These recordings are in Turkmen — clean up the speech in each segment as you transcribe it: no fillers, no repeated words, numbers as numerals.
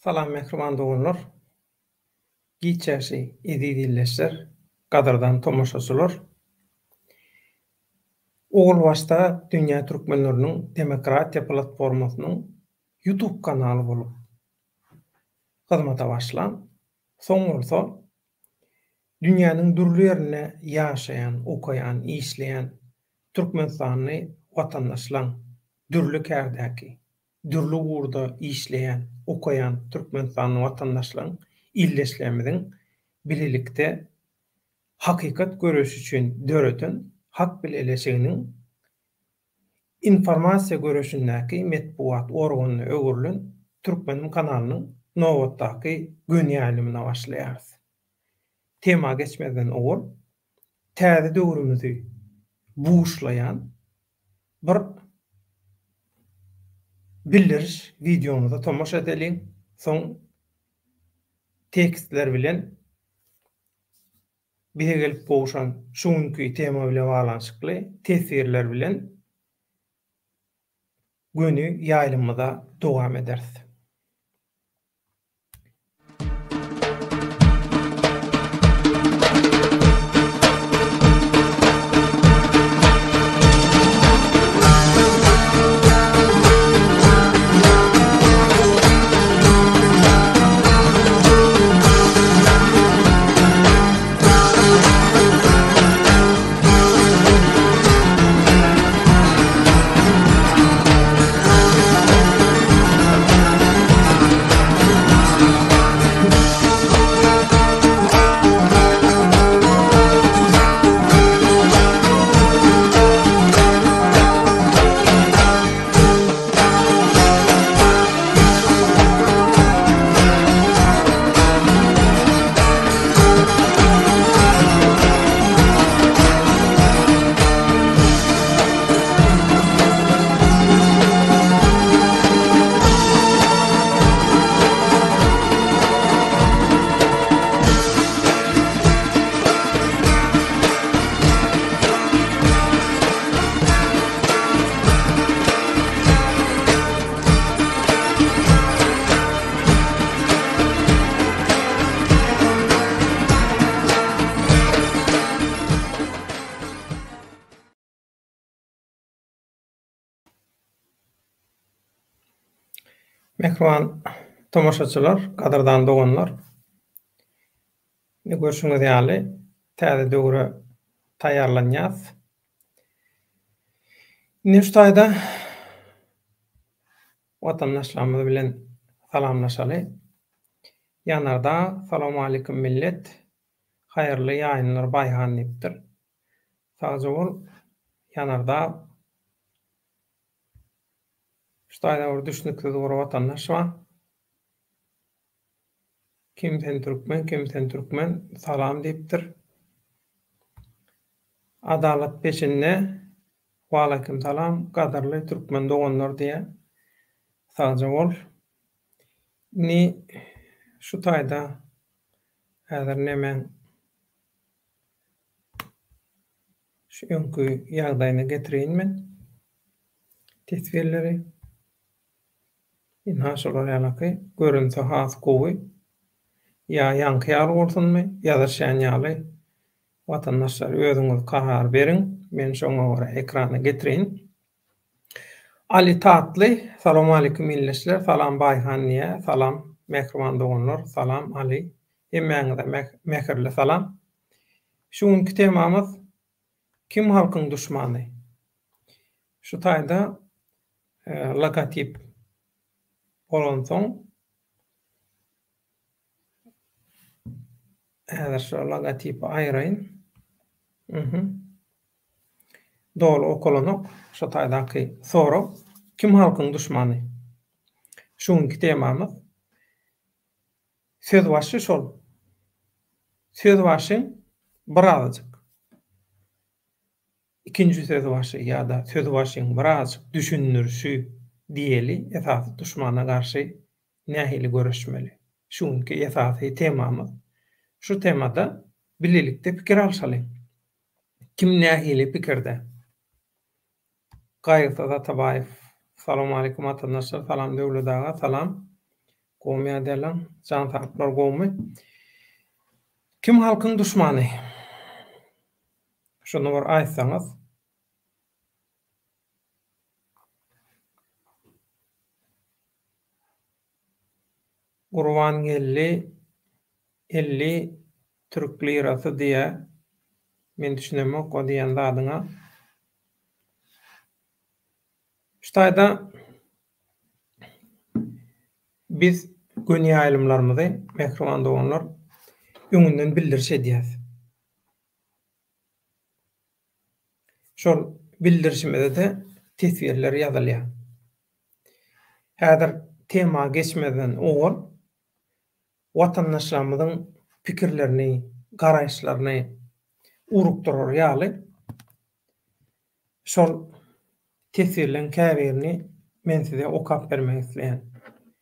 Salam mähriban doganlar! Giç ýagşy eziz ildeşler, gadyrdan tomaşaçylar! Ogulbaşda Dünýä Türkmenleriniň Demokratiýa platformasynyň YouTube kanaly bolup hyzmata başlan, soň bolsa dünýäniň dürli ýerinde ýaşaýan, okaýan, işleýän türkmenistanly watandaşlaň dürli kärdäki, dürli ugurda işleýän, okaýan türkmenistanly watandaşlaryň, ildeşlerimiziň bilelikde hakykat göreşi üçin döreden Hak bileleşiginiň informasiýa göreşindäki metbugat organyna öwrülen Türkmenim kanalynyň nobatdaky göni ýaýlymyna başlaýarys. Tema geçmezden owal, täze döwrümizi buşlaýan bir bildiriş wideomyza tomaşa edeliň, soň tekstler bilen bize gelip gowşan şu günki tema bilen baglanyşykly teswirler bilen göni ýaýlymyza dowam ederis. Mähriban tomaşaçylar, gadyrdan doganlar! Indi görşüňiz ýaly, täze döwre taýýarlanýas. Indi şu taýda watandaşlarymyz bilen salamlaşaly. Ýanardag, Salowmalikim millet! Haýyrly ýaýynlar Baýhan diýipdir. Sagja bol Ýanardag. Şu taýda bir düşnüksiz bir watandaş bar. Kim sen türkmen kim sen türkmen salam diýipdir. Adalat peşinde Waleýkim salam gadyrly türkmen doganlar diýýär. Sagja bol. Indi şu taýda häzir nemäň şu öňki ýagdaýyna getireýin men teswirleri. Ynha şolar ýalaky görünse has gowy. Ýa ýaňky ýaly bolsunmy, ýazyşýan ýaly watandaşlar özüňiz karar beriň, men şoňa görä ekrana getireýin. Ali Tatly, Salowmalikim ildeşler, salam Baýhan diýýär, salam mähriban doganlar, salam Ali, hemmäňize mähirli salam. Şu günki temamyz Kim halkyň duşmany? Şu taýda logotip bolansoň häzir şu logotipi aýyraýyn. Mhm. Doly okalanok şu taýdaky sorag Kim halkyň duşmany? Şu günki temamyz. Sözbaşy şol. Sözbaşyň birazajyk ikinji sözbaşy ýa-da sözbaşyň birazajyk düşündirişi diýeli, esasy duşmana garşy nähili göreşmeli? Şu günki esasy temamyz. Şu temada bilelikde pikir alşalyň. Kim nähili pikirde? Gaýgysyz Atabaýew, Salowmaleýkim watandaşlar, salam Döwlet aga, salam. Gowmy ýagdaýlaň? Jan sagyklar gowmy? Kim halkyň duşmany? Şony bir aýtsaňyz. Gurbangeldi 50 türk lirasy diýýä. Men düşünemok o diýen zadyňa. Şu taýda biz göni ýaýlymlarymyzy, mähriban doganlar, öňünden bildiriş edýäs. Şol bildirişimizde-de teswirler ýazylýar. Häzir tema geçmezden owal watandaşlarymyzyň pikirlerini, garaýyşlaryny ugrukdyrar ýaly Şol teswirleň käbirini men size okap bermek isleýän.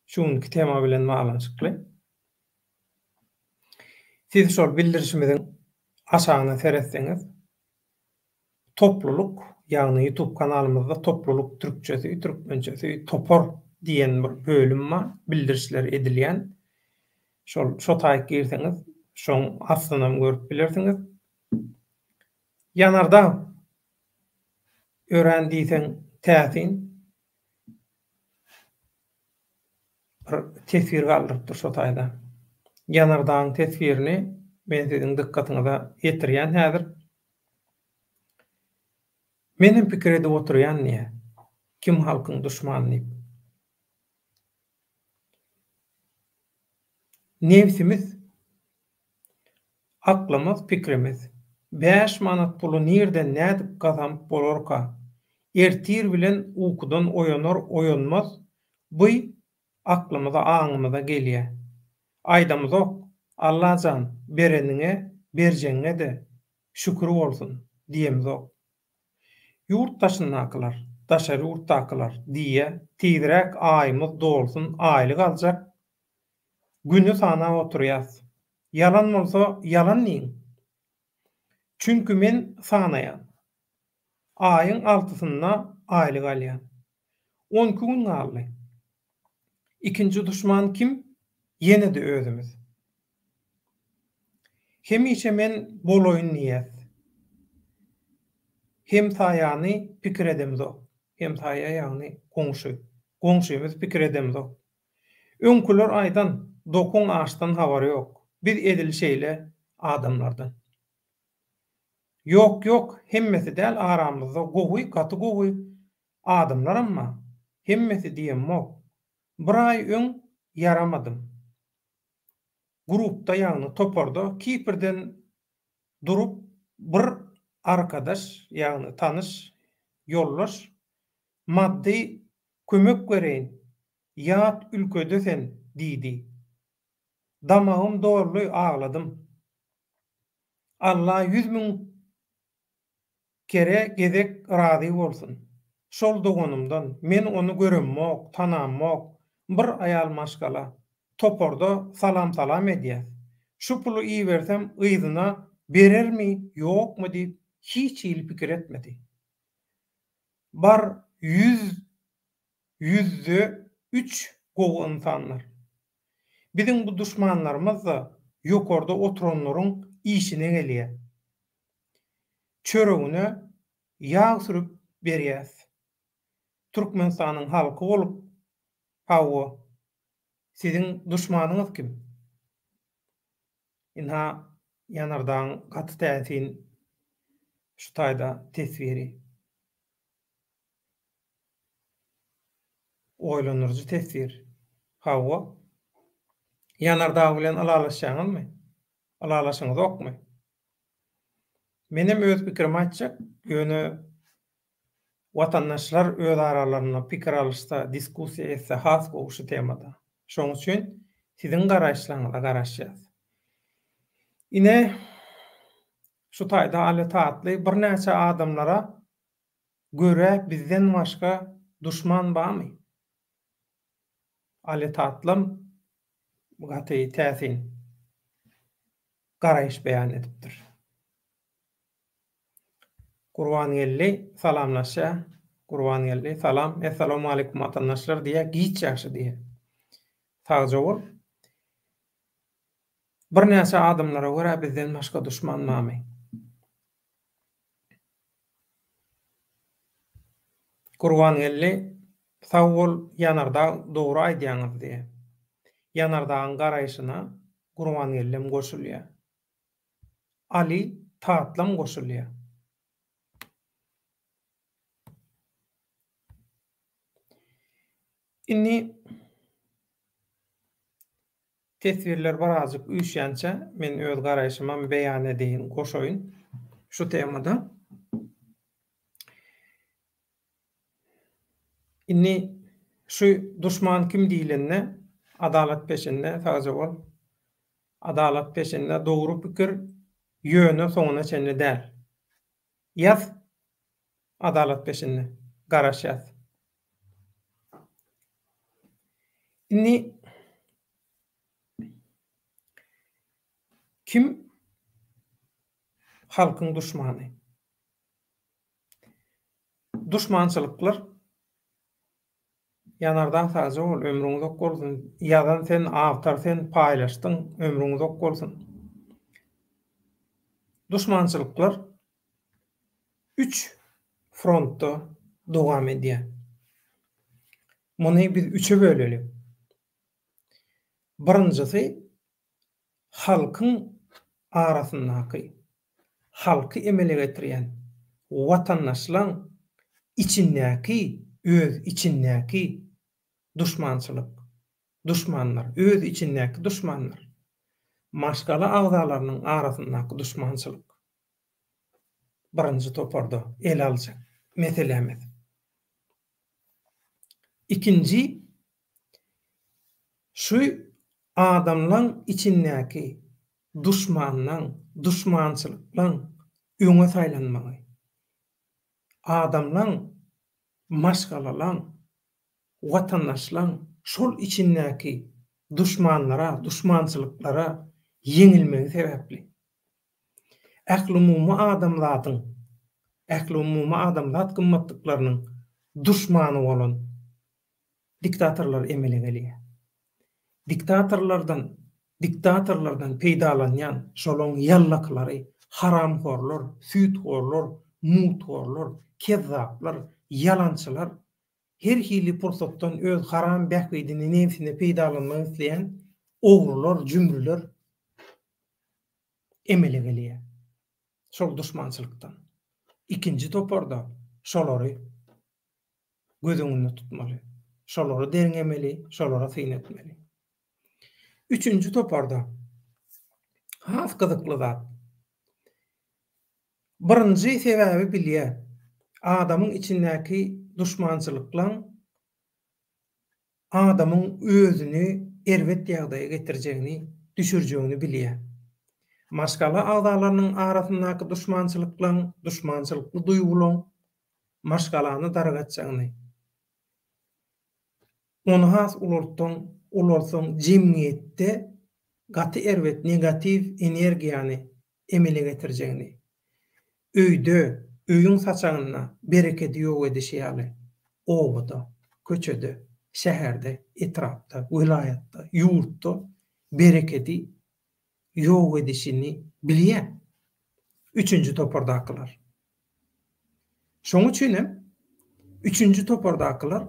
Şu günki tema bilen baglanyşykly. Siz şol bildirişimiziň aşagyna seretseňiz, Toplulyk, ýagny YouTube kanalymyzda Toplulyk türkçesi, türkmençesi, topar diýen bir bölüm bar, bildirişler edilýän. Şol şo taýyk girseňiz, şoň aslynam görüp bilersiňiz. Ýanardag örän diýseň täsin bir teswir galdyrypdyr şo taýda. Ýanardagyň teswirini men siziň dykgatyňyza ýetirýän häzir. Menem pikir edip oturýan diýýär. Kim halkyň duşmany diýip. Nebsimiz Aklymyz, pikrimiz. Bäş manat puly nirden nädip gazanyp bolarka? Ertir bilen ukudan oýanar oýanmaz bu aklymyza aňymyza gelýä. Aýdamyzok, Allajan bereniňe berjegiňe-de şükür bolsun diýemzok. Ýurt daşyndakylar, daşary ýurtdakylar diýýä, tizräk aýymyz dolsun aýlyk aljak Güni sanap oturýas. Ýalan bolsa ýalan diýiň. Çünki men sanaýan. Aýyň altysynda aýlyk alýan. On iki gün galdy. Ikinji duşman kim? Ýene-de özümiz. Hemişe men bolaýyn diýýäs. Hemsaýany pikir edemzok. Hemsaýa ýagny goňşy. Goňşymyz pikir edemzok. Öňküler aýdan, dokuň açdan habary ýok. Biz edil şeýle adamlardan. Ýok ýok hemmesi däl aramyzda gowy gaty gowy adamlaram bar. Hemmesi diýemok. Bir aý öň ýaramadym. Grupda ýagny toparda Kiprden durup bir arkadaş ýagny tanyş ýoldaş maddy kömek bereýin Ýat ülkede sen, diýdi. Damagym doldy, agladym. Alla 100 000 kere gezek razy bolsun. Şol doganymdan, men ony göremmok, tanammok, bir aýal maşgala, toparda salam-salam edýäs. Şu puly ibersem yzyna berermi, ýokmy diýip hiç hili pikir etmedi. Bar ýüz ýüzde üç gowy ynsanlar. Biziň bu duşmanlarymyz-da ýokarda oturanlaryň işine gelýär. Çöregine ýag sürüp berýäs. Türkmenistanyň halky bolup, hawa, siziň duşmanyňyz kim? Ynha, Ýanardagyň gaty täsin şu taýda teswiri. Oýlandyryjy teswir. Hawa. Ýanardag bilen ylalaşýaňyzmy? Ylalaşyňyzokmy? Menem öz pikirimi aýtjak, ýöne watandaşlar öz aralarynda pikir alyşsa, diskussiýa etse has gowy şu temada. Şoň üçin siziň garaýyşlaryňyza garaşýas. Ine, şu taýda Aly Tatly birnäçe adamlara Görä bizden başga duşman bamy? Aly Tatlam gaty täsin garaýyş beýan edipdir. Gurbangeldi salamlaşýar. Gurbangeldi, Salam, Essalawmaleýkum watandaşlar diýýär, giç ýagşy diýýär. Sagja bol. Birnäçe adamlara görä bizden başga duşman barmy? Gurbangeldi sag bol Ýanardag dogry aýdýaňyz diýýä. Ýanardagyň garaýşyna Gurbangellem goşulýa. Aly Tatlam goşulýa. Indi teswirler birazjyk üýşýänçä men öz garaýşymam beýan edeýin, goşaýyn şu temada. Indi şu duşman kim diýlende adalat peşinde sagja bol. Adalat peşinde dogry pikir ýöne soňuna çenli däl. Ýaz adalat peşinde garaşýas. Indi kim halkyň duşmany? Duşmançylyklar Ýanardag sagja bol ömrüň uzak bolsun ýazan sen awtor sen paýlaşdyň ömrüň uzak bolsun. Duşmançylyklar üç frontda dowam edýär. Muny biz üçe böleli. Birinjisi halkyň arasyndaky, halky emele getirýän watandaşlaň içindäki, öz içindäki duşmançylyk, duşmanlar, öz içindäki duşmanlar, maşgala agzalarynyň arasyndaky duşmançylyk birinji toparda ele aljak meselämiz. Ikinji Şu adamlaň içindäki duşmanlaň, duşmançylyklaň öňe saýlanmagy. Adamlaň, maşgalalaň, watandaşlaň şol içindäki duşmanlara, duşmançylyklara ýeňilmegi sebäpli. Ählumumy adamzadyň, ählumumy adamzat gymmatlyklarynyň duşmany bolan diktatorlar emele gelýär. Diktatorlardan, diktatorlardan peýdalanýan şolaň ýallakylary, haramhorlar, süýthorlar, mugthorlar, kezzaplar, ýalançylar, her hili pursatdan öz haram bähbidini nebsine peýdalanmak isleýän ogrular, jümrüler emele gelýär. Şol duşmançylykdan. Ikinji toparda şolary göz öňünde tutmaly. Şolary derňemeli, şolara syn etmeli. Üçünji toparda has gyzykly zat. Birinji sebäbi bilýär. Adamyň içindäki duşmançylyklaň adamyň özüni erbet ýagdaýa getirjegini, düşürjegini bilýär. Maşgala agzalarynyň arasyndaky duşmançylyklaň, duşmançylykly duýgulaň maşgalany dargatjagyny, ony has ulaltsaň, ulaltsaň jemgyýetde gaty erbet negatiw energiýany emele getirjegini, öýde, öýüň saçagynda berekedi ýok edişi ýaly, obada, köçede, şäherde, etrapda, welaýatda, ýurtda berekedi ýok edişini bilýär üçünji topardakylar. Şoň üçin hem üçünji topardakylar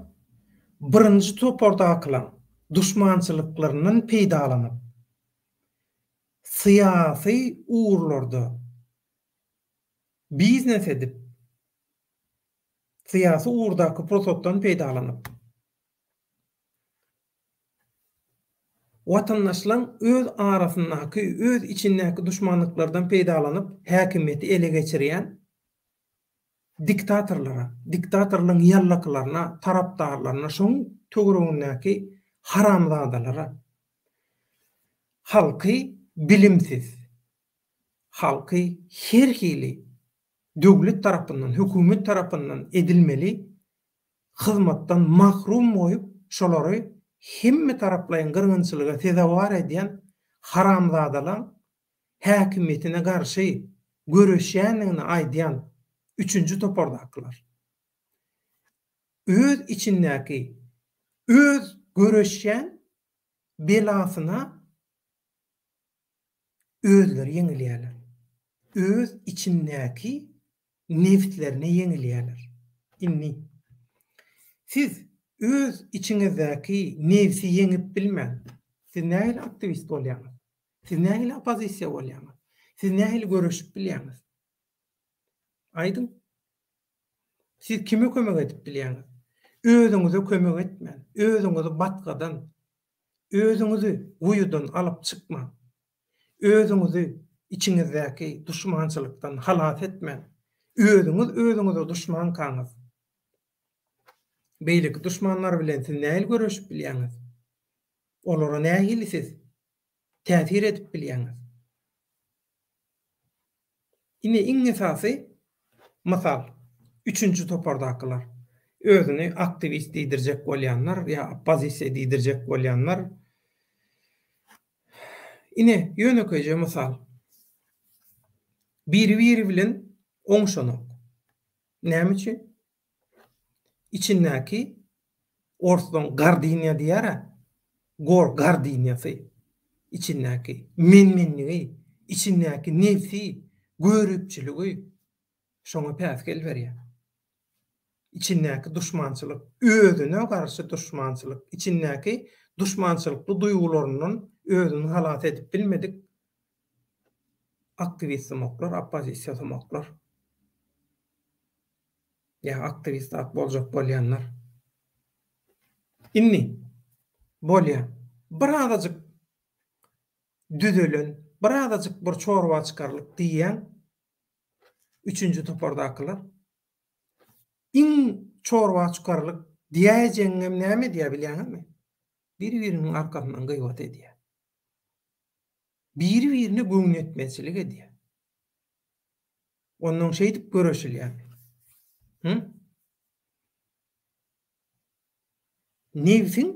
birinji topardakylaň duşmançylyklaryndan peýdalanyp, syýasy ugurlarda biznes edip, syýasy ugurdaky pursatdan peýdalanyp, Watandaşlaň öz arasyndaky, öz içindäki duşmanlyklardan peýdalanyp häkimiýeti ele geçirýän diktatorlara, diktatorlaryň ýallakylaryna, tarapdarlaryna, şoň töweregindäki haramzadalara halky bilimsiz, halky her hili döwlet tarapyndan, hökümet tarapyndan edilmeli hyzmatdan mahrum goýup, şolary hemme taraplaýyn gyrgynçylyga sezewar edýän haramzadalaň häkimiýetine garşy göreşýändigini aýdýan üçünji topardakylar öz içindäki öz göreşýän. Belasyna özleri ýeňilýärler. Öz içindäki nebslerine ýeňilýärler. Indi siz öz içiňizdäki nebsi ýeňip bilmän, siz nähili aktiwist bolýaňyz? Siz nähili oppozisiýa bolýaňyz? Siz nähili göreşip bilýäňiz? Aýdyň. Siz kime kömek edip bilýäňiz? Özüňize kömek etmän, özüňizi batgadan, özüňizi guýudan alyp çykman, özüňizi içiňizdäki duşmançylykdan halas etmän, özüňiz özüňize duşmankaňyz, beýleki duşmanlar bilen siz nähili göreşip bilýäňiz? Olara nähili siz täsir edip bilýäňiz? Ine iň esasy mysal, üçünji topardakylar. Özüni aktiwist diýdirjek bolýanlar ýa oppozisiýa diýdirjek bolýanlar. Ine ýönekeýje mysal. Biri-biri bilen oňşanok. Näme üçin? Içindäki orslaň gardiniýa diýýär-ä, gor gardiniýasy, içindäki men-menligi, içindäki nebsi, göripçiligi şoňa päsgel berýär. Içindäki duşmançylyk, özüne garşy duşmançylyk, içindäki duşmançylykly duýgularyndan özüni halas edip bilmedik aktiwist-sumaklar, oppozisiýa-sumaklar. Ýa aktiwist zat boljak bolýanlar. Indi bolýa. Birazajyk düzelen, birazajyk bir çorba çykarlyk diýýäň üçünji topardakylar. Iň çorba çykarlyk diýäýjegiňem näme edýär bilýäňizmi? Biri-biriniň arkasyndan gybat edýär. Biri-birine göwnüýetmezçilik edýär. Onnoň şeýdip göreşilýärmi? Hü? Nebsiň,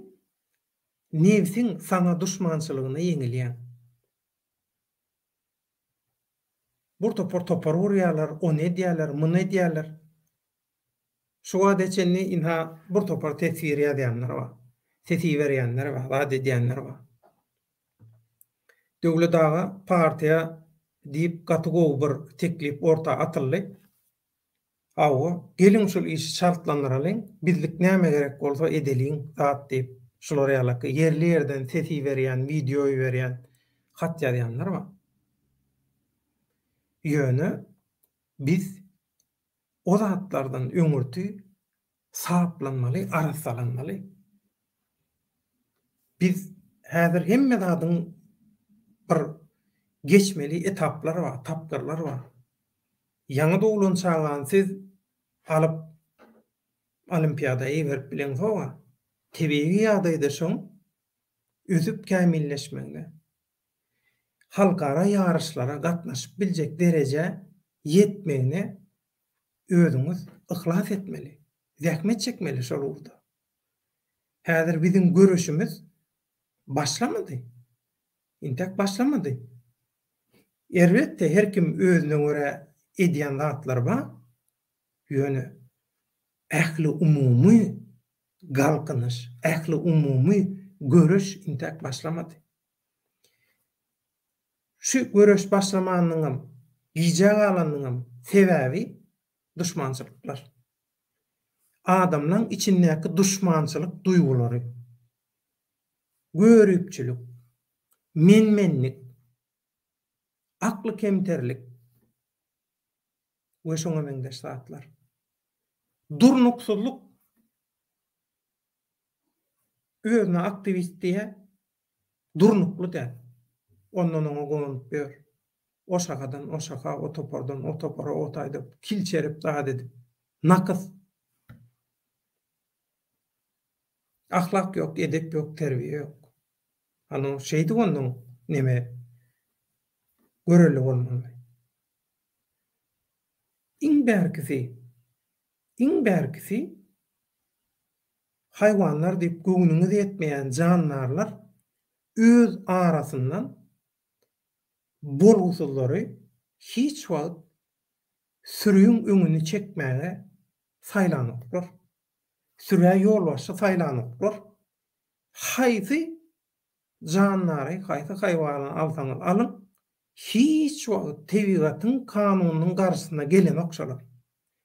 nebsiň saňa duşmançylygyna ýeňilýäň. Bir topar topar gurýarlar, ony edýärler, muny edýärler. Şu wagta çenli ynha bir topar teswir ýazýanlar bar. Ses iberýänler bar, zat edýänler bar. Döwlet aga partiýa diýip gaty gowy bir teklip orta atyldy. Hawa, geliň şul işi çaltlandyralyň, bizlik näme gerek bolsa edeliň zat diýip, şular ýalaky ýerli-ýerden ses iberýän, wideo iberýän, hat ýazýanlar bar. Ýöne biz o zatlardan öňürti saplanmaly, arassalanmaly. Biz häzir hemme zadyň bir geçmeli etaplary bar, tapgyrlary bar. Ýaňy doglan çagany siz alyp olimpiada iberip bileňzog-a. Tebigy ýagdaýda şoň ösüp kämilleşmegine, halkara ýaryşlara gatnaşyp biljek derejä ýetmegine özüňiz yhlas etmeli, zähmet çekmeli şol ugurda. Häzir biziň göreşimiz başlamady. Intäk başlamady. Elbetde her kim özüne görä edýän zatlary bar. Ýöne ähliumumy galkynyş, ähliumumy göreş intäk başlamady. Şu göreş başlamanynyňam, gijä galanynyňam sebäbi duşmançylyklar. Adamlaň içindäki duşmançylyk duýgulary. Göripçilik, men-menlik, akly kemterlik we şoňa meňzeş zatlar. Durnuksyzlyk. Özüne aktiwist diýýär, durnukly däl. Ondan oňa gonup ýör. O şahadan o şaha, o topardan o topara, o taýda kilçerip zat edip. Nakys. Ahlak ýok, edep ýok, terbiýe ýok. Hany şeýdip onnoň neme görelde bolmaly. Iň bärkisi, iň bärkisi haýwanlar diýip göwnüňiz ýetmeýän jandarlar öz arasyndan bolgusyzlary hiç wagt sürüň öňüni çekmäge saýlanoklar. Sürä ýolbaşçy saýlanoklar. Haýsy. jandary, haýsy haýwany alsaňyz alyň, hiç wagt tebigatyň kanunynyň garşysyna gelenok şolar.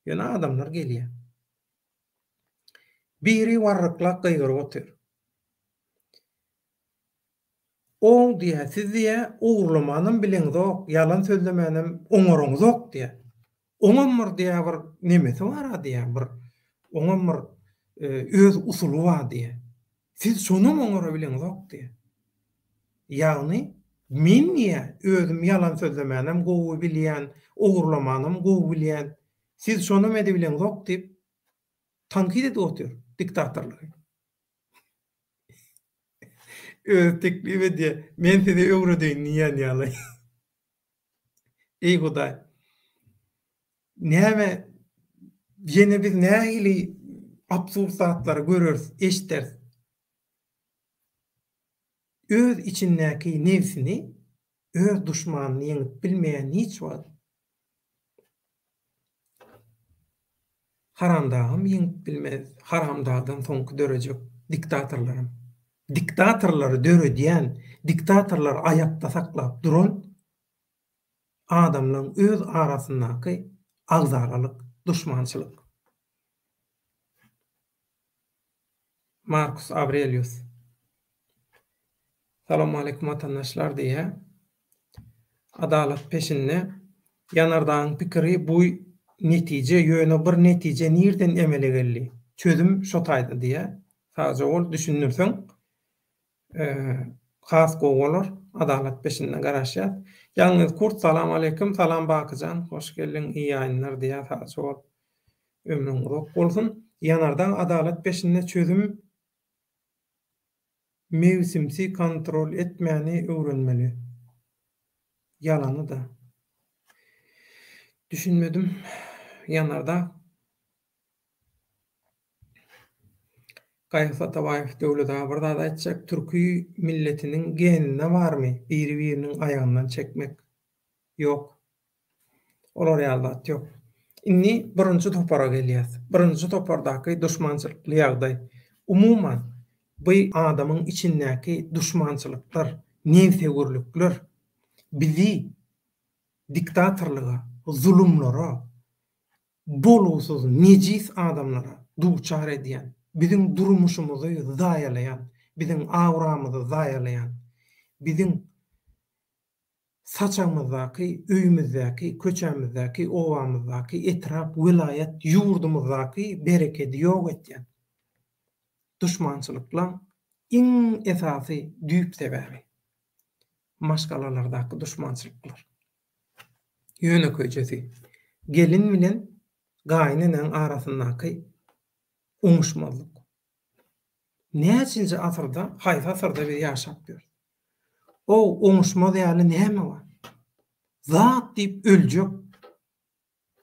Ýöne adamlar gelýär. Biri warryklap gygyryp otyr. Oň diýýär, siz diýýär, ogurlamanam bileňzok, ýalan sözlemänem oňaraňzok diýýär. Oňam bir diýýär bir nemesi bar-a diýýär, bir oňam bir öz usuly bar diýýär. Siz şonam oňara bileňzok diýýär. Ýagny, men diýýär, özüm ýalan sözlemänem gowy bilýän, ogurlamanam gowy bilýän, siz şonam edibileňzok diýip, tankyt edip otyr diktatorlygy. Özi teklip edýär, men size öwredeýin diýýän ýaly. Eý Hudaý! Näme, ýene biz nähili absurd zatlary göreris, eşderis? Öz içindäki nebsini, öz duşmanyny ýeňip bilmeýän hiç wagt Haramdagam ýeňip bilmez, haramdagdan soňky dörejek diktatorlaram. Diktatorlary döredýän, diktatorlary aýakda saklap duran adamlaň öz arasyndaky agzalalyk, duşmançylyk. Markus Awrelius. Salowmaleýkim watandaşlar diýýär. Adalat peşinde. Ýanardagyň pikiri bu netije ýöne bir netije nirden emele geldi? Çözüm şo taýda diýýär. Sagja bol düşündirseň has gowy bolar. Adalat peşinde garaşýas. Ýalňyz kurt salam aleýkim salam Bakyjan hoş geldiň iyi ýaýynlar diýýär sagja bol. Ömrüň uzak bolsun. Ýanardag adalat peşinde çözüm mewsimsi kontrol etmäni öwrenmeli. Ýalany-da. Düşünmedim. Ýanardag. Gaýgysyz Atabaýew Döwlet aga bir zat aýtjak türki milletiniň geninde barmy biri biriniň aýagyndan çekmek? Ýok. Olar ýaly zat ýok. Indi birinji topara gelýäs. Birinji topardaky duşmançylykly ýagdaý. Umuman, bu adamyň içindäki duşmançylyklar, nebsewürlikler bizi diktatorlyga, zulumlara, bolgusyz, nejis adamlara duçar edýän, biziň durmuşymyzy zaýalaýan, biziň auramyzy zaýalaýan, biziň Saçagymyzdaky, öýümizdäki, köçämizdäki, obamyzdaky, etrap, welaýat, ýurdumyzdaky berekedi ýok etýän duşmançylyklaň iň esasy düýp sebäbi, maşgalalardaky duşmançylyklar. Ýönekeýjesi, gelin bilen gaýynenäň arasyndaky oňuşmazlyk. Näçinji asyrda, haýsy asyrda biz ýaşap ýörüs? O oňuşmaz ýaly näme bar? Zat diýip öljek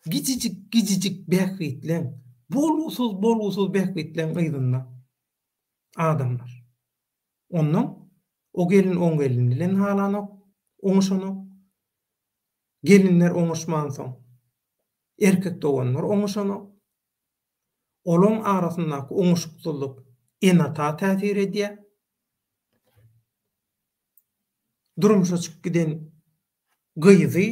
gijijik-gijijik bähbitleň, bolgusyz-bolgusyz bähbitleň yzynda adamlar. Onnoň o gelin oň gelin bilen halanok, oňuşanok. Gelinler oňuşmansoň, erkek doganlar oňuşanok. Olaň arasyndaky oňuşyksyzlyk ene-ata täsir edýär. Durmuşa çykyp giden gyzy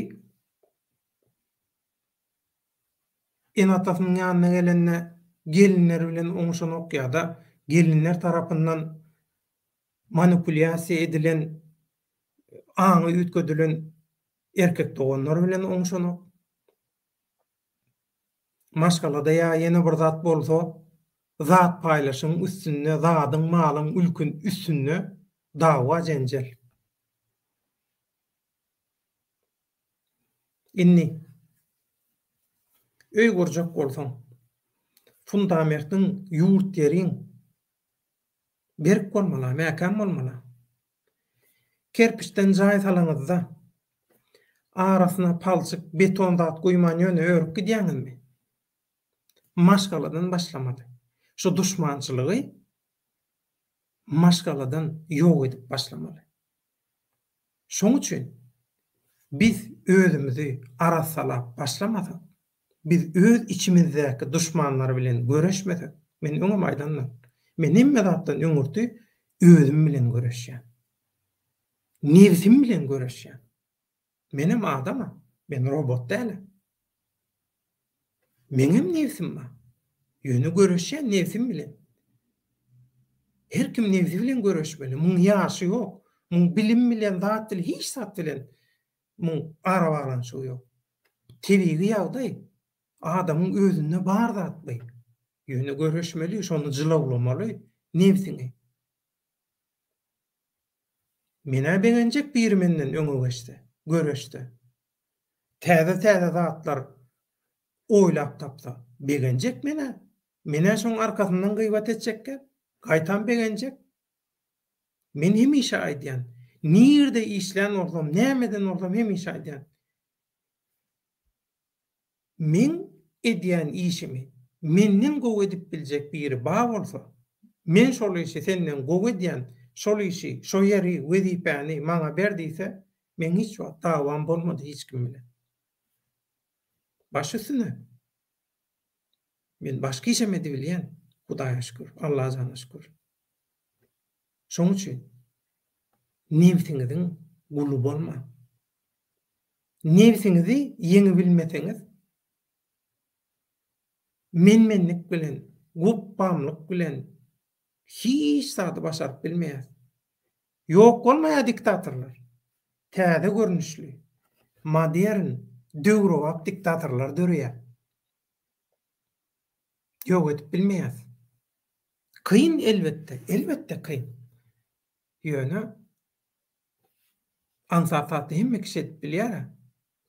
ene-atasynyň ýanyna gelende gelinler bilen oňuşanok ýa-da gelinler tarapyndan manipulýasiýa edilen, aňy üýtgedilen erkek doganlar bilen oňuşanok. Maşgalada ýa ýene bir zat bolsa, zat paýlaşyň üstünde, zadyň, malyň, ülkün üstünde dawa-jenjel. Indi, öý gurjak bolsaň, fundamertiň, ýurt ýeriň berk bolmaly, mäkäm bolmaly. Kerpiçden jaý salaňyzda, arasyna palçyk, beton zat guýman ýöne örüp gidýäňizmi? Maşgaladan başlamaly. Şu duşmançylygy maşgaladan ýok edip başlamaly. Şoň üçin biz özümizi arassalap başlamasak, biz öz içimizdäki duşmanlar bilen göreşmesek, men öňem aýdandym, men hemme zatdan öňürti özüm bilen göreşýän. Nebsim bilen göreşýän. Menem adam-a, men robot däl-ä. Meňem nebsim bar. Ýöne göreşýän nebsim bilen. Her kim nebsi bilen göreşmeli. Muň ýaşy ýok. Muň bilim bilen, zat bilen, hiç zat bilen muň arabaglanyşygy ýok. Tebigy ýagdaý. Adamyň özünde bar zat bu. Ýöne göreşmeli, şony jylawlamaly nebsiňi. Men-ä begenjek biri menden öňe geçse, göreşse. Täze-täze zatlar oýlap tapsa, begenjek men-ä. Men-ä şoň arkasyndan gybat etjekkä, gaýtam begenjek. Men hemişe aýdýan, nirde işlän bolsam, näme eden bolsam hemişe aýdýan. Meň edýän işimi menden gowy edip biljek biri bar bolsa, men şol işi senden gowy edýän, şol işi, şo ýeri, wezipäni maňa ber diýse, meň hiç wagt dawam bolmady hiç kim bilen. Baş üstüne. Men başga işem edibilýän, Hudaýa şükür, Allajana şükür. Şoň üçin nebsiňiziň guly bolmaň. Nebsiňizi ýeňibilmeseňiz, men-menlik bilen, gupbamlyk bilen hiç zady başaryp bilmeýäs. Ýok bolmaýar diktatorlar. Täze görnüşli, modern, döwrebap diktatorlar döreýär. Ýok edip bilmeýäs. Kyn elbetde, elbetde kyn. Ýöne Aňsat zatny hemme kişi edip bilýär-ä.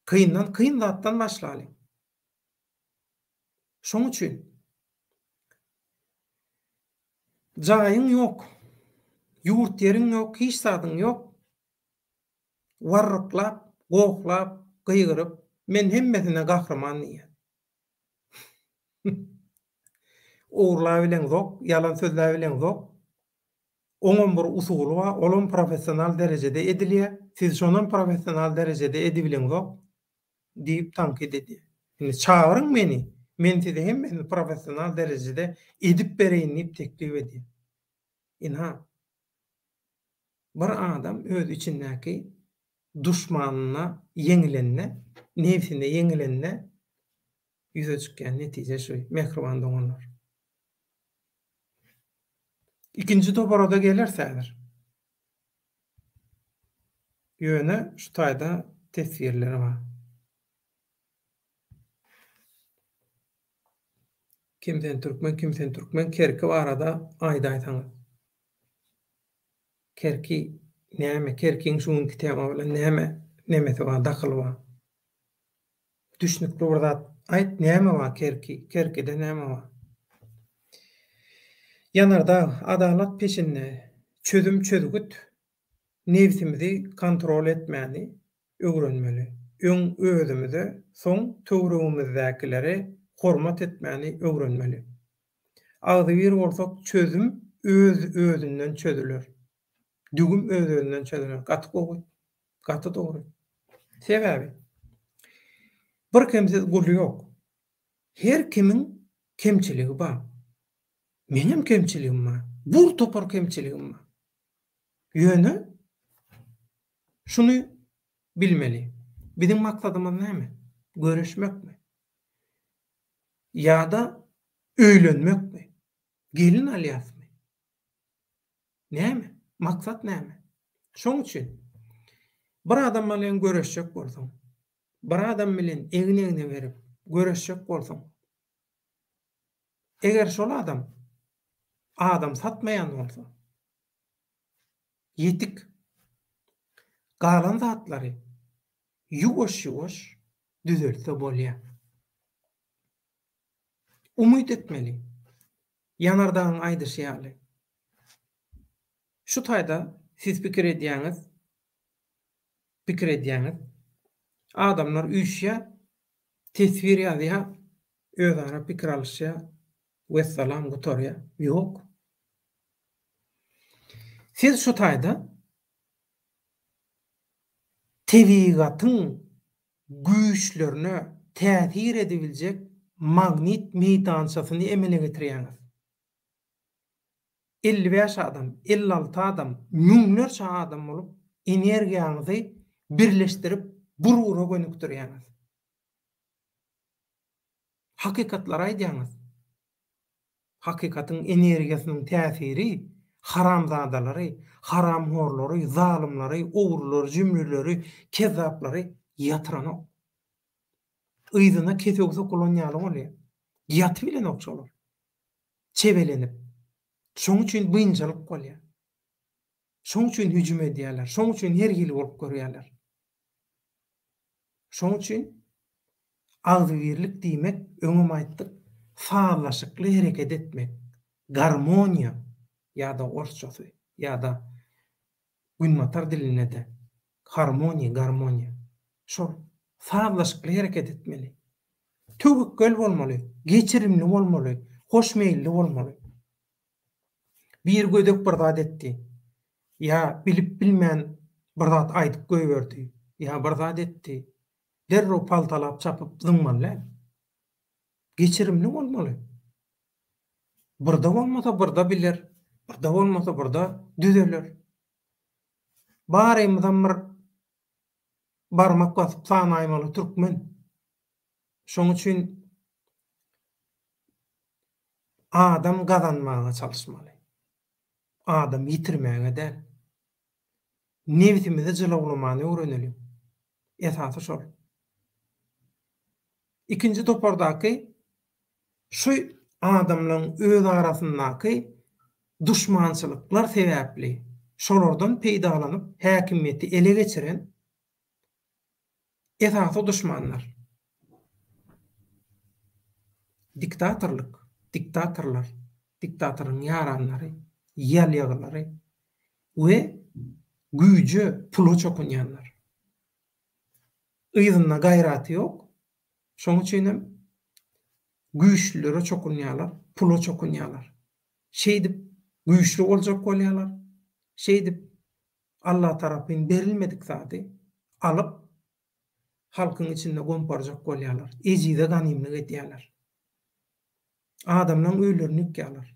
Kyndan kyn zatdan başlalyň. Şoň üçin jaýyň ýok, ýurt ýeriň ýok, hiç zadyň ýok. Warryklap, gohlap, gygyryp, men hemmesine gahryman diýýär. Ogurlabileňzok, ýalan sözläbileňzok, Oňam bir usuly bar, olam professional derejede edilýär, siz şonam professional derejede edibileňzok diýip tankyt edýär. Indi çagyryň meni, men size hemmesini professional derejede edip bereýin diýip teklip edýär. Ynha, bir adam öz içindäki duşmanyna ýeňilende, nebsine ýeňilende ýüze çykýan netije şu, mähriban doganlar. Ikinji topara-da geleris häzir. Ýöne şu taýda teswirler bar. Kim sen türkmen, kim sen türkmen Kerki barada aýdaýsaňyz. Kerki näme, Kerkiň şu günki tema bilen näme nemesi bar, dahyly bar? Düşnükli bir zat aýt näme bar Kerki, Kerkide näme bar? Ýanardag, adalat peşinde, çözüm çözgüt, nebsimizi kontrol etmäni öwrenmeli. Öň özümize, soň töwregimizdäkilere hormat etmäni öwrenmeli. Agzybir bolsak çözüm öz özünden çözüler. Düwüm öz özünden çözüler. Gaty gowy. Gaty dogry. Sebäbi bir kemsiz gul ýok. Her kimiň kemçiligi bar. Meňem kemçiligim bar. Bur topar kemçiligim bar. Ýöne şuny bilmeli. Biziň maksadymyz näme? Göreşmekmi? Ýa-da öýlenmekmi? Gelin alýasmy? Näme? Maksat näme? Şoň üçin bir adam bilen göreşjek bolsaň, bir adam bilen egin-egne berip göreşjek bolsaň, eger şol adam adam satmaýan bolsa, ýetik galan zatlary ýuwaş-ýuwaş düzelse bolýar. Umyt etmeli. Ýanardagyň aýdyşy ýaly. Şu taýda siz pikir edýäňiz, pikir edýäňiz. Adamlar üýşýär, teswir ýazýar, özara pikir alyşýar, wessalam gutarýar. Ýok. Siz şu taýda tebigatyň güýçlerine täsir edibiljek magnit meýdançasyny emele getirýäňiz. 55 adam, 56 adam, müňlerçe adam bolup. Energiýaňyzy birleşdirip bir ugra gönükdirýäňiz. Hakykatlary aýdýaňyz. Hakykatyň energiýasynyň täsiri haramzadalary, haramhorlary, zalymlary, ogrulary, jümrüleri, kezzaplary ýatyranok. Yzyna kesew sokulan ýaly bolýar. Ýatybilenok şolar. Çebelenip. Şoň üçin biynjalyk bolýar. Şoň üçin hüjüm edýärler. Şoň üçin her hili bolup görýärler. Şoň üçin agzybirlik diýmek, öňem aýtdyk, sazlaşykly hereket etmek, garmoniýa ýa-da orsçasy ýa-da günbatar dilinde-de harmoniýa, garmoniýa. Şol sazlaşykly hereket etmeli. Töwekgel bolmaly, geçirimli bolmaly, hoşmeýilli bolmaly. Biri gödek bir zat etdi. Ýa bilip-bilmän bir zat aýdyp goýberdi, ýa bir zat etdi. Derrew paltalap çapyp zyňmaly däl. Geçirimli bolmaly. Birde bolmasa birde biler, birde bolmasa birde düzeler. Barymyzam bir barmak basyp sanaýmaly türkmen. Şoň üçin adam gazanmaga çalyşmaly. Adam ýitirmäge däl. Nebsimizi jylawlamany öwreneliň. Esasy şol. Ikinji topardaky şu adamlaryň öz arasyndaky duşmançylyklar sebäpli şolardan peýdalanyp häkimiýeti ele geçiren Esasy duşmanlar. Diktatorlyk, diktatorlar, diktatoryň ýaranlary, ýalýagylary we güýje, pula çokunýanlar. Yzynda gaýraty ýok, şoň üçinem güýçlülere çokunýarlar, pula çokunýarlar. Şeýdip güýçli boljak bolýarlar, şeýdip Alla tarapyn berilmedik zady alyp, halkyň içinde gomparjak bolýarlar, ejize ganymlyk edýärler. Adamlaň öýlerini ýykýarlar.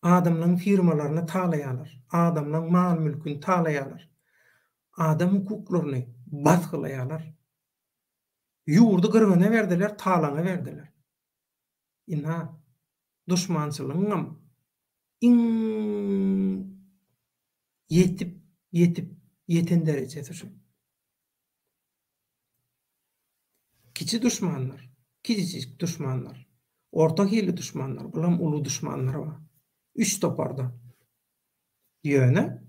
Adamlaň firmalaryny talaýarlar, adamlaň mal-mülküni talaýarlar. Adam hukuklaryny basgylaýarlar. Ýurdy gyrgyna berdiler, talaňa berdiler. Ynha, duşmançylygyňam iň ýetip, ýetip, ýeten derejesi şu. Kiçi duşmanlar, kiçijik duşmanlar, orta hili duşmanlar, bulam uly duşmanlar bar. Üç toparda. Ýöne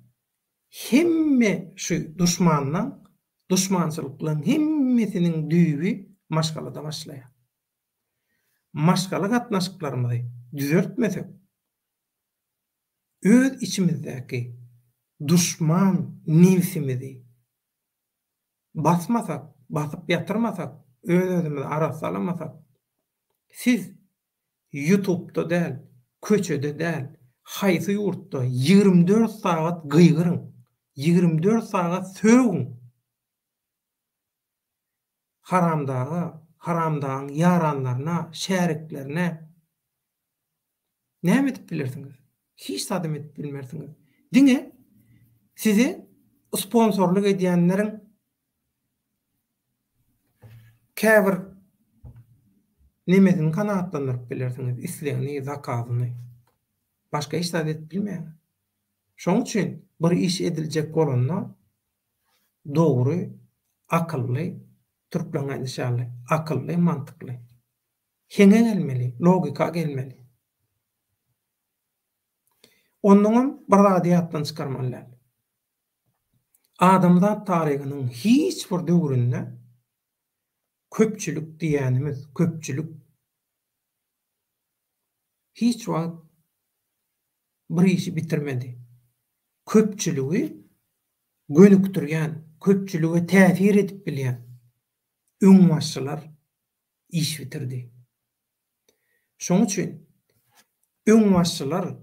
hemme şu duşmanlaň, duşmançylyklaryň hemmesiniň düýbi maşgalada başlaýar. Maşgala gatnaşyklarymyzy düzeltmesek, öz içimizdäki duşman nebsimizi basmasak, basyp ýatyrmasak, öz-özümizi arassalamasak, siz ýutubda däl, köçede däl, haýsy ýurtda 24 sagat gygyryň, 24 sagat sögüň, Haramdaga, haramdagyň ýaranlaryna, şäriklerine näme edip bilersiňiz? Hiç zadam edip bilmersiňiz. Diňe size sponsorlyk edýänleriň käbir nemesini kanagatlandyryp bilersiňiz, islegini, zakazyny. Başga hiç zat edip bilmeýäňiz. Şonuň üçin bir iş ediljek bolanda Dogry, akylly, türkleň aýdyşy ýaly, akylly, mantykly. Heňe gelmeli, logika gelmeli. Onnoňam bir zady ýatdan çykarmaly däl. Adamzat taryhynyň hiç bir döwründe köpçülik diýýänimiz, köpçülik hiç wagt bir işi bitirmedi. Köpçüligi gönükdirýän, köpçülige täsir edip bilýän öňbaşçylar iş bitirdi. Şonuň üçin öňbaşçylar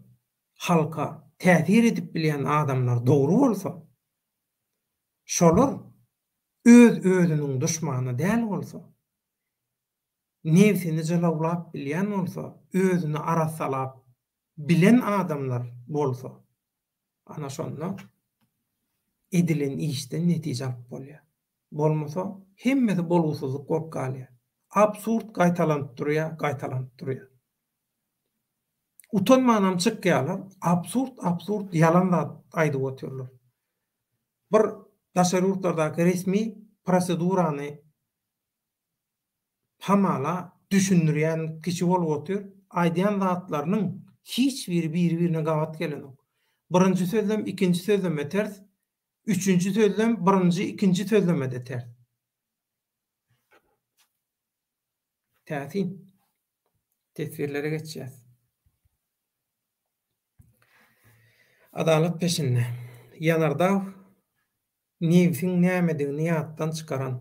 halka täsir edip bilýän adamlar dogry bolsa, şolar öz-özüniň duşmany däl bolsa, nebsini jylawlap bilýän bolsa, özüni arassalap bilen adamlar bolsa, ana şonda. edilen işden netije alyp bolýar. Bolmasa, hemmesi bolgusyzlyk bolup galýar. Absurd gaýtalanyp durýar, gaýtalanyp durýar. Utanmanam çykýarlar, absurd, absurd ýalan zat aýdyp otyrlar. Bir daşary ýurtlardaky resmi prosedurany hamala düşündirýän kişi bolup otyr. Aýdýan zatlarynyň hiç biri biri-birine gabat gelenok. Birinji sözlem ikinji sözleme ters, üçünji sözlem birinji ikinji sözleme-de ters. Täsin. Teswirlere geçýäs. Adalat peşinde. Ýanardag nebsiň nämedigini ýatdan çykaran,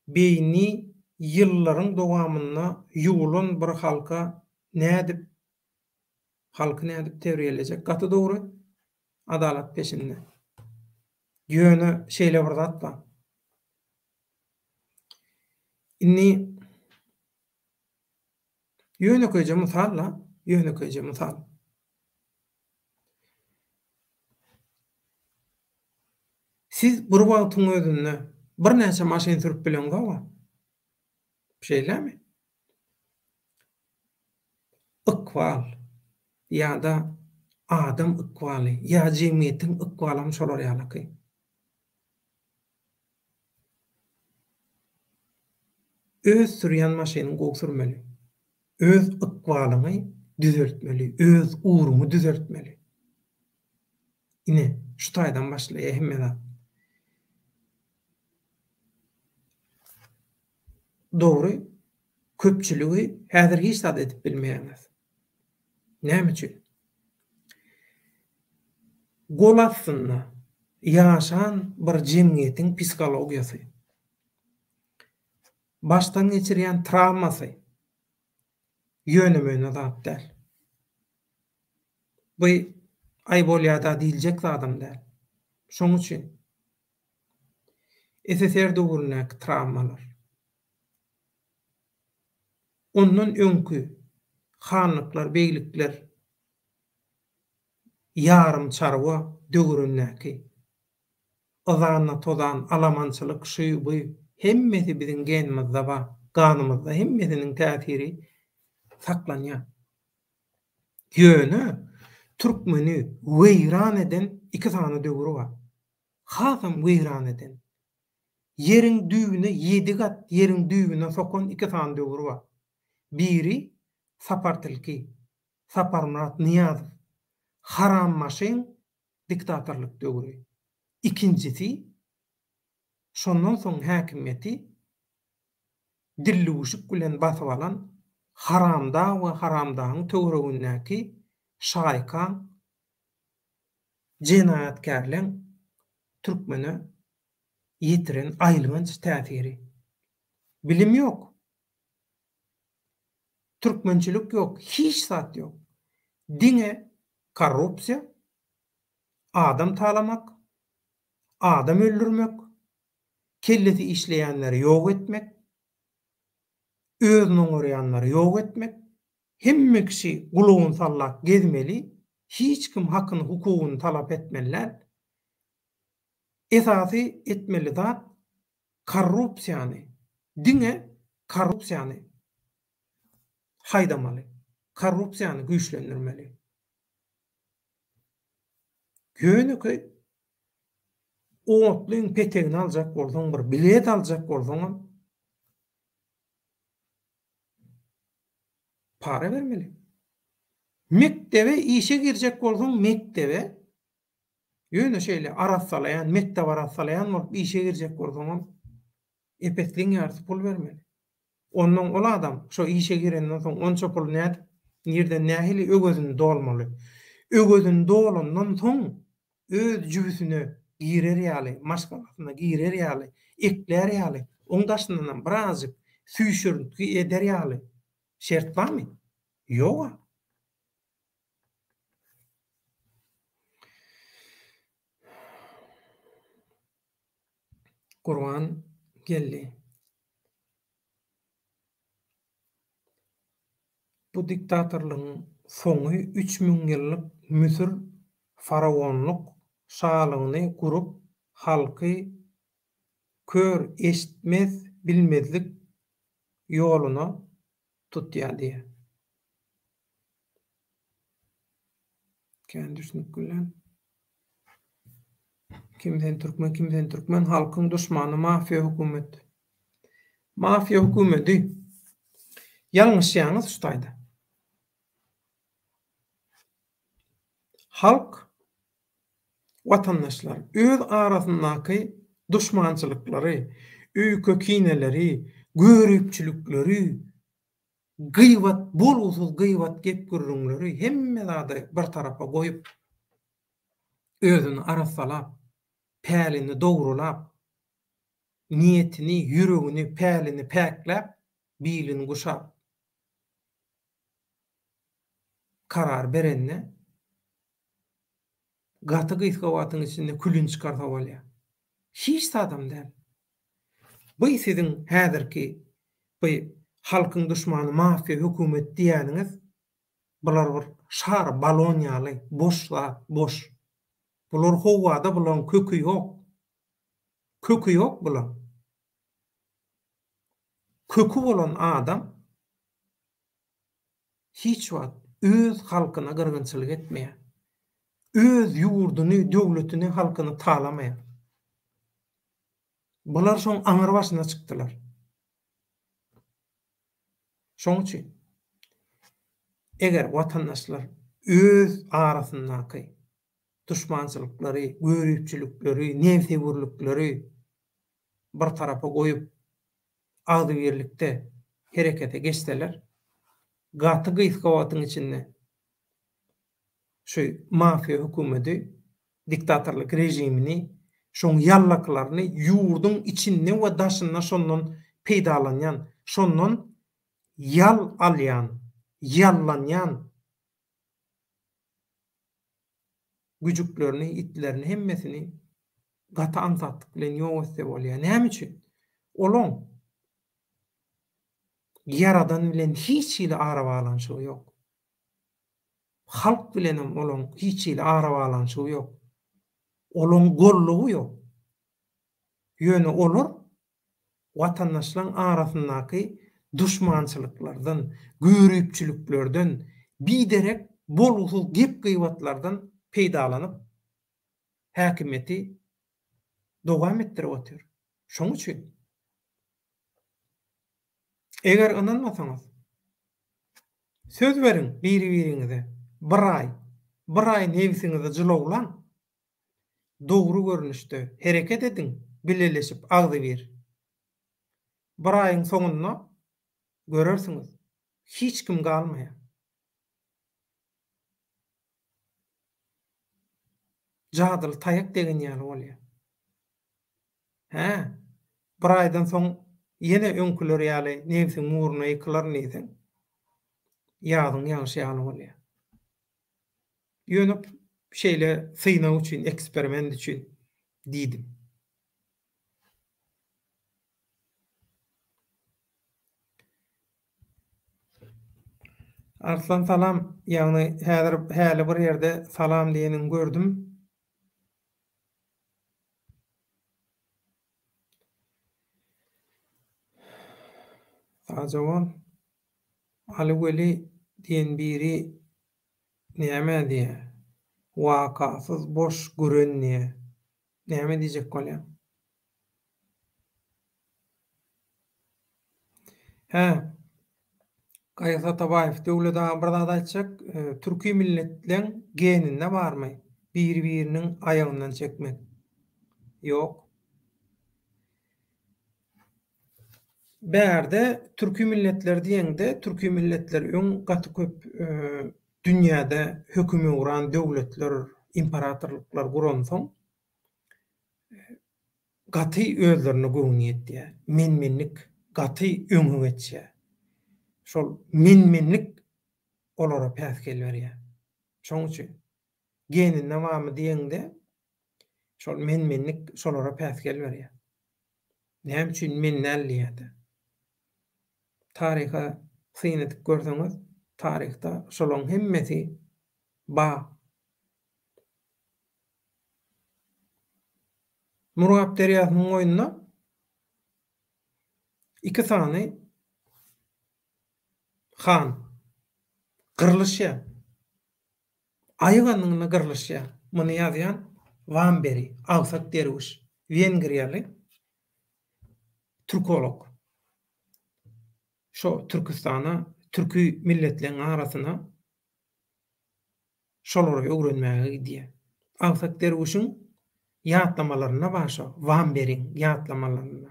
beýni ýyllaryň dowamynda ýuwulan bir halka nädip halky nädip terbiýelejek? Gaty dogry. Adalat peşinde. Ýöne şeýle bir zat bar. Indi ýönekeýje mysal-da, ýönekeýje mysal. Siz bir wagtyň özünde birnäçe maşyn sürüp bileňzog-a? Şeýlemi? Ykbal ýa-da adam ykbaly ýa jemgyýetiň ykbalam şolar ýalyky. Öz sürýän maşynyňy gowy sürmeli. Öz ykbalyňy düzeltmeli, öz ugruňy düzeltmeli. Ine, şu taýdan başlaýar hemme zat. Dogry, köpçüligi häzir hiç zat edip bilmeýäňiz. Näme üçin? Gol astynda ýaşan bir jemgyýetiň psihologiýasy, başdan geçirýän trawmasy ýöne-möne zat däl. Bu aý bolýada diýiljek zadam däl. Şoň üçin SSR döwründäki trawmalar, ondan öňki hanlyklar, beglikler, ýarym çarwa döwründäki yzanda-tozan, alamançylyk, şu-bu hemmesi biziň genimizde bar, ganymyzda hemmesiniň täsiri saklanýar. Ýöne türkmeni weýran eden iki sany döwür bar. Hasam weýran eden. Ýeriň düýbüne ýedi gat ýeriň düýbüne sokan iki sany döwür bar. Biri Sapar tilki, Saparmyrat Nyýazow, harambaşyň diktatorlyk döwri. Ikinjisi şondan soň häkimiýeti dillüwşük bilen basyp alan Haramdag we Haramdagyň töweregindäki şaýkaň jenaýatkärleň türkmene ýetiren aýylganç täsiri. Bilim ýok. Türkmençilik ýok, hiç zat ýok. Diňe korrupsiýa, adam talamak, adam öldürmek, kellesi işleýänleri ýok etmek, özüni oňarýanlary ýok etmek, hemme kişi gulagyny sallap gezmeli, hiç kim hakyny hukugyny talap etmeli däl. Esasy etmeli zat korrupsiýany, diňe korrupsiýany haýdamaly, korrupsiýany güýçlendirmeli. Ýönekeý otlyň petegini aljak bolsaň, bir bilet aljak bolsaňam para bermeli. Mekdebe işe girjek bolsaň, mekdebe ýöne şeýle arassalaýan, mekdep arassalaýan bolup işe girjek bolsaňam epesliň ýarysy pul bermeli. Onnoň ol adam şo işe girenden soň onça puly nädip, nirden nähili öwezini dolmaly? Öwezini dolandan soň öz jübüsine girer ýaly, maşgalasyna girer ýaly, eklär ýaly, oň daşyndanam birazjyk süýşürintgi eder ýaly şert barmy? Ýog-a. Gurban geldi. Bu diktatorlygyň soňy 3000 ýyllyk Müsür faraonlyk şalygyny gurup. Halky kör eşitmez bilmezlik ýoluna tutýar diýýär. Kän düşünip bilýän. Kim sen türkmen kim sen türkmen halkyň duşmany mafiýa hökümet. Mafiýa hökümedi. Ýalňyşýaňyz şu taýda. Halk watandaşlar öz arasyndaky duşmançylyklary, öýke-kineleri, göripçilikleri Gybat, bolgusyz gybat gep-gürrüňleri hemme zady bir tarapa goýup, özüni arassalap, pälini dogrulap, niýetini, ýüregini, pälini päkläp, bilini guşap, karar berende, gaty gysga wagtyň içinde külüni çykarsa bolýar. Hiç zadam däl. Bu siziň häzirki bu halkyň duşmany mafiýa hökümet diýýäniňiz bular bir şar balon ýaly boş zat boş. Bular howada bulaň köki ýok. Köki ýok bulaň. Köki bolan adam hiç wagt öz halkyna gyrgynçylyk etmeýär. Öz ýurduny, döwletini, halkyny talamaýar. Bular şoň aňry başyna çykdylar. Şoň üçin eger watandaşlar öz arasyndaky duşmançylyklary, göripçilikleri, nebsewürlikleri bir tarapa goýup, agzybirlikde herekete geçseler, gaty gysga wagtyň içinde şu mafiýa hökümeti, diktatorlyk režimini, şoň ýallakylaryny ýurduň içinde we daşynda şondan peýdalanýan, şondan ýal alýan, ýallanýan güjüklerini, itlerini hemmesini gaty aňsatlyk bilen ýok etse bolýar. Näme üçin? Olaň Ýaradan bilen hiç hili arabaglanyşygy ýok. Halk bilenem olaň hiç hili arabaglanyşygy ýok. Olaň gollugy ýok. Ýöne olar watandaşlaň arasyndaky duşmançylyklardan, göripçiliklerden, biderek bolgusyz gep-gybatlardan peýdalanyp, häkimiýeti dowam etdirip otyr. Şoň üçin, eger ynanmasaňyz, söz beriň biri-biriňize, bir aý, bir aý nebsiňizi jylawlaň, Dogry görnüşde hereket ediň, bileleşip agzybir. Bir aýyň soňunda görersiňiz, hiç kim galmaýar. Jadyly taýak degen ýaly bolýar. Hä, bir aýdan soň ýene öňküler ýaly nebsiň ugruna ýykylaryn diýseň, ýazyň ýagyşy ýaly bolýar. Ýöne şeýle synag üçin, eksperiment üçin diýdim. Arslan salam, ýagny häzir häli bir ýerde salam diýeniňi gördüm. Sagja bol. Aly Weli diýen biri Näme diýýä? Wakasyz boş güren diýýä. Näme diýjek bolýaň? Hä. Gaýgy Atabaýew, Döwlet aga bir zat aýtjak, türki milletleň geninde barmy biri-biriniň aýagyndan çekmek? Ýok. Bärde türki milletler diýeňde, türki milletler öň gaty köp dünýäde hökümewran döwletler, imperatorlyklar guransoň, gaty özlerine göwni ýetýär. Men-menlik gaty öňe geçýär. Şol men-menlik olara päsgel berýär. Şoň üçin geninde barmy diýeňde, Şol men-menlik şolara päsgel berýär. Näme üçin men däl diýýär-de. Taryha syn edip görseňiz, taryhda şolaryň hemmesi ba. Murgap derýasynyň boýunda iki sany han gyrlyşýar. Aýyganynda gyrlyşýar. Muny ýazýan Wamberi, agsak derwüş, wengriýaly türkolog. Şo Türküstana, türki milletleň arasyna şolary öwrenmäge gidýär. Agsak derwüşiň ýatlamalarynda bar şo, Wamberiň ýatlamalarynda.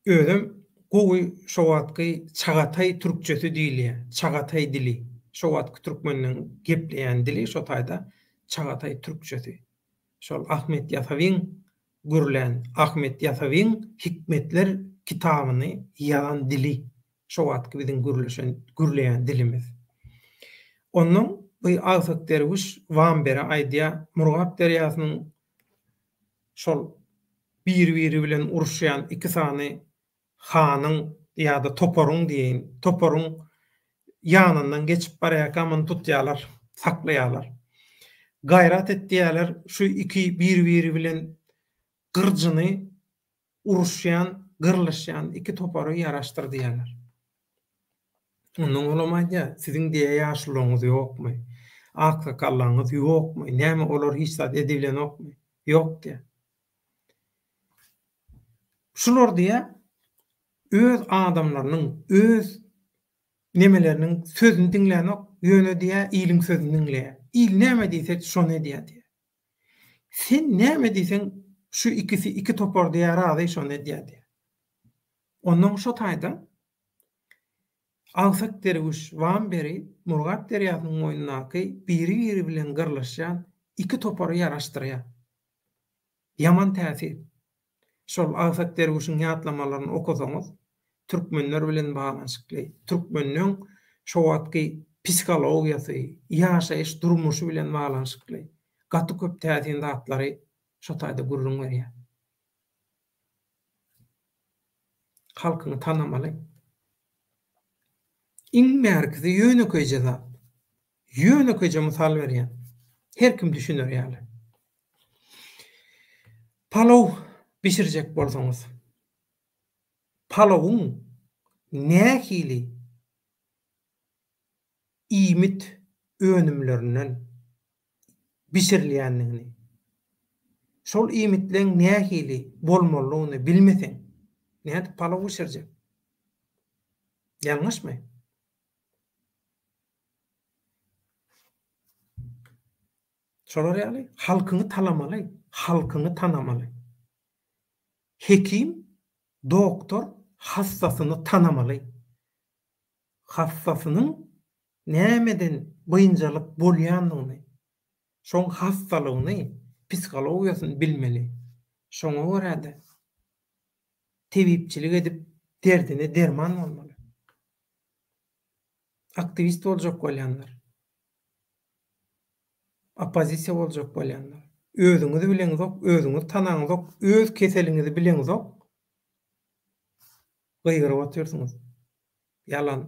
Özem gowy şo wagtky çagataý türkçesi diýilýär, çagataý dili. Şo wagtky türkmenleň gepleýän dili şo taýda çagataý türkçesi. Şol Ahmet Ýasawyň gürlän, Ahmet Ýasawyň Hikmetler kitabyny ýazan dili. Şo wagtky biziň gürleşen, gürleýän dilimiz. Onnoň bu agsak derwüş Wambere aýdýar, Murgap derýasynyň şol bir-biri bilen uruşýan iki sany hanyň ýa-da toparyň diýeýin, toparyň ýanyndan geçip barýarka muny tutýarlar, saklaýarlar. Gaýrat et diýýärler, şu iki bir-biri bilen gyrjyny uruşýan, gyrlyşýan iki topary ýaraşdyr diýýärler. Ondan olam aýdýar, siziň diýýär ýaşulyňyz ýokmy? Aksakallaňyz ýokmy? Näme olar hiç zat edibilenokmy? Ýok diýýär. Şular diýýär, öz adamlarynyň, öz nemeleriniň sözüni diňlänok, ýöne diýýär, iliň sözüni diňleýär. Il näme diýse, şony edýär diýýär. Sen näme diýseň, şu ikisi iki topar diýýär, razy şony edýär diýýär. Onnoň şo taýda Agsak derwüş Wamberi Murgap derýasynyň boýundaky biri-biri bilen gyrlyşýan iki topary ýaraşdyrýar. Ýaman täsin. Şol Agsak derwüşiň ýatlamalaryny okasaňyz, türkmenler bilen baglanyşykly, türkmenleň şo wagtky psihologiýasy, ýaşaýyş durmuşy bilen baglanyşykly gaty köp täsin zatlary şo taýda gürrüň berýär. Halkyňy tanamaly. Iň bärkisi ýönekeýje zat. Ýönekeýje mysal berýän. Her kim düşüner ýaly. Palaw bişirjek bolsaňyz, palawyň nähili iýmit önümlerinden bişirilýändigini, şol iýmitleň nähili bolmalydygyny bilmeseň, nädip palaw bişirjek? Ýalňyşmy? Şolar ýaly halkyňy talamaly, halkyňy tanamaly. Hekim, doktor hassasyny tanamaly. Hassasynyň nämeden biynjalyk bolýandygyny, şoň hassalygyny, psihologiýasyny bilmeli. Şoňa görä-de, tebipçilik edip derdine derman bolmaly. Aktiwist boljak bolýanlar. Oppozisiýa boljak bolýanlar. Özüňizi bileňizok, özüňizi tanaňyzok, öz keseliňizi bileňizok. Gygyryp otyrsyňyz. Ýalan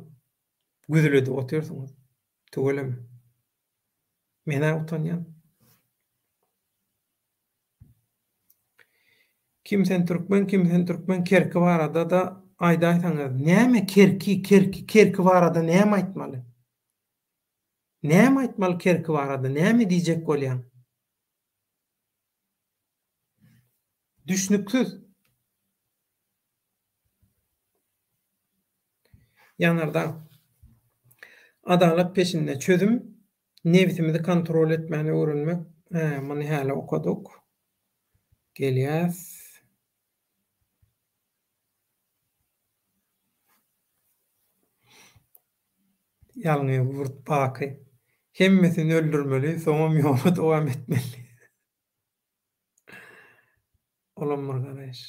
güzüledip otyrsyňyz. Tüweleme. Men-ä utanýan. Kim sen türkmen kim sen türkmen kerki barada da aýdaýsaňyz näme kerki kerki kerki barada näme aýtmaly näme aýtmaly kerki barada näme diýjek bolýaň düşnüksiz. Ýanardag. Adalat peşinde çözüm Nebsimizi kontrol etmäni öwrenmek, hä, muny häli okadyk. Gelýäs. Ýalňy gurt baky. Hemmesini öldürmeli, soňam ýola dowam etmeli. Olam bir garaýyş.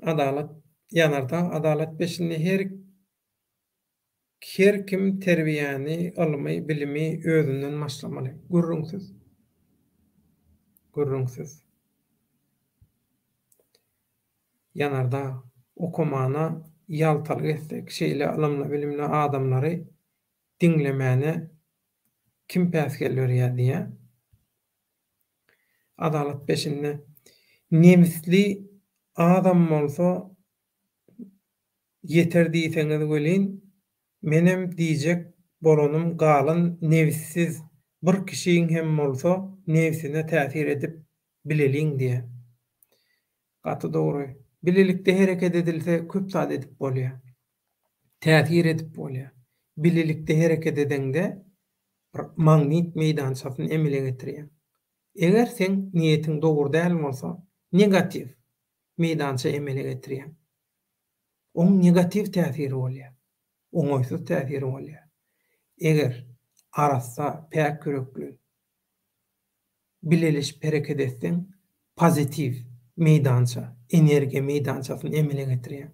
Adalat Ýanardag adalat peşinde her Her kim terbiýäni, ylmy, bilimi özünden başlamaly. Gürrüňsiz. Gürrüňsiz. Ýanardag, okamana ýaltalyk etsek, şeýle ylymly-bilimli adamlary diňlemäne kim päsgel berýär diýýär. Adalat peşinde. Nebisli azam bolsa ýeter diýseňiz welin, menem diýjek bolanym galan nebissiz bir kişiň hem bolsa nebsine täsir edip bileliň diýä. Gaty dogry. Bilelikde hereket edilse köp zat edip bolýa. Täsir edip bolýa. Bilelikde hereket edeňde bir magnit meýdançasyny emele getirýäň. Eger seň niýetiň dogry däl bolsa, negatiw meýdança emele getirýäň. Oň negatiw täsiri bolýar. Oňaýsyz täsiri bolýar. Eger arassa, päk ýürekli, bileleşip hereket etseň, pozitiw meýdança, energiýa meýdançasyny emele getirýäň.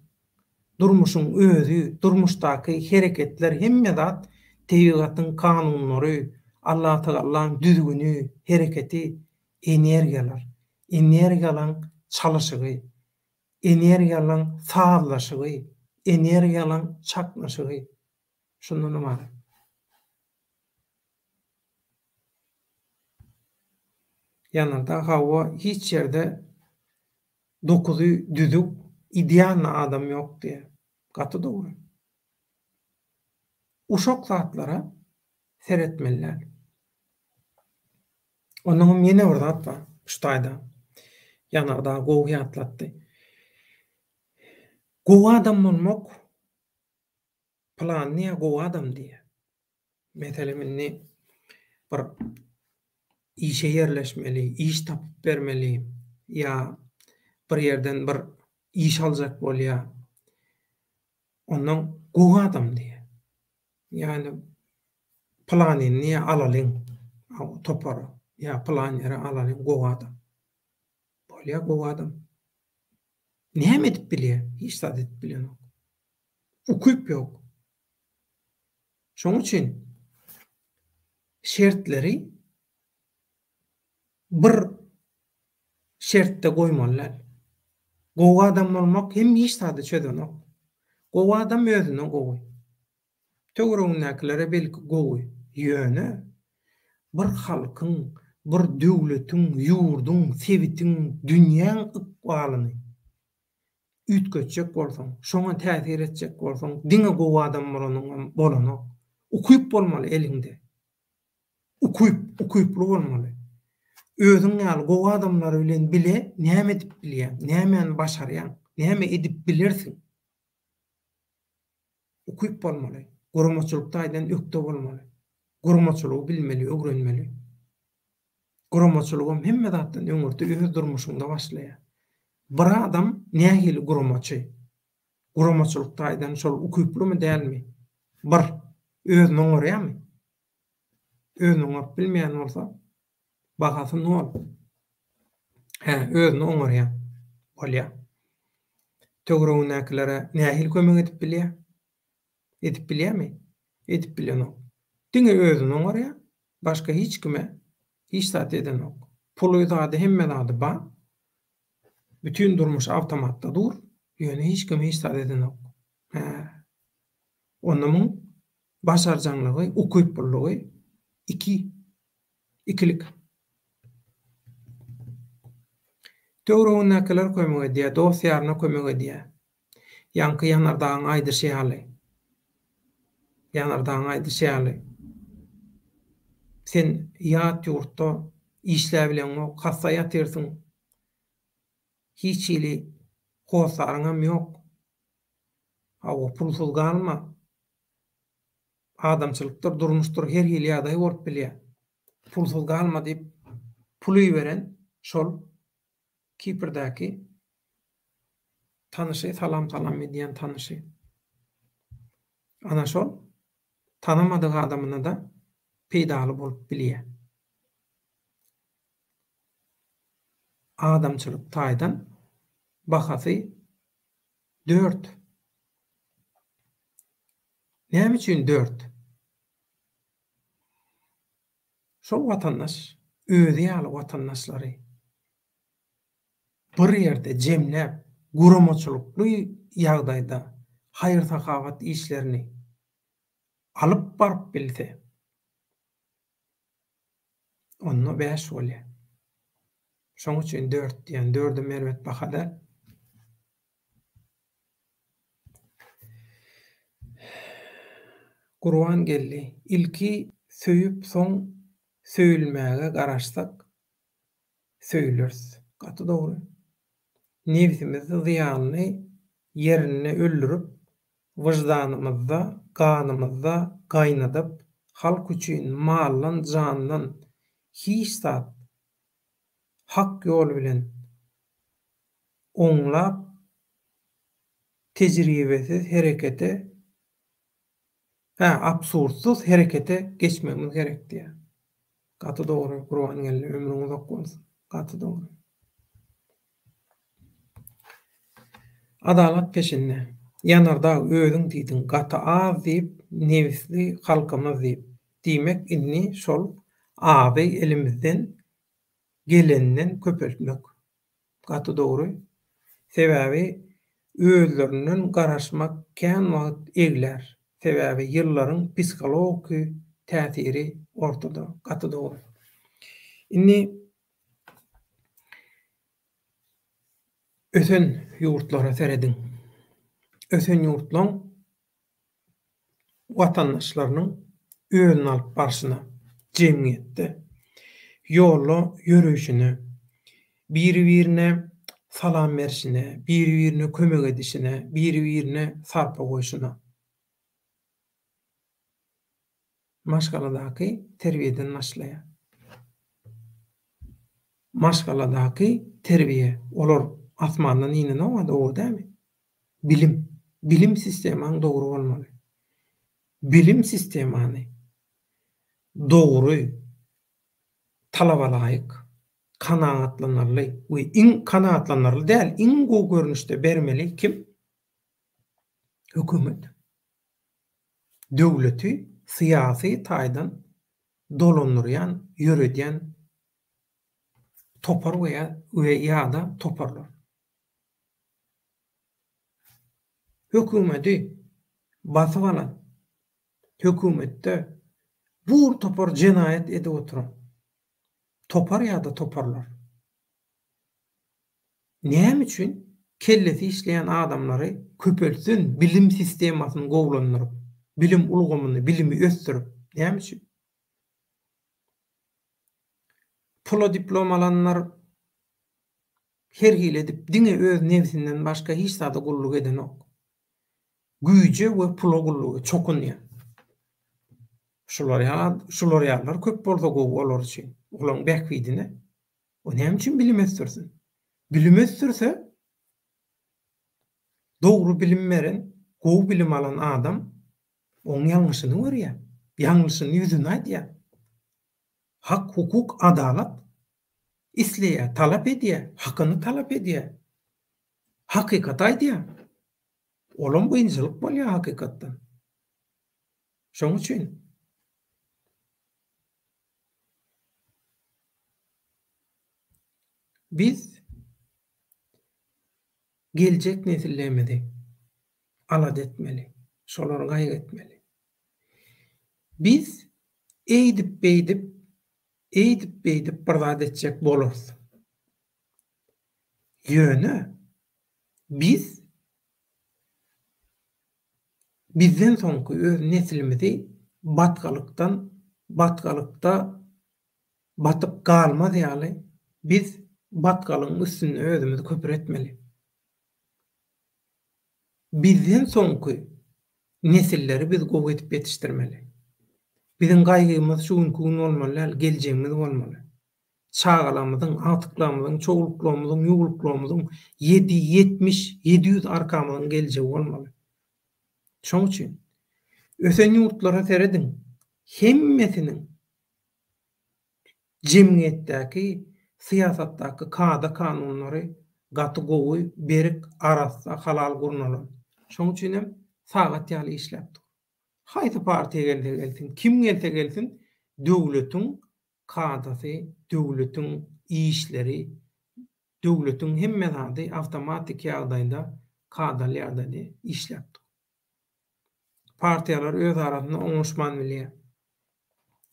Durmuşyň özi, durmuşdaky hereketler hemme zat tebigatyň kanunlary, Allatagallaň düzgüni, hereketi energiýalar. Energiýalaň çalyşygy, energiýalaň sazlaşygy, energiýalaň çaknyşygy şundan ybarat. Ýanardag hawa hiç ýerde dokuzy düzüw idealny adam ýok diýýär. Gaty dogry. Uşak zatlara seretmeli däl. Onnoňam ýene bir zat bar şu taýda. Ýanardag gowy ýatlatdy. Gowy adam bolmak Pylany diýýär gowy adam diýýär. Meselem indi bir işe ýerleşmeli, iş tapyp bermeli ýa bir ýerden bir iş aljak bolýar. Onnoň gowy adam diýýär. Ýagny pylanyny diýýär alalyň topara ýa pylan ýere alalyň gowy adam. Bolýar gowy adam. Näme edip bilýär? Hiç zat edip bilenok. Ukyp ýok. Şonuň üçin şertleri bir şertde goýmaly däl. Gowy adam bolmak hem hiç zady çözenok. Gowy adam özüne gowy. Töweregindäkilere belki gowy. Ýöne bir halkyň, bir döwletiň, ýurduň, sebitiň, dünýäň ykbalyny üýtgetjek bolsaň, şoňa täsir etjek bolsaň, diňe gowy adam bolanyňam bolanok. Ukyp bolmaly eliňde. Ukyp, ukyply bolmaly. Özüň ýaly gowy adamlar bilen bile näme edip bilýäň, nämäni başarýaň, näme edip bilersiň? Ukyp bolmaly. Guramaçylyk taýdan ökde bolmaly. Guramaçylygy bilmeli, öwrenmeli. Guramaçylygam hemme zatdan öňürti öz durmuşyňda başlaýar. Bir adam nähili guramaçy? Guramaçylyk taýdan şol ukyplymy dälmi? Bir, özüni oňarýarmy? Özüni oňaryp bilmeýän bolsa, bahasy nol. Hä, özüni oňarýar. Bolýar. Töweregindäkilere nähili kömek edip bilýär? Edip bilýärmi? Edip bilenok. Diňe özüni oňarýar, başga hiç kime hiç zat edenok. Puly zady hemme zady bar. Bütin durmuş awtomatda dur, ýöne hiç kime hiç zat edenok. Hä. Onda muň başarjaňlygy, ukyplylygy iki, ikilik. Töweregindäkiler kömek edýär, dost-ýaryna kömek edýär. Ýaňky Ýanardagyň aýdyşy ýaly. Ýanardagyň aýdyşy ýaly. Sen ýat ýurtda işläbileňok, hassa ýatyrsyň. Hiç hili hossaryňam ýok. Hawa, pulsuz galma. Adamçylykdyr, durmuşdyr, her hili ýagdaý bolup bilýär. Pulsuz galma diýip, pul iberen şol Kiprdäki tanyşy, salam-salam edýän tanyşy. Ana şol tanamadyk adamyna-da peýdaly bolup bilýär. Adamçylyk taýdan bahasy dört. Näme üçin dört? Şol watandaş özi ýaly watandaşlary bir ýerde jemläp, guramaçylykly ýagdaýda haýyr-sahawat işlerini alyp baryp bilse, onda bäş bolýar. Şoň üçin dört diýen. Dördem erbet baha däl. Gurban geldi. Ilki söýüp soň söýülmäge garaşsak söýüleris. Gaty dogry. Nebsimizi zyýanly ýerinde öldürip, wyždanymyzda, ganymyzda gaýnadyp, halk üçin maldan, jandan hiç zat hak ýol bilen oňlap tejribesiz herekete hä absurdsyz herekete geçmegimiz gerek diýýär. Gaty dogry Gurbangeldi ömrüň uzak bolsun. Gaty dogry. Adalat peşinde. Ýanardag özüň diýdiň gaty az diýip nebisli halkymyz diýip. Diýmek indi şol azy elimizden geleninden köpeltmek. Gaty dogry. Sebäbi özlerinden garaşmak kän wagt eglär. Sebäbi ýyllaryň psihologiki täsiri ortada. Gaty dogry. Indi ösen ýurtlara serediň. Ösen ýurtlaň watandaşlarynyň özüni alyp barşyna, jemgyýetde, ýolda ýöreýşine, biri-birine salam berşine, biri-birine kömek edişine, biri-birine sarpa goýşuna. Maşgaladaky terbiýeden başlaýar. Maşgaladaky terbiýe, olar asmandan inenok-a, dogry dälmi? Bilim. Bilim sistemaň dogry bolmaly. Bilim sistemany dogry, talabalaýyk, kanagatlanarly we iň kanagatlanarly däl, iň gowy görnüşde bermeli kim? Hökümet. Döwleti syýasy taýdan dolandyrýan, ýöredýän topar we ýa-da toparlar. Hökümeti basyp alan, hökümetde bur topar jenaýat edip oturan topar ýa-da toparlar näme üçin kellesi işleýän adamlary köpeltsin, bilim sistemasyny gowulandyryp, bilim ulgamyny, bilimi ösdürip, näme üçin? Pula diplom alanlar Her hili edip diňe öz nebsinden başga hiç zada gulluk edenok. Güýje we pula gulluk çokunýar. Şular ýaly şular ýalylar köp bolsa gowy olar üçin. Olaň bähbidine. O näme üçin bilim ösdürsin? Bilim ösdürse dogry bilim beren, gowy bilim alan adam oň ýalňyşyny görýär. Ýalňyşyny ýüzüne aýdýar. Hak, hukuk, adalat isleýär, talap edýär, hakyny talap edýär. Hakykaty aýdýar. Olam gynjylyk bolýar hakykatdan. Şoň üçin biz geljek nesillerimizi alada etmeli, şolary gaýgy etmeli. Biz eýdip-beýdip, eýdip-beýdip bir zat etjek bolarys. Ýöne biz bizden soňky öz neslimizi batgalykdan, batgalykda batyp galmaz ýaly biz batgalygyň üstünde özümizi köpür etmeli. Bizden soňky nesilleri biz gowy edip ýetişdirmeli. Biziň gaýgymyz şu günki gün bolmaly däl, geljegimiz bolmaly. Çagalarymyzyň, agtyklarymyzyň, çowluklarymyzyň, ýuwluklarymyzyň ýedi, 70, 700 arkamyzyň geljegi bolmaly. Şoň üçin ösen ýurtlara serediň, hemmesiniň Jemgyýetdäki, syýasatdaky kada-kanunlary gaty gowy, berik, arassa, halal gurnalan. Şoň üçinem sagat ýaly işläp dur. Haýsy partiýa gelse gelsin, kim gelse gelsin, döwletiň kadasy, döwletiň işleri, döwletiň hemme zady awtomatiki ýagdaýda, kadaly ýagdaýda işläp dur. Partiýalar öz arasynda oňuşman bilýär.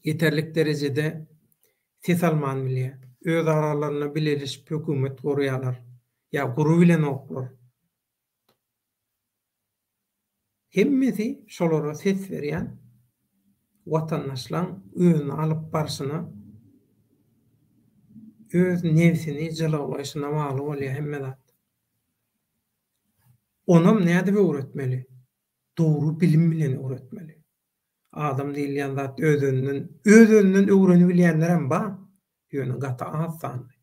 Ýeterlik derejede ses alman bilýär. Öz aralarynda bileleşip hökümet gurýarlar. Ýa gurubilenoklar. Hemmesi şolara ses berýän watandaşlaň özüni alyp barşyna, öz nebsini jylawlaýşyna bagly bolýar hemme zat. Onam nädip öwretmeli? Dogry bilim bilen öwretmeli. Adam diýilýän zat öz-özünden, öz-özünden öwrenibilýänlerem bar, ýöne gaty az sanly.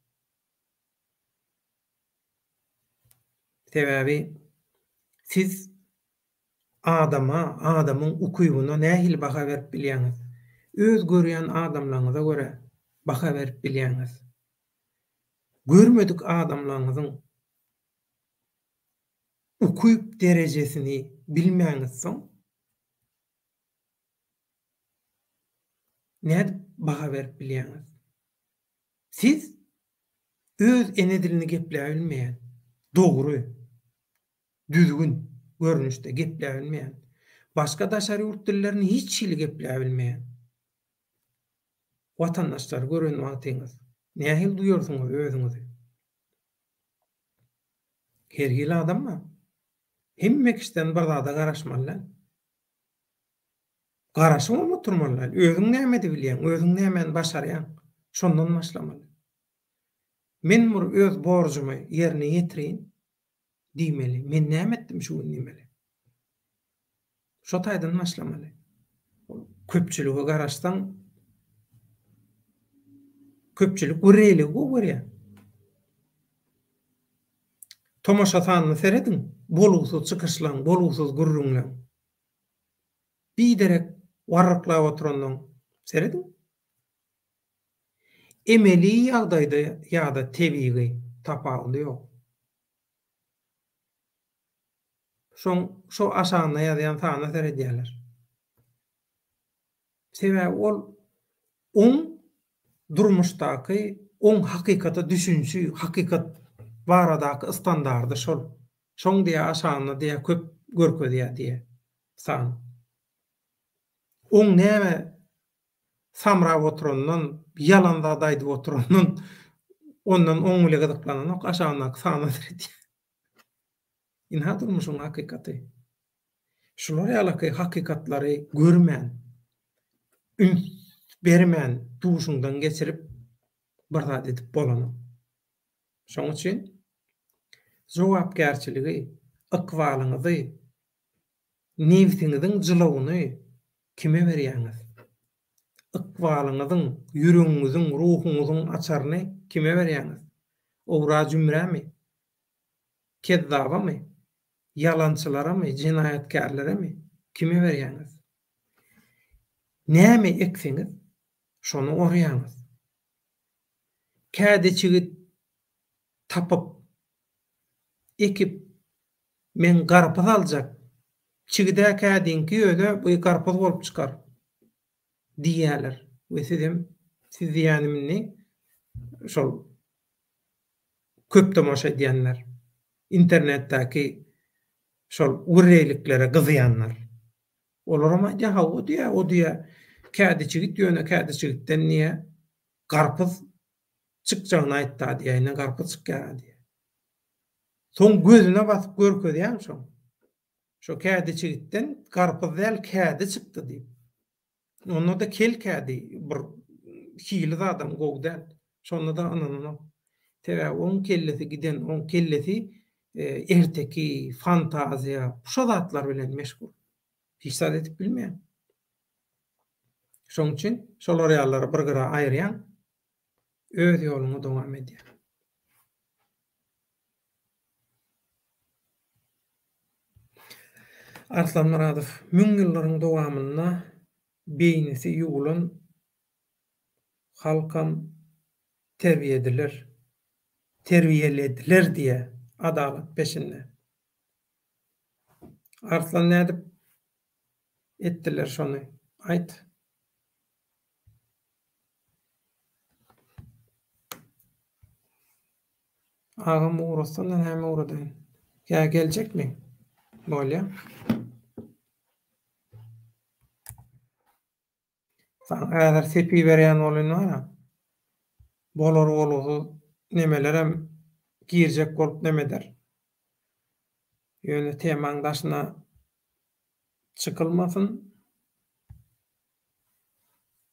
Sebäbi siz adama, adamyň ukybyna nähili baha berip bilýäňiz? Öz görýän adamlaryňyza görä baha berip bilýäňiz. Görmedik adamlaryňyzyň ukyp derejesini bilmäňizsoň, nädip baha berip bilýäňiz? Siz öz ene dilini gepläbilmeýän, dogry, düzgün görnüşde gepläbilmeýän, başga daşary ýurt dillerini hiç hili gepläbilmeýän watandaşlary gören wagtyňyz nähili duýarsyňyz özüňizi? Her hili adam bar. Hemme kişiden bir zada garaşmaly däl. Garaşybam oturmaly däl. Özüň näme edibilýäň, özüň nämäni başarýaň, şondan başlamaly. Men bir öz borjumy ýerine ýetireýin diýmeli. Men näme etdim şu gün diýmeli. Şo taýdan başlamaly. Köpçülige garaşsaň, köpçülik wirreýligi gowy görýär. Tomaşa sanyna serediň, bolgusyz çykyşlaň, bolgusyz gürrüňleň. Biderek warryklap oturanlaň serediň. Emeli ýagdaýda ýa-da tebigy tapawudy ýok. Şoň şo aşagynda ýazýan sana seredýärler. Sebäbi ol oň durmuşdaky, oň hakykata düşünişi, hakykat baradaky standardy şol. Şoň diýýär aşagynda diýýär köp görkezýär diýýär san. Oň näme samrap oturandan, ýalan zat aýdyp oturandan ondan oň bile gyzyklananok, aşagyndaky sana seredýär. Ynha durmuşyň hakykaty. Şular ýalaky hakykatlary görmän, üns bermän duşuňdan geçirip bir zat edip bolanok. Şoň üçin jogapkärçiligi, ykbalyňyzy, nebsiňiziň jylawyny kime berýäňiz? Ykbalyňyzyň, ýüregiňiziň, ruhuňyzyň açaryny kime berýäňiz? Owra-jümrämi? Kezzabamy? Ýalançylaramy, jenaýatkärleremi? Kime berýäňiz? Näme ekseňiz, şony orýaňyz. Kädi çigit tapyp, ekip, men garpyz aljak, çigid-ä kädiňki ýöne bu garpyz bolup çykar diýýärler we sizem, siz diýýänim indi şol köp tomaşa edýänler, internetdäki şol wirreýliklere gyzýanlar. Olaram aýdýar, hawa diýýär, o diýýär, kädi çigit ýöne kädi çigitden diýýär, garpyz çykjagyny aýtda diýýär, ine garpyz çykýar diýýär. Soň gözüne basyp görkezýäň şoň. Şo kädi çigitden garpyz däl, kädi çykdy diýip. Onda-da kel kädi bir hili zadam gowy däl. Şonda-da ynananok. Sebäbi oň kellesi giden, oň kellesi erteki, fantaziýa, şo zatlar bilen meşgul. Hiç zat edip bilmeýär. Şoň üçin şolar ýalylary bir gyra aýyrýaň, öz ýoluňy dowam edýäň. Arslan Myradow, Müň ýyllaryň dowamynda beýnisi ýuwulan halkam terbiýediler, terbiýelediler diýýär adalat peşinde. Arslan nädip etdiler şony aýt. Agam ugratsana näme ugradaýyn. Ýa geljekmi? Bolýa. Saňa häzir sepi berýän bolyn bara. Bolar bolgusyz nemelerem girjek bolup neme eder. Ýöne temaň daşyna çykylmasyn.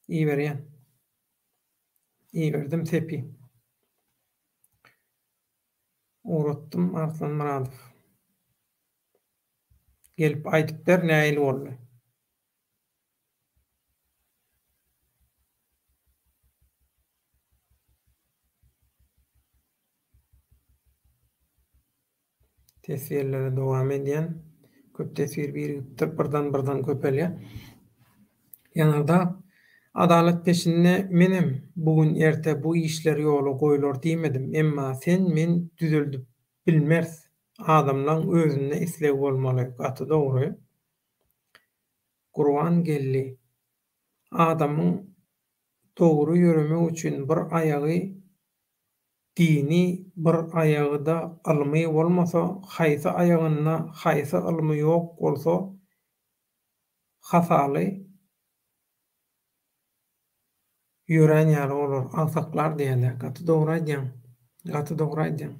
Iberýän. Iberdim sepi. Ugratdym Arslan Myradow. Gelip aýdyp ber nähili boldy. Teswirlere dowam edýän. Köp teswir birigipdir, birdan-birdan köpelýär. Ýanardag, Adalat peşinde menem bu gün erte bu işler ýola goýular diýmedim, emma sen men düzeldip bilmeris, adamlaň özünde isleg bolmaly, gaty dogry. Gurban Geldi, Adamyň dogry ýöremek üçin bir aýagy dini bir aýagyda ylmy bolmasa haýsy aýagynda haýsy ylmy ýok bolsa hataly ýörän ýaly bolar, agsaklar diýýärler. Gaty dogry aýdýaň. Gaty dogry aýdýaň.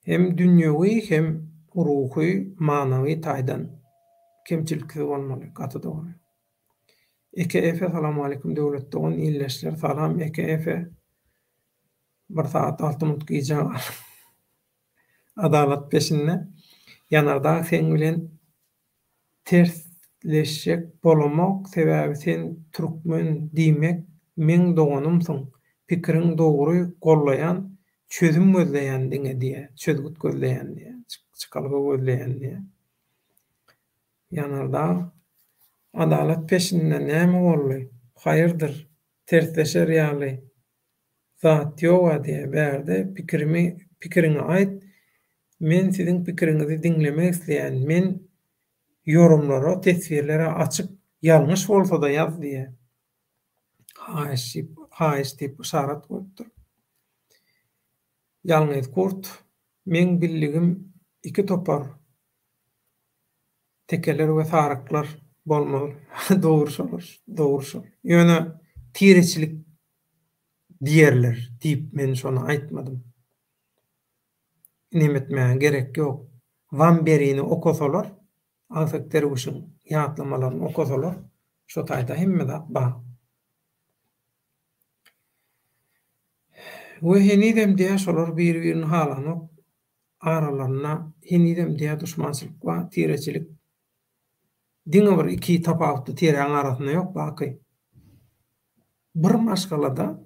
Hem dünýewi hem ruhy, manawy taýdan kemçiliksiz bolmaly. Gaty dogry. Eke Efe Salamaleýkum Döwlet dogan ildeşler salam Eke Efe bir sagat alty minut gijä galyp Adalat peşinde Ýanardag seň bilen Tersleşjek bolamok sebäbi sen türkmen diýmek meň doganymsyň pikiriň dogry gollaýan çözüm gözleýän diňe diýä çözgüt gözleýän diýä çykalga gözleýän diýä Ýanardag adalat peşinde näme boldy haýyrdyr tersleşer ýaly zat ýoga diýä bärde pikirimi pikiriňi aýt Men siziň pikiriňizi diňlemek isleýän men ýorumlara teswirlere açyk ýalňyş bolsada ýaz diýä haýyş diýip haýyş diýip yşarat goýupdyr. Ýalňyz kurt meň bildigim iki topar tekeler we saryklar bolmaly dogry şolar dogry şol ýöne tireçilik diýerler diýip men şony aýtmadym. Inem etmäge gerek ýok. Wamberini okasalar, Agsak derwüşiň ýatlamalaryny okasalar, şo taýda hemme zat bar. We henizem diýä şolar biri-birini halanok. Aralarynda henizem diýä duşmançylyk bar, tireçilik. Diňe bir iki tapawutly tiräň arasynda ýok baky. Bir maşgalada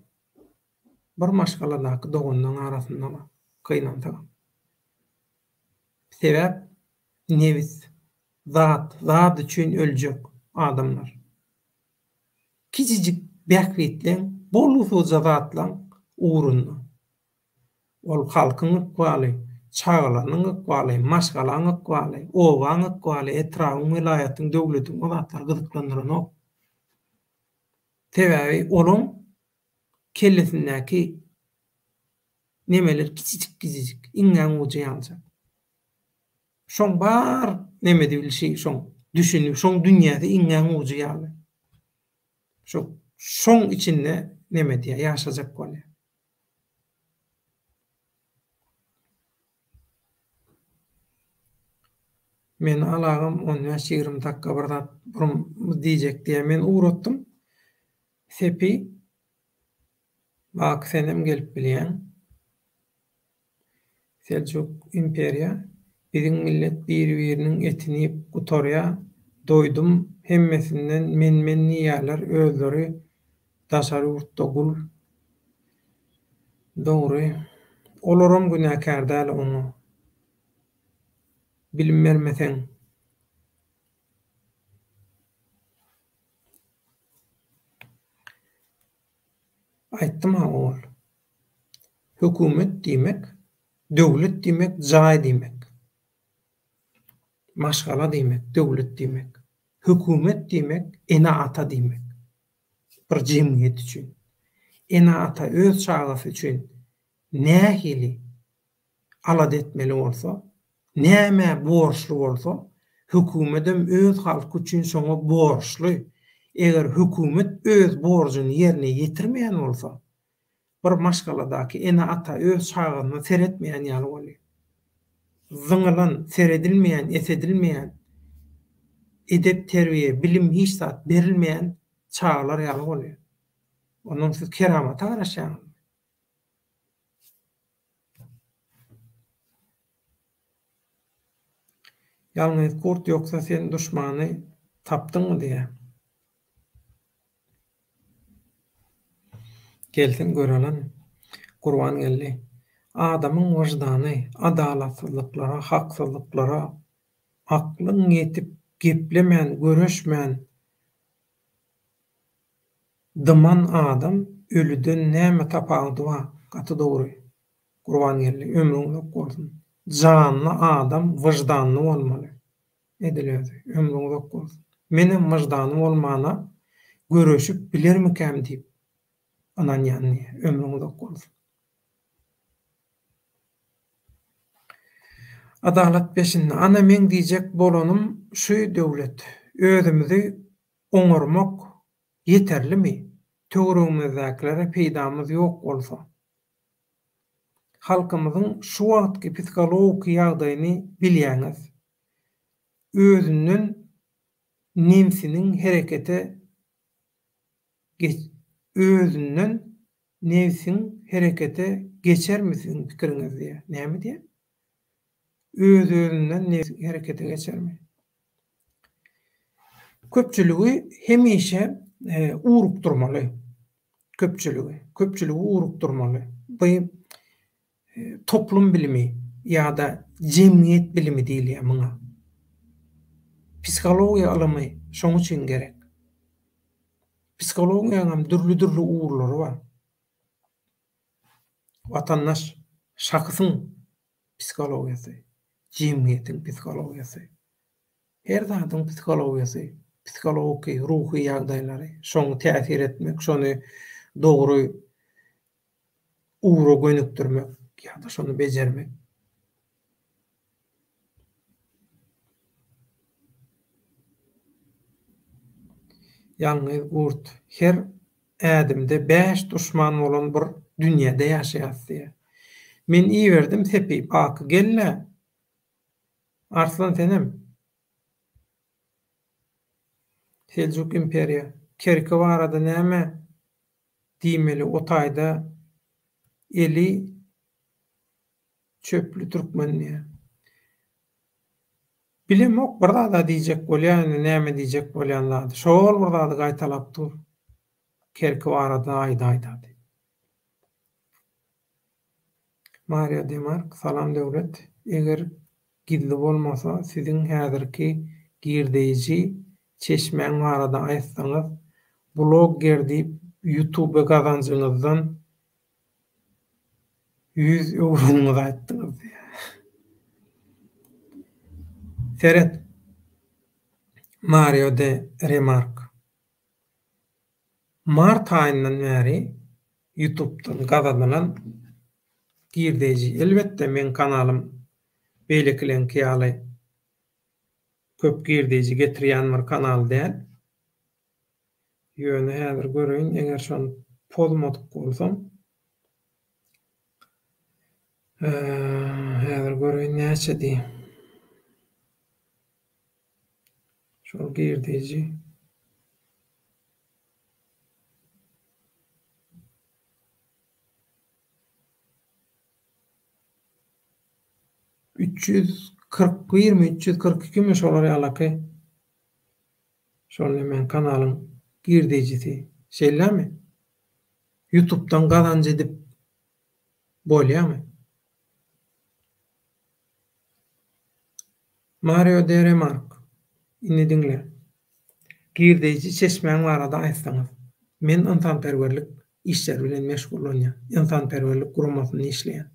Bir maşgaladaky doganlaň arasynda bar, gynansagam. Sebäp nebis, zat, zat üçin öljek adamlar. Kiçijik bähbitleň, bolgusyzja zatlaň ugrunda. Ol halkyň ykbaly, çagalarynyň ykbaly, maşgalaň ykbaly, obaň ykbaly, etrabyň, welaýatyň, döwletiň o zatlar gyzyklandyranok. Sebäbi olaň kellesindäki nemeler kiçijik-kiçijik, iňňäň ujy ýalyjak. Şoň bar neme diýilişi, şoň düşüni, şoň dünýäsi iňňäň ujy ýaly. Şo şoň içinde neme diýýär, ýaşajak bolýar. Meni al agam on bäş-ýigrimi dakga bir zat burum diýjek diýýär. Men ugratdym. Sepi, Baky senem gelip bilýäň. Seljuk imperiýa, biziň millet biri-biriniň etini iýip gutarýa, doýdum hemmesinden men-men diýýäler özleri daşary ýurtda gul. Dogry. Olaram günäkär däl oňa. Bilim bermeseň. Aýtdym-a owal. Hökümet diýmek, döwlet diýmek, jaý diýmek. Maşgala diýmek, döwlet diýmek. Hökümet diýmek, ene-ata diýmek. Bir jemgyýet üçin. Ene-ata öz çagasy üçin nähili alada etmeli bolsa, nämä borçly bolsa, hökümetem öz halky üçin şoňa borçly. Eger hökümet öz borjuny ýerine ýetirmeýän bolsa, Bir maşgaladaky ene-ata öz çagasyna seretmeýän ýaly bolýar. Zyňylan, seredilmeýän, esedilmeýän, edep-terbiýe, bilim hiç zat berilmeýän çagalar ýaly bolýar. Ondan siz keramata garaşýaňyzmy? Ýalňyz gurt ýoksa sen duşmany tapdyňmy diýýä. Gelsin görelen Gurbangeldi. Adamyň wyždany adalatsyzlyklara, haksyzlyklara aklyň ýetip geplemän, göreşmän dyman adam ölüden näme tapawudy bar? Gaty dogry. Gurbangeldi ömrüň uzak bolsun. Janly adam wyždanly bolmaly. Edil özi. Ömrüň uzak bolsun. Menem wyždany bolmana göreşip bilermikäm diýip ynanýan diýýär. Ömrüň uzak bolsun. Adalat peşinde. Ana meň diýjek bolanym şu Döwlet. Özümizi oňarmak ýeterlimi? Töweregimizdäkilere peýdamyz ýok bolsa. Halkymyzyň şu wagtky psihologiki ýagdaýyny bilýäňiz. Özünden nebsiniň herekete özünden nebsiň herekete geçermi siziň pikiriňiz diýýär. Näme diýýär? Öz-özünden nebsiň herekete geçermi? Köpçüligi hemişe ugrukdyrmaly. Köpçüligi. Köpçüligi ugrukdyrmaly. Bu toplum bilimi ýa-da jemgyýet bilimi diýilýär muňa. Psihologiýa ylymy şoň üçin gerek. Psihologiýanyň hem dürli-dürli ugurlary bar. Watandaş, şahsyň psihologiýasy, jemgyýetiň psihologiýasy, her zadyň psihologiýasy, psihologiki, ruhy ýagdaýlary, şoňa täsir etmek, şony dogry ugra gönükdirmek ýa-da şony bejermek. Ýalňyz gurt her ädimde bäş duşman bolan bir dünýede ýaşaýas diýýär. Men iberdim sepi Baky gel-le. Arslan senem. Seljuk imperiýa. Kerki barada näme diýmeli o taýda eli Çöpli türkmen diýýär. Bilemok bir zada diýjek bolýar indi näme diýjek bolýan zady. Şol bir zady gaýtalap dur. Kerki barada aýda aýda diýip. Mario Demark, Salam Döwlet. Eger gizli bolmasa siziň häzirki girdeýji çeşmäň barada aýtsaňyz, blogger diýip youtube gazanjyňyzdan Ýüz öwreniňizi aýtdyňyz diýýär. Seret, Mario de Remark. Mart aýyndan bäri Ýutubdan gazanylan girdeýji. Elbetde, meň kanalym beýlekileňki ýaly köp girdeýji getirýän bir kanal däl. Ýöne häzir göreýin, eger şony pozmadyk bolsam. Häzir göreýin näçedi. Şol girdeji. 341 mi, 342 mi şolar ýalaky. Şol nemäň kanalyň girdejisi şeýlemi? Ýutubdan gazanç edip bolýamy? Mario de Remark, indi diňle. Girdeýji çeşmäň barada aýtsaňyz. Men ynsanperwerlik işleri bilen meşgullanýan. Ynsanperwerlik guramasynda işleýän.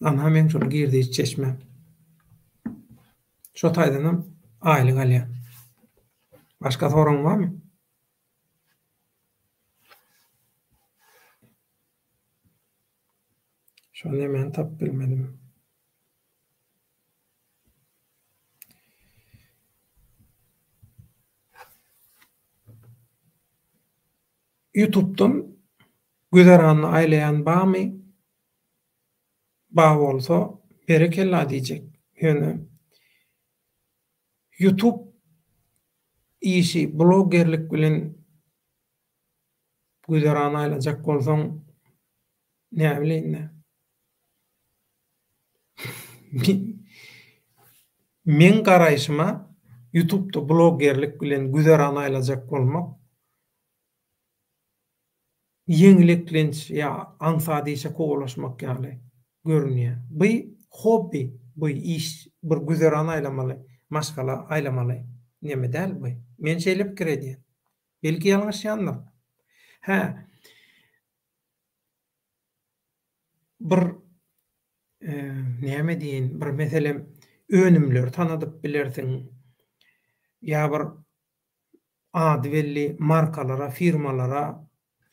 Anha meň şol girdeýji çeşmäm. Şo taýdanam aýlyk alýan. Başga soragyň barmy? Şo nemäni tapyp bilmedim. Ýutubdan güzeranyny aýlaýan bamy? Ba bolsa berekella diýjek. Ýöne Ýutub işi blogerlik bilen güzeran aýlajak bolsaň näbileýin-dä. Meň garaýşyma Ýutubda blogerlik bilen güzeran aýlajak bolmak ýeňil eklenç ýa aňsat işe kowalaşmak ýaly görünýär. Bu hobbi, bu iş, bir güzeran aýlamaly, maşgala aýlamaly neme däl bu. Men şeýle pikir edýän. Belki ýalňyşýandyryn. Hä, bir näme diýeýin, bir meselem önümleri tanadyp bilersiň ýa bir ady belli markalara, firmalara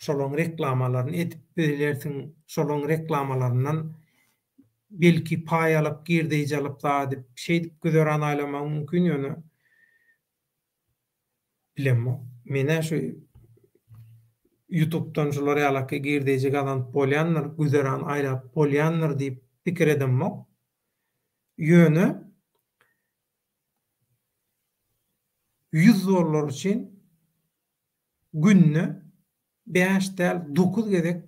şolaryň reklamalaryny edip bilersiň, şolaryň reklamalaryndan belki paý alyp, girdeýji alyp zat edip, şeýdip güzeran aýlamagyň mümkin ýöne bilemok. Men-ä şu ýutubdan şular ýalaky girdeýji gazanyp bolýandyr, güzeran aýlap bolýandyr diýip pikir edemok. Ýöne 100 dollar üçin günde 5 däl 9 gezek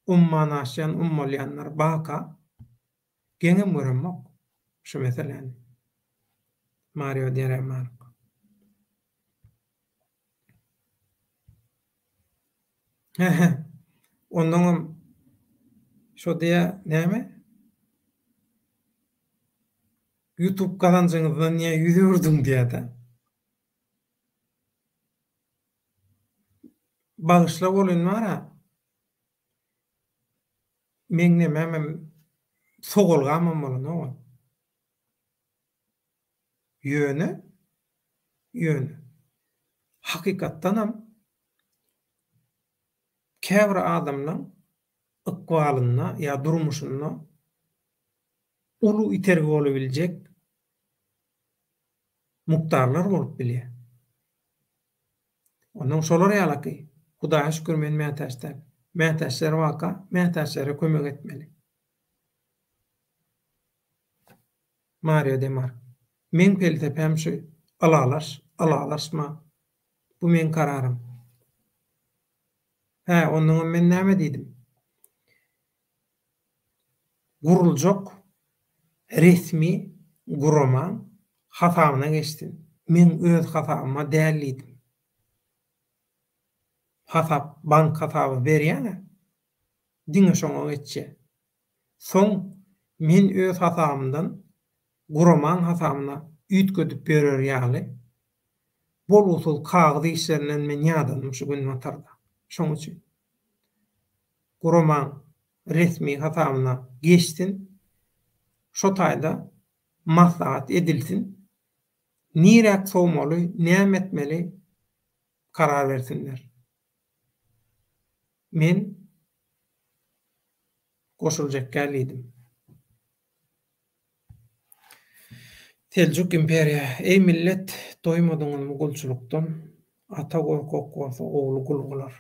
umman aşýan ummalýanlar baka geňem göremok şu meseläni. Mario Deremark. Hä-hä. Onnoňam şo diýä näme? Youtube gazanjyňyzdan niýe ýüz öwürdiň diýä-dä. Bagyşla bolyn bar-a. Meň nemämem sowalgamam bolanok ol. Ýöne, ýöne, hakykatdanam käbir adamlaň ykbalynda ýa durmuşynda uly itergi bolubiljek mukdarlar bolup bilýär. Onnoň şolar ýalaky, Hudaýa şükür men mätäç däl. Mätäçler barka, mätäçlere kömek etmeli. Mario Demark, Meň pelsepäm şu, ylalaş, ylalaşma. Bu meň kararym. Hä, onnoňam men näme diýdim? Guruljak resmi guramaň hasabyna geçsin, meň öz hasabyma däl diýdim. Hasap, bank hasaby berýäň-ä, diňe şoňa geçýär. Soň men öz hasabymdan guramaň hasabyna üýtgedip berer ýaly bolgusyz kagyz işlerinden men ýadadym şu günbatarda. Şoň üçin. Guramaň resmi hasabyna geçsin, şo taýda maslahat edilsin, niräk sowmaly, näme etmeli karar bersinler. Men goşuljak däl diýdim. Seljuk imperiýa, Eý millet, doýmadyňyzmy gulçulykdan? Ata gorkak bolsa, ogly gul bolar.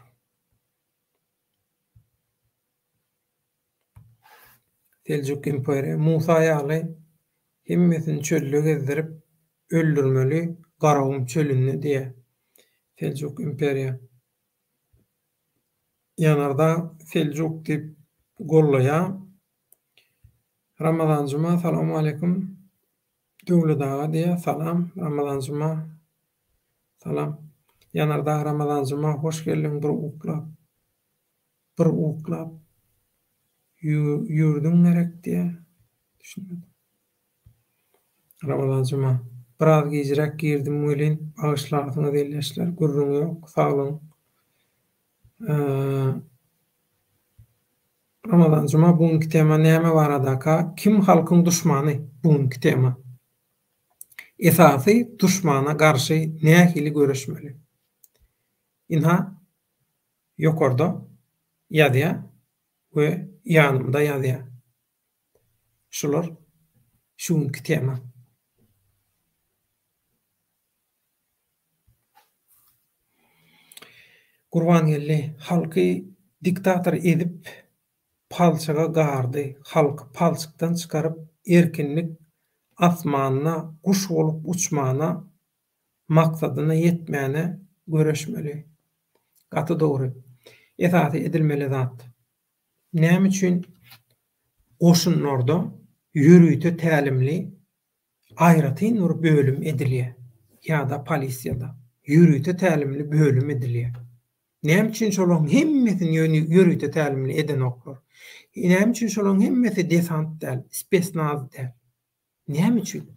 Seljuk imperiýa, Musa ýaly hemmesini çölde gezdirip öldürmeli Garagum çölünde diýýär. Seljuk imperiýa. Ýanardag Seljuk diýip gollaýar. Ramazan Juma salowmaleýkim Döwlet aga diýýär salam Ramazan Juma salam Ýanardag Ramazan Juma hoş geldiň bir uklap bir uklap ýürdüň gerek diýýär düşünmedim Ramazan Juma biraz gijräk girdim welin bagyşlarsyňyz ildeşler gürrüň ýok saglygyň Ramazan Juma bu günki tema näme baradaka kim halkyň duşmany bu günki tema. Esasy duşmana garşy nähili göreşmeli. Ynha ýokarda ýazýa we ýanymda ýazýa. Şular şu günki tema. Gurbangeldi, halky diktator ezip palçyga gardy, halky palçykdan çykaryp erkinlik asmanyna guş bolup uçmana, maksadyna ýetmäne göreşmeli. Gaty dogry. Esasy edilmeli zat. Näme üçin goşunlarda ýörite tälimli aýratyn bir bölüm edilýär ýa-da polisiýada ýörite tälimli bölüm edilýär? Näme üçin şolaryň hemmesini ýörite tälimli edenoklar? Näme üçin şolaryň hemmesi desant däl, spesnaz däl? Näme üçin?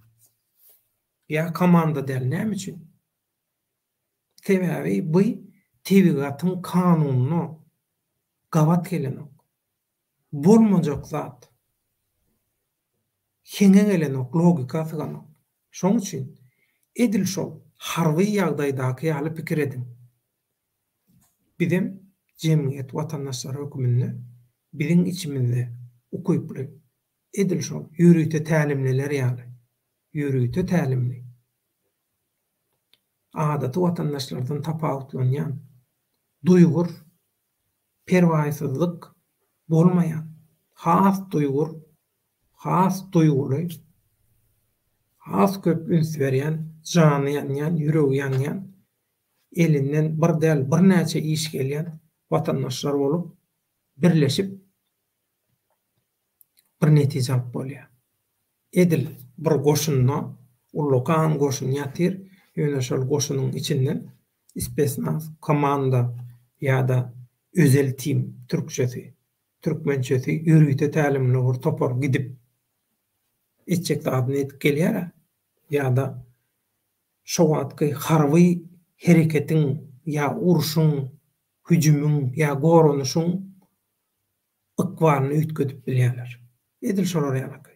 Ýa komanda däl, näme üçin? Sebäbi bu tebigatyň kanunyna gabat gelenok. Bolmajak zat. Heňe gelenok, logika syganok. Şoň üçin edil şol harby ýagdaýdaky ýaly pikir ediň. Bizem jemgyýet watandaşlary höküminde biziň içimizde ukyply edil şol ýörite tälimliler ýaly ýörite tälimli adaty watandaşlardan tapawutlanýan duýgur perwaýsyzlyk bolmaýan, has duýgur, has duýguly, has köp üns berýän, jany ýanýan, ýüregi ýanýan, elinden bir däl, birnäçe iş gelýän watandaşlar bolup birleşip bir netije alyp bolýar. Edil bir goşunda ullakan goşun ýatyr, ýöne şol goşunyň içinden spesnaz, komanda ýa-da özel tim, türkçesi, türkmençesi ýörite tälimli bir topar gidip etjek zadyny edip gelýär-ä ýa-da şo wagtky harby hereketiň ýa urşuň, hüjümiň ýa goranyşyň ykbalyny üýtgedip bilýärler. Edil şolar ýalyky.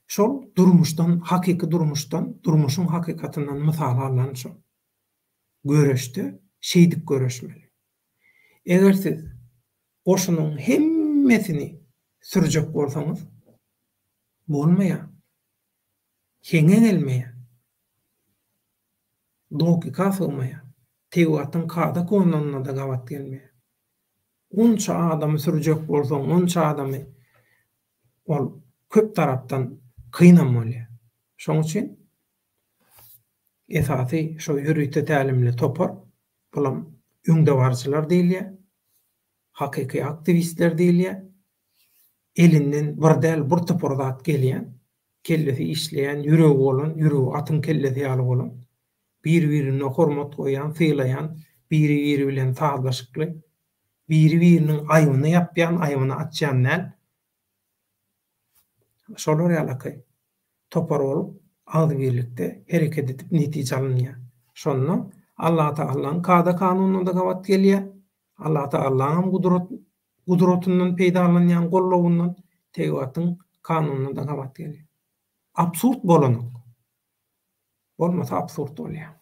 Şol durmuşdan, hakyky durmuşdan, durmuşyň hakykatyndan mysal alnan şol. Göreşde şeýdip göreşmeli. Eger siz goşunyň hemmesini sürjek bolsaňyz, bolmaýar. Heňe gelmeýär. Logika sygmaýar. Tebigatyň kada-kanunynada gabat gelmeýär. Onça adamy sürjek bolsaň, onça adamy ol köp tarapdan kynam bolýar. Şoň üçin esasy şo ýörite tälimli topar, bulam öňdebaryjylar diýilýär, hakyky aktiwistler diýilýär. Elinden bir däl, bir topar zat gelýän, kellesi işleýän, ýüregi bolan, ýüregi atyň kellesi ýaly bolan, bir-birine hormat goýýan, sylaýan, biri-biri bilen sazlaşykly, biri-biriniň aýbyny ýapýan, aýbyny açýan däl. Şolar ýalaky topar bolup, agzybirlikde hereket edip netije alynýar. Şonda Allatagallanyň kada-kanunyna-da gabat gelýär, Allatagallaňam gudrat gudratyndan peýdalanýan gollawyndan tebigatyň kanunyna-da gabat gelýär. Absurd bolanok. Bolmasa absurd bolýar.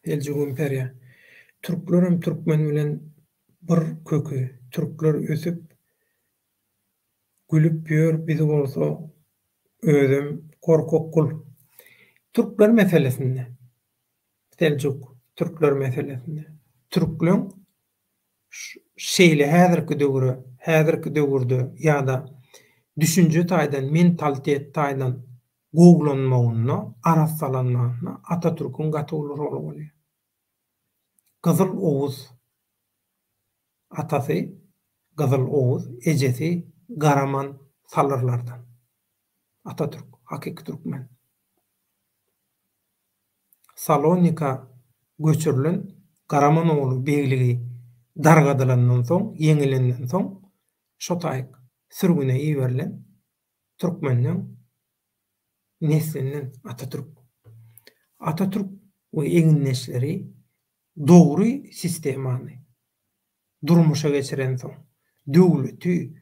Seljuk imperiýa. Türklerem türkmen bilen bir köki. Türkler ösüp gülüp ýör biz bolsa özem gorkak gul. Türkler meselesinde Seljuk türkler meselesinde türkleň şeýle häzirki döwre, häzirki döwürde ýa-da düşünje taýdan, mentalitet taýdan gowulanmagynda, arassalanmagynda Atatürküň gaty uly roly bolýar. Gyzyl Oguz atasy Gyzyl Oguz, ejesi Garaman salyrlardan. Atatürk, hakyky türkmen. Salonika göçürilen Garamanoğlu begligi dargadylandan soň, ýeňilenden soň, şo taýyk sürgüne iberilen türkmenleň neslinden Atatürk. Atatürk we egindeşleri dogry sistemany durmuşa geçirensoň, döwleti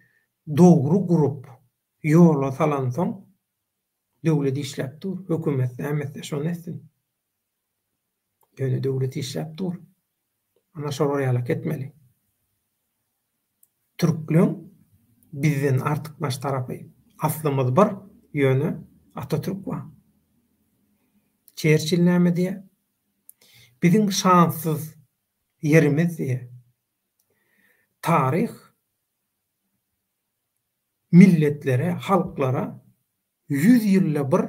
dogry gurup ýola salansoň, Döwlet işläp dur, hökümet näme etse şony etsin. Ýöne döwlet işläp dur. Ana şolar ýalak etmeli. Türkleň bizden artykmaç tarapy aslymyz bir, ýöne Atatürk bar. Çerçill näme diýýär? Biziň şansyz ýerimiz diýýär. Taryh milletlere, halklara ýüz ýylda bir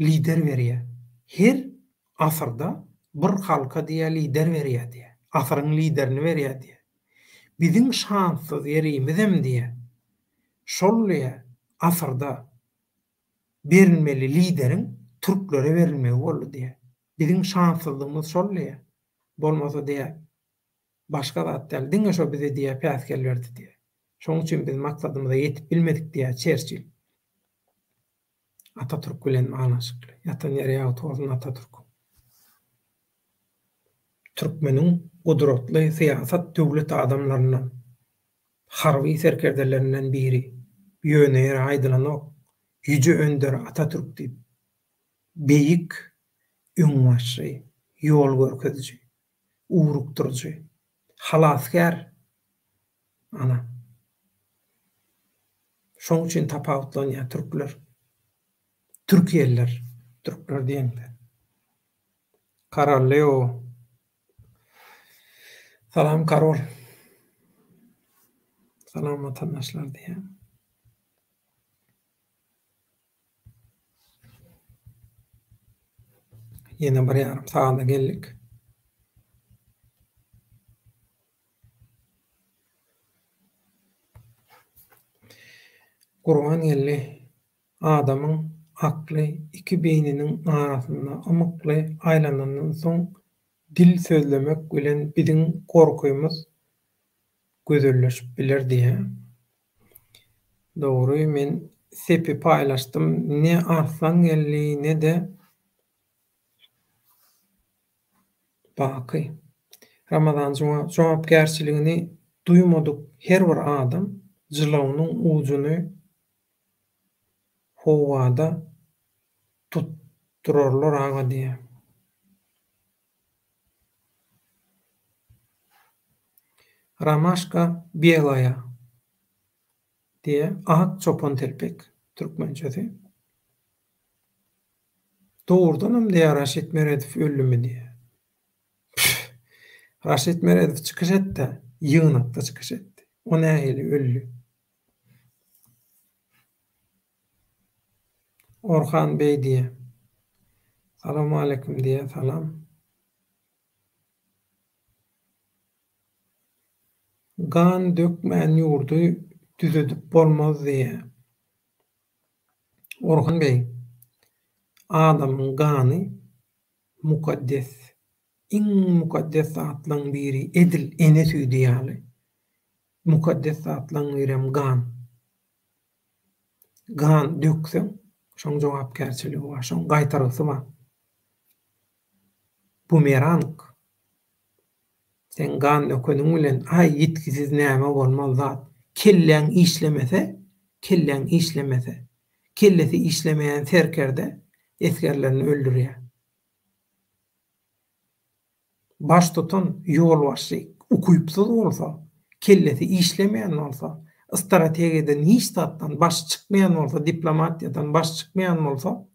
lider berýär. Her asyrda bir halka diýýär lider berýär diýýär. Asyryň liderini berýär diýýär. Biziň şanssyz ýerimizem diýýär. Şol diýýär asyrda berilmeli lideriň türklere berilmegi boldy diýýär. Biziň şanssyzlygymyz şol diýýär. Bolmasa diýýär Başga zat däl, diňe şo bize diýýär päsgel berdi diýýär. Şoň üçin biz maksadymyza ýetip bilmedik diýýär Çerçill. Atatürk bilen baglanyşykly. Ýatan ýeri ýagty bolsun Atatürküň. Türkmeniň gudratly syýasat döwlet adamlaryndan, harby serkerdelerinden biri. Ýöne ýere aýdylanok, Ýüje Önder Atatürk diýip. Beýik öňbaşçy, ýol görkeziji. Ugrukdyryjy. Halasgär. Ana. Şoň üçin tapawutlanýar türkler. Türkiýeliler. Türkler diýeňde. Karol Leo. Salam Karol. Salam watandaşlar diýýän. Ýene bir ýarym sagada geldik. Gurban geldi. Adamyň akly iki beýniniň arasynda ymykly aýlanandan soň dil sözlemek bilen biziň gorkymyz gözelleşip biler diýýär. Dogry men sepi paýlaşdym ne Arslan geldi ne-de Baky. Ramazan juma jogapkärçiligini duýmadyk her bir adam jylawynyň ujuny howada tutdurarlar aga diýýär. Romaşka belaýa diýýär, ak çopantelpek türkmençesi. Dogrudanam diýýär Raşid Meredow öldümi diýýär. Pff. Raşid Meredow çykyş etdä, ýygnakda çykyş etdi. O nähili öldi? Orhan beý diýýär. Salowmaleýkim diýýär, salam. Gan dökmän ýurdy düzedip bolmaz diýýär. Orhan beý, adamyň gany mukaddes. Iň mukaddes zatlaň biri edil ene süýdi ýaly. Mukaddes zatlaň birem gan. Gan dökseň, şoň jogapkärçiligi bar, şoň gaýtargysy bar. Bumerang. Seň gan dökeniň bilen, aý, ýitgisiz näme bolmaz zat. Kelläň işlemese, kelläň işlemese, kellesi işlemeýän serkerde esgerlerini öldürýär. Baştutan, ýolbaşçy ukypsyz bolsa, kellesi işlemeýän bolsa, strategiýadan hiç zatdan başy çykmaýan bolsa, diplomatiýadan başy çykmaýan bolsa,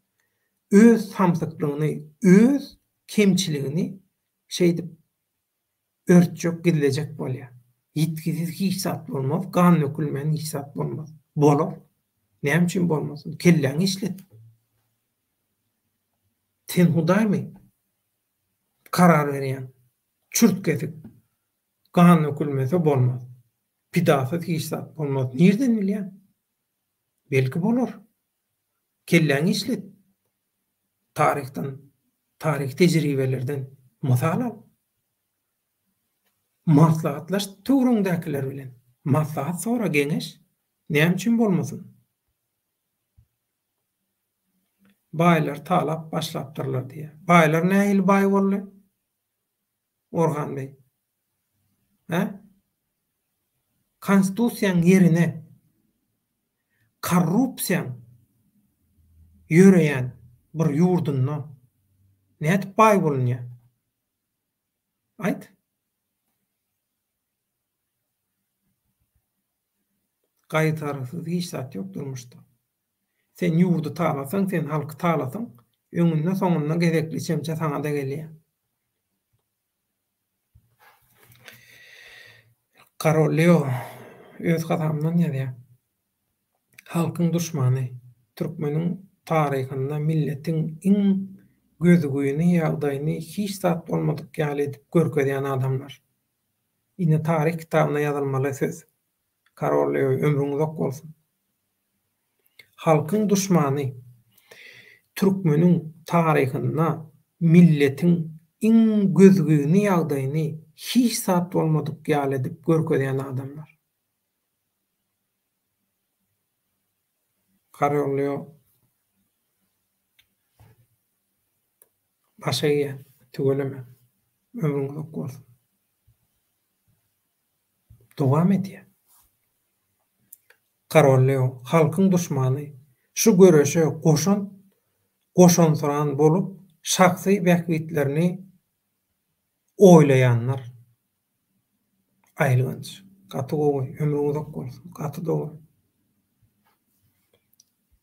öz samsyklygyny, öz kemçiligini şeýdip örtjek, gizlejek bolýar. Ýitgisiz hiç zat bolmaz, gan dökülmän hiç zat bolmaz. Bolar. Näme üçin bolmasyn? Kelläňi işlet. Sen Hudaýmy? Karar berýäň. Çürt kesik. Gan dökülmese bolmaz. Pidasyz hiç zat bolmaz. Nirden bilýäň? Belki bolar. Kelläňi işlet. Taryhdan, taryhy tejribelerden mysal al. Maslahatlaş töweregiňdäkiler bilen. Maslahat sora, geňeş. Näme üçin bolmasyn? Baýlar talap başlapdyrlar diýýär. Baýlar nähili baý boldy? Orhan beý. Hä? Konstitusiýaň ýerine korrupsiýaň ýöreýän bir ýurdunda nädip baý bolunýar? Aýt. Gaýtargysyz hiç zat ýok durmuşda. Sen ýurdy talasaň, sen halky talasaň, Öňünde soňunda gezekli çemçe saňa-da gelýär. Karol Leo öz hasabyndan ýazýar. Halkyň duşmany, türkmeniň taryhynda milletiň iň gözgyny ýagdaýyny hiç zat bolmadyk ýaly edip görkezýän adamlar. Ine taryh kitabyna ýazylmaly söz. Karol Leo ömrüň uzak bolsun. Halkyň duşmany, türkmeniň taryhynda milletiň iň gözgyny ýagdaýyny hiç zat bolmadyk ýaly edip görkezýän adamlar. Karolýo baş egýän, tüweleme, ömrüň uzak bolsun. Dowam edýär. Karol Leo, halkyň duşmany, şu göreşe goşant goşansyran bolup, şahsy bähbitlerini oýlaýanlar. Aýylganç. Gaty gowy, ömrüň uzak bolsun. Gaty dogry.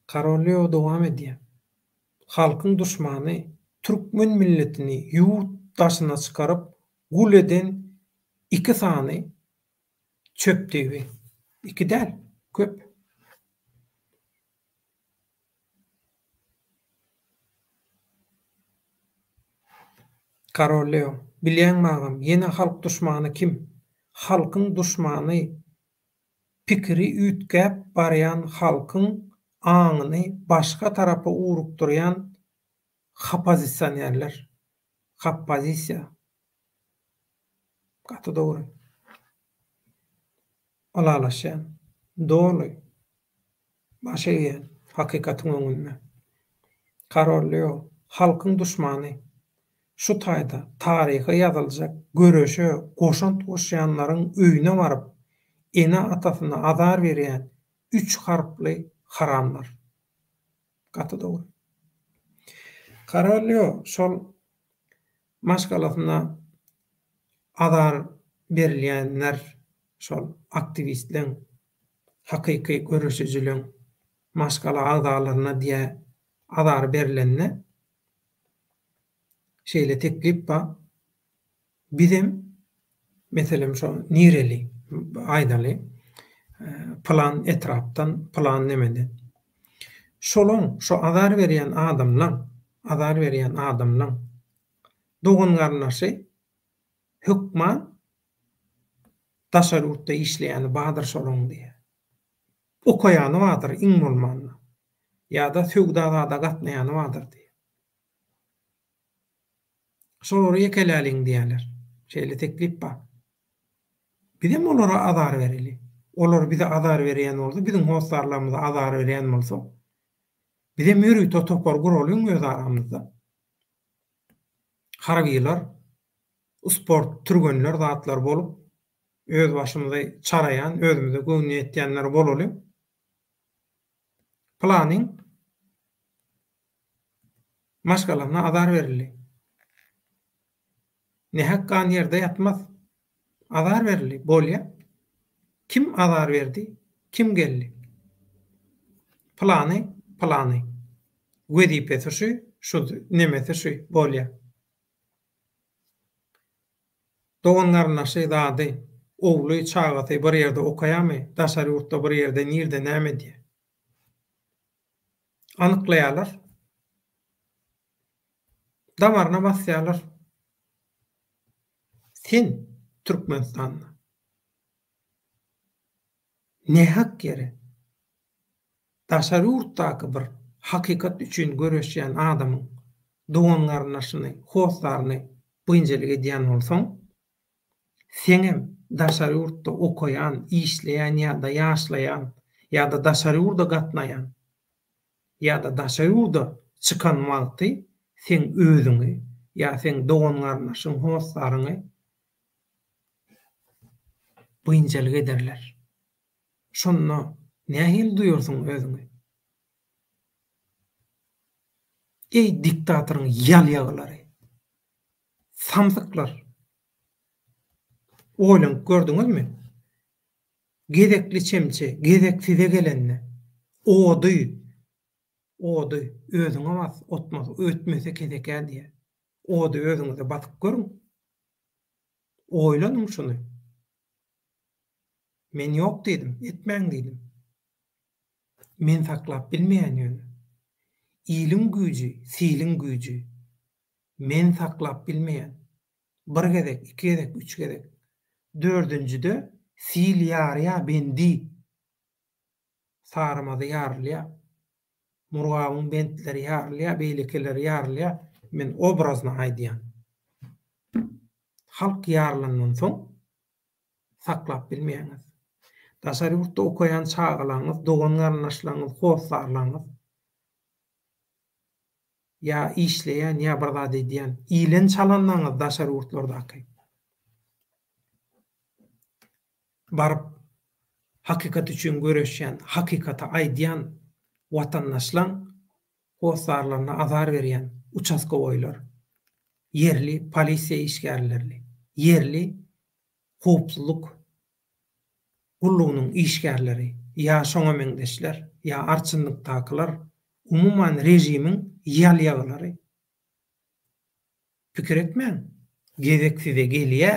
Karol Leo dowam edýär. Halkyň duşmany, türkmen milletini ýurt daşyna çykaryp gul eden iki sany çöp düýbi. Iki däl, köp. Karol Leo, Bilýäňmi agam, ýene halk duşmany kim? Halkyň duşmany pikiri üýtgäp barýan halkyň aňyny başga tarapa ugrukdyrýan hoppozisionerler. Hoppozisiýa. Gaty dogry. Ylalaşýan. Doly. Baş egýän. Hakykatyň öňünde. Karol Leo, halkyň duşmany. Şu taýda taryha ýazyljak göreşe goşant goşýanlaryň öýüne baryp, ene-atasyna azar berýän üç harply haramlar. Gaty dogry. Karol Leo şol maşgalasyna azar berilýänler şol aktiwistleň, hakyky göreşijileň maşgala agzalaryna diýä azar berilende şeýle teklip bar, Bizem, meselem, şo nireli, aýdaly, pylan etrapdan, pylan nemeden. Şolaň, şo azar berýän adamlaň, azar berýän adamlaň dogan-garyndaşy hökman daşary ýurtda işleýäni bardyr şolaň diýýär. Okaýany bardyr iň bolmanda. Ýa-da söwda zada gatnaýany bardyr diýýär. Şolary ýekeläliň diýýärler. Şeýle teklip bar. Bizem olara azar bereli. Olar bize azar berýän bolsa, biziň hossarlarymyza azar berýän bolsa, bizem ýörite topar guralyň öz aramyzda. Harbylar, sport türgenler zatlar bolup, öz başymyzy çaraýan, özümize göwni ýetýänler bolalyň. Pylanyň Maşgalasyna azar berildi. Nähak gan ýerde ýatmaz. Azar berildi. Bolýa. Kim azar berdi? Kim geldi? Pylany, pylany. Wezipesi şu, şu nemesi şu. Bolýa. Dogan-garyndaşy zady, ogly, çagasy bir ýerde okaýamy, daşary ýurtda bir ýerde nirde näme edýä? Anyklaýarlar. Damaryna basýarlar. Sen Türkmenistanda nähak ýere daşary ýurtdaky bir hakykat üçin göreşýän adamyň dogan-garyndaşyny, hossaryny biynjalyk edýän bolsaň, Seňem daşary ýurtda okaýan, işleýän ýa-da ýaşlaýan ýa-da daşary ýurda gatnaýan ýa-da daşary ýurda çykan wagty seň özüňi ýa seň dogan-garyndaşyň, hossaryňy biynjalyk ederler. Şonda nähili duýarsyň özüňi? Eý diktatoryň ýalýagylary! Samsyklar! Oýlanyp gördüňizmi? Gezekli çemçe gezek size gelende, ody. Ody özüňe bas, otmasa, ötmese kesekä diýýär. Ody özüňize basyp görüň. Oýlanyň şuny. Men ýok diýdim, etmäň diýdim. Men saklap bilmeýän ýöne. Iliň güýji, siliň güýji. Men saklap bilmeýän. Bir gezek, iki gezek, üç gezek. Dördünjide sil ýarýa bendi. Sarymazy ýarylýa. Murgabyň bentleri ýarylýa, beýlekileri ýarylýa. Men obrazno aýdýan. Halk ýarylandan soň saklap bilmeýäňiz. Daşary ýurtda okaýan çagalaňyz, dogan-garyndaşlaryňyz, hossarlaryňyz ýa işleýän, ýa bir zat edýän, ilen-çalanlaryňyz daşary ýurtlardaky baryp hakykat üçin göreşýän, hakykaty aýdýan watandaşlaň hossarlaryna azar berýän uçastkowoýlar, ýerli polisiýa işgärlerli, ýerli howpsuzlyk gullugynyň işgärleri ýa şoňa meňzeşler, ýa arçynlykdakylar, umuman režimiň ýalýagylary. Pikir etmäň, gezek size gelýä.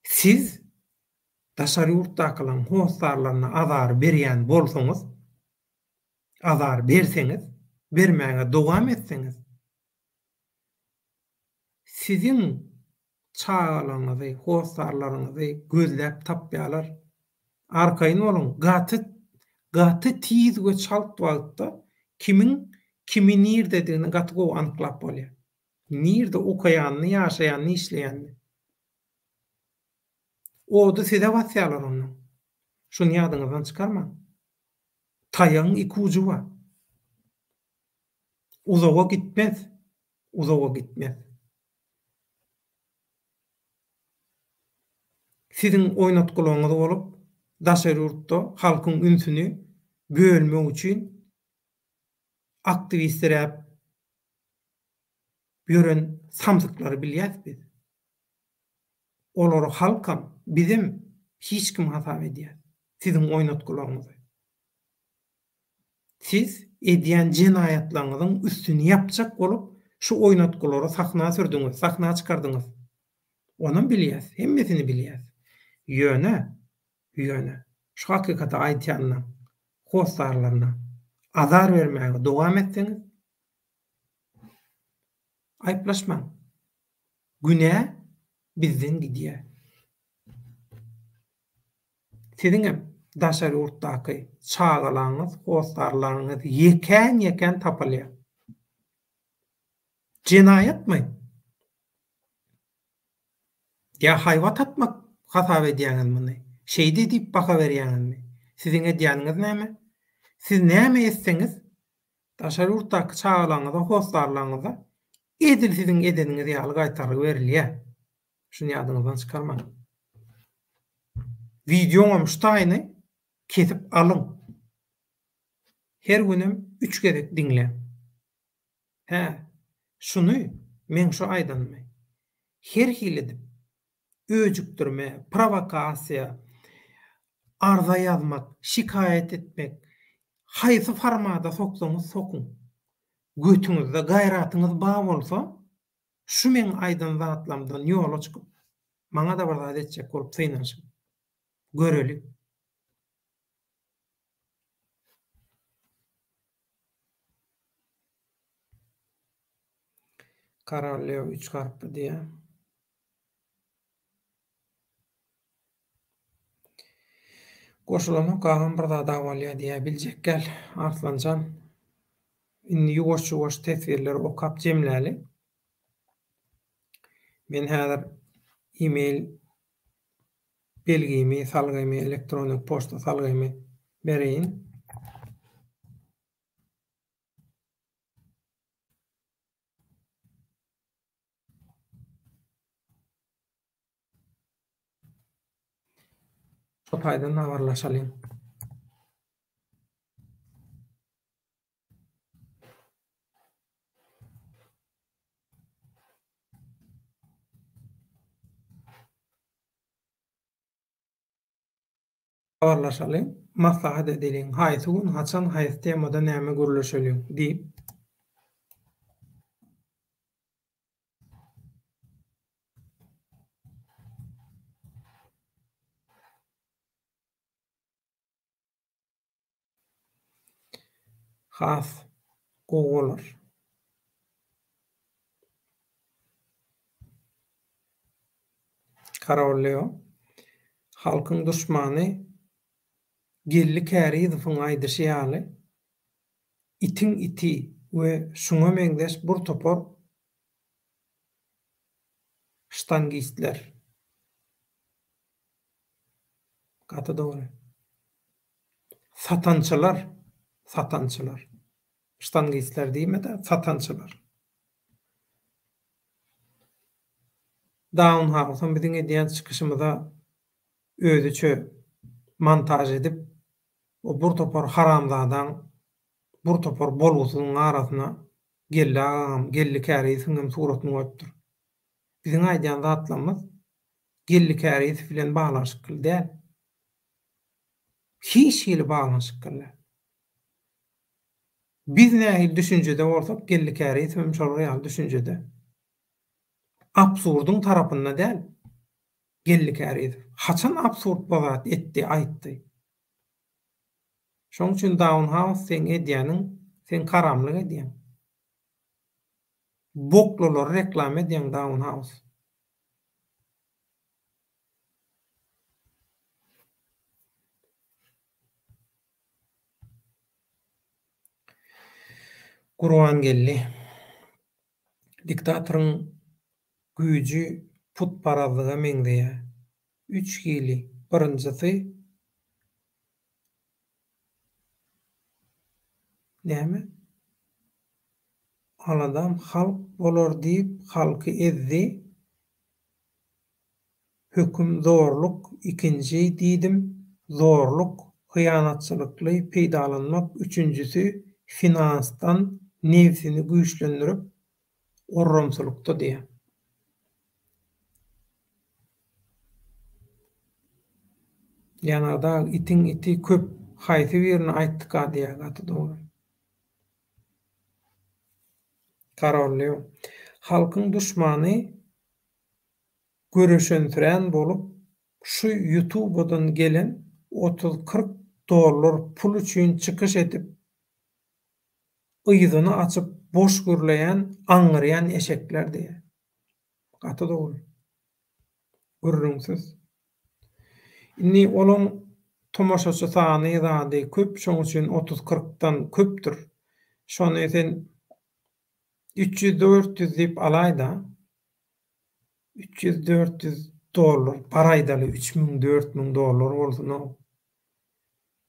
Siz daşary ýurtdakylaryň hossarlaryna azar berýän bolsaňyz, azar berseňiz, bermäge dowam etseňiz, siziň çagalaryňyzy, hossarlaryňyzy gözläp tapýarlar. Arkaýyn boluň, gaty, gaty tiz we çalt wagtda kimiň kimi nirdedigini gaty gowy anyklap bolýar. Nirde okaýanyny, ýaşaýanyny, işleýänini. Ody size basýarlar ondan. Şuny ýadyňyzdan çykarmaň. Taýagyň iki ujy bar. Uzaga gitmez. Uzaga gitmez. Siziň oýnatgylaryňyz bolup, daşary ýurtda halkyň ünsüni bölmek üçin aktiwistiräp ýören samsyklary bilýäs biz. Olary halkam, bizem hiç kim hasap edýäs. Siziň oýnatgylaryňyzy. Siz edýän jenaýatlaryňyzyň üstüni ýapjak bolup şu oýnatgylary sahna sürdüňiz, sahna çykardyňyz. Onam bilýäs, hemmesini bilýäs. Ýöne, ýöne, şu hakykaty aýdýanyna, hossarlaryna azar bermäge dowam etseňiz, aýyplaşmaň. Günä bizden gidýär. Siziňem daşary ýurtdaky çagalaňyz, hossarlaryňyz ýekän-ýekän tapylýar. Jenaýatmy? Ýa haýbat atmak hasap edýäňiz muny? Şeýdi diýip baha berýäňizmi? Siziň edýäniňiz näme? Siz näme etseňiz, daşary ýurtdaky çagalaňyza, hossarlaryňyza edil siziň edeniňiz ýaly gaýtargy berilýär. Şuny ýadyňyzdan çykarmaň. Wideoňam şu taýyny kesip alyň. Her günem üç gezek diňläň. Hä, şuny meň şu aýdanymy her hili edip öjükdirme, prowokasiýa, arza ýazmak, şikaýat etmek, haýsy formada soksaňyz sokuň. Götüňizde gaýratyňyz bar bolsa, Şu meň aýdan zatlamdan ýola çykyp, maňa-da bir zat etjek bolup synanyşyň. Göreli. Korolýow üç harply diýýär. Goşulanok agam bir zat awalýa diýä biljek gel Arslanjan. Indi ýuwaş ýuwaş teswirleri okap jemläli. Men häzir email belgimi, salgymy, elektronik poçta salgymy bereýin. Şo taýdan habarlaşalyň. Habarlaşalyň. maslahat edeliň, haýsy gün, haçan, haýsy temada näme gürleşeliň diýip. Has gowy bolar. Karol Leo, Halkyň duşmany Geldi Kärizowyň aýdyşy ýaly, itiň iti we şuňa meňzeş bir topar ştangistler. Gaty dogry. Satançylar, satançylar. Ştangistler diýme-de, satançylar. Down House-am biziň edýän çykyşymyza özüçe montaž edip, o bir topar haramzadaň, bir topar bolgusyzyň arasyna Geldi agaňam, Geldi Kärizowyňam suratyny goýupdyr. Biziň aýdýan zatlarymyz Geldi Kärizow bilen baglanyşykly däl. Hiç hili baglanyşykly däl. Biz nähili düşünjede bolsak, Geldi Kärizow hem şolar ýaly düşünjede. Absurdyň tarapynda däl Geldi Kärizow. Haçan absurd bir zat etdi, aýtdy? Şoň üçin Down House seň edýäniň, sen karamlyk edýäň. Boklulary reklama edýäň Down House. Gurbangeldi. Diktatoryň güýji putparazlyga meňzeýär. Üç hili. Birinjisi näme? Aladam halk bolar diýip halky ezdi. Höküm zorluk, ikinji diýdim, zorluk, hyýanatçylykly peýdalanmak, üçünjisi finansdan nebsini güýçlendirip orramsylykda diýýär. Ýanardag itiň iti köp haýsy birini aýtdyka diýýär gaty dogry. Karollew. Halkyň duşmany göreşensirän bolup şu ýutubadan gelen otuz-kyrk dollar pul üçin çykyş edip yzyny açyp boş gürleýän aňňyrýan eşekler diýýär. Gaty dogry. Gürrüňsiz. Indi olaň tomaşaçy sany zady köp şoň üçin otuz-kyrkdan köpdür. Şony sen 300-400 diýip alaýda. 300-400 dollar bar aýdaly 3000-4000 dollar bolsun-ow.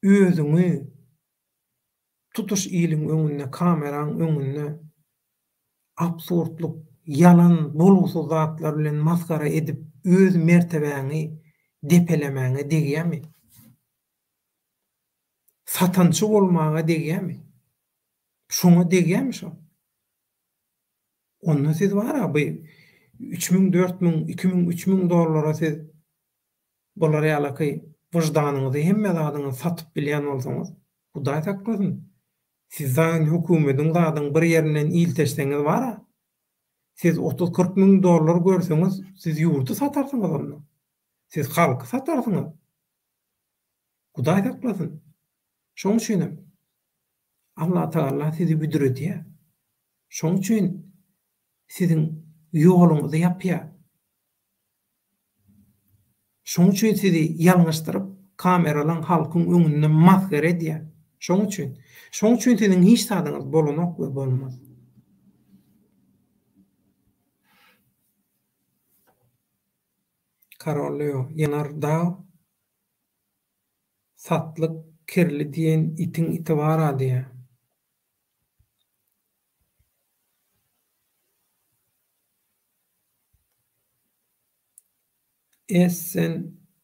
Özüňi tutuş iliň öňünde, kameraň öňünde absurdlyk, ýalan, bolgusyz zatlar bilen masgara edip öz mertebäňi depelemäňe degýämi? Satançy bolmaga degýämi? Şoňa degýämi şo? Onda siz bar-a bu 3000, 4000, 2000, 3000 dollara siz bular ýalaky wyždanyňyzy hemme zadyňyzy satyp bilýän bolsaňyz, Hudaý saklasyn, siz dagy hökümediň zadyň bir ýerinden ilteşseňiz bar-a, siz otuz-kyrk müň dollar görseňiz, siz ýurdy satarsyňyz onda. Siz halky satarsyňyz. Hudaý saklasyn. Şoň üçinem Allatagala sizi büdredýär. Şoň üçin siziň ýoluňyzy ýapýar. Şoň üçin sizi ýalňyşdyryp, kameralaň halkyň öňünde masgara edýär. Şoň üçin. Şoň üçin siziň hiç zadyňyz bolanok we bolmaz. Karol Leo, Ýanar dag Satlyk kirli diýen itiň iti bar-a diýýär. Essen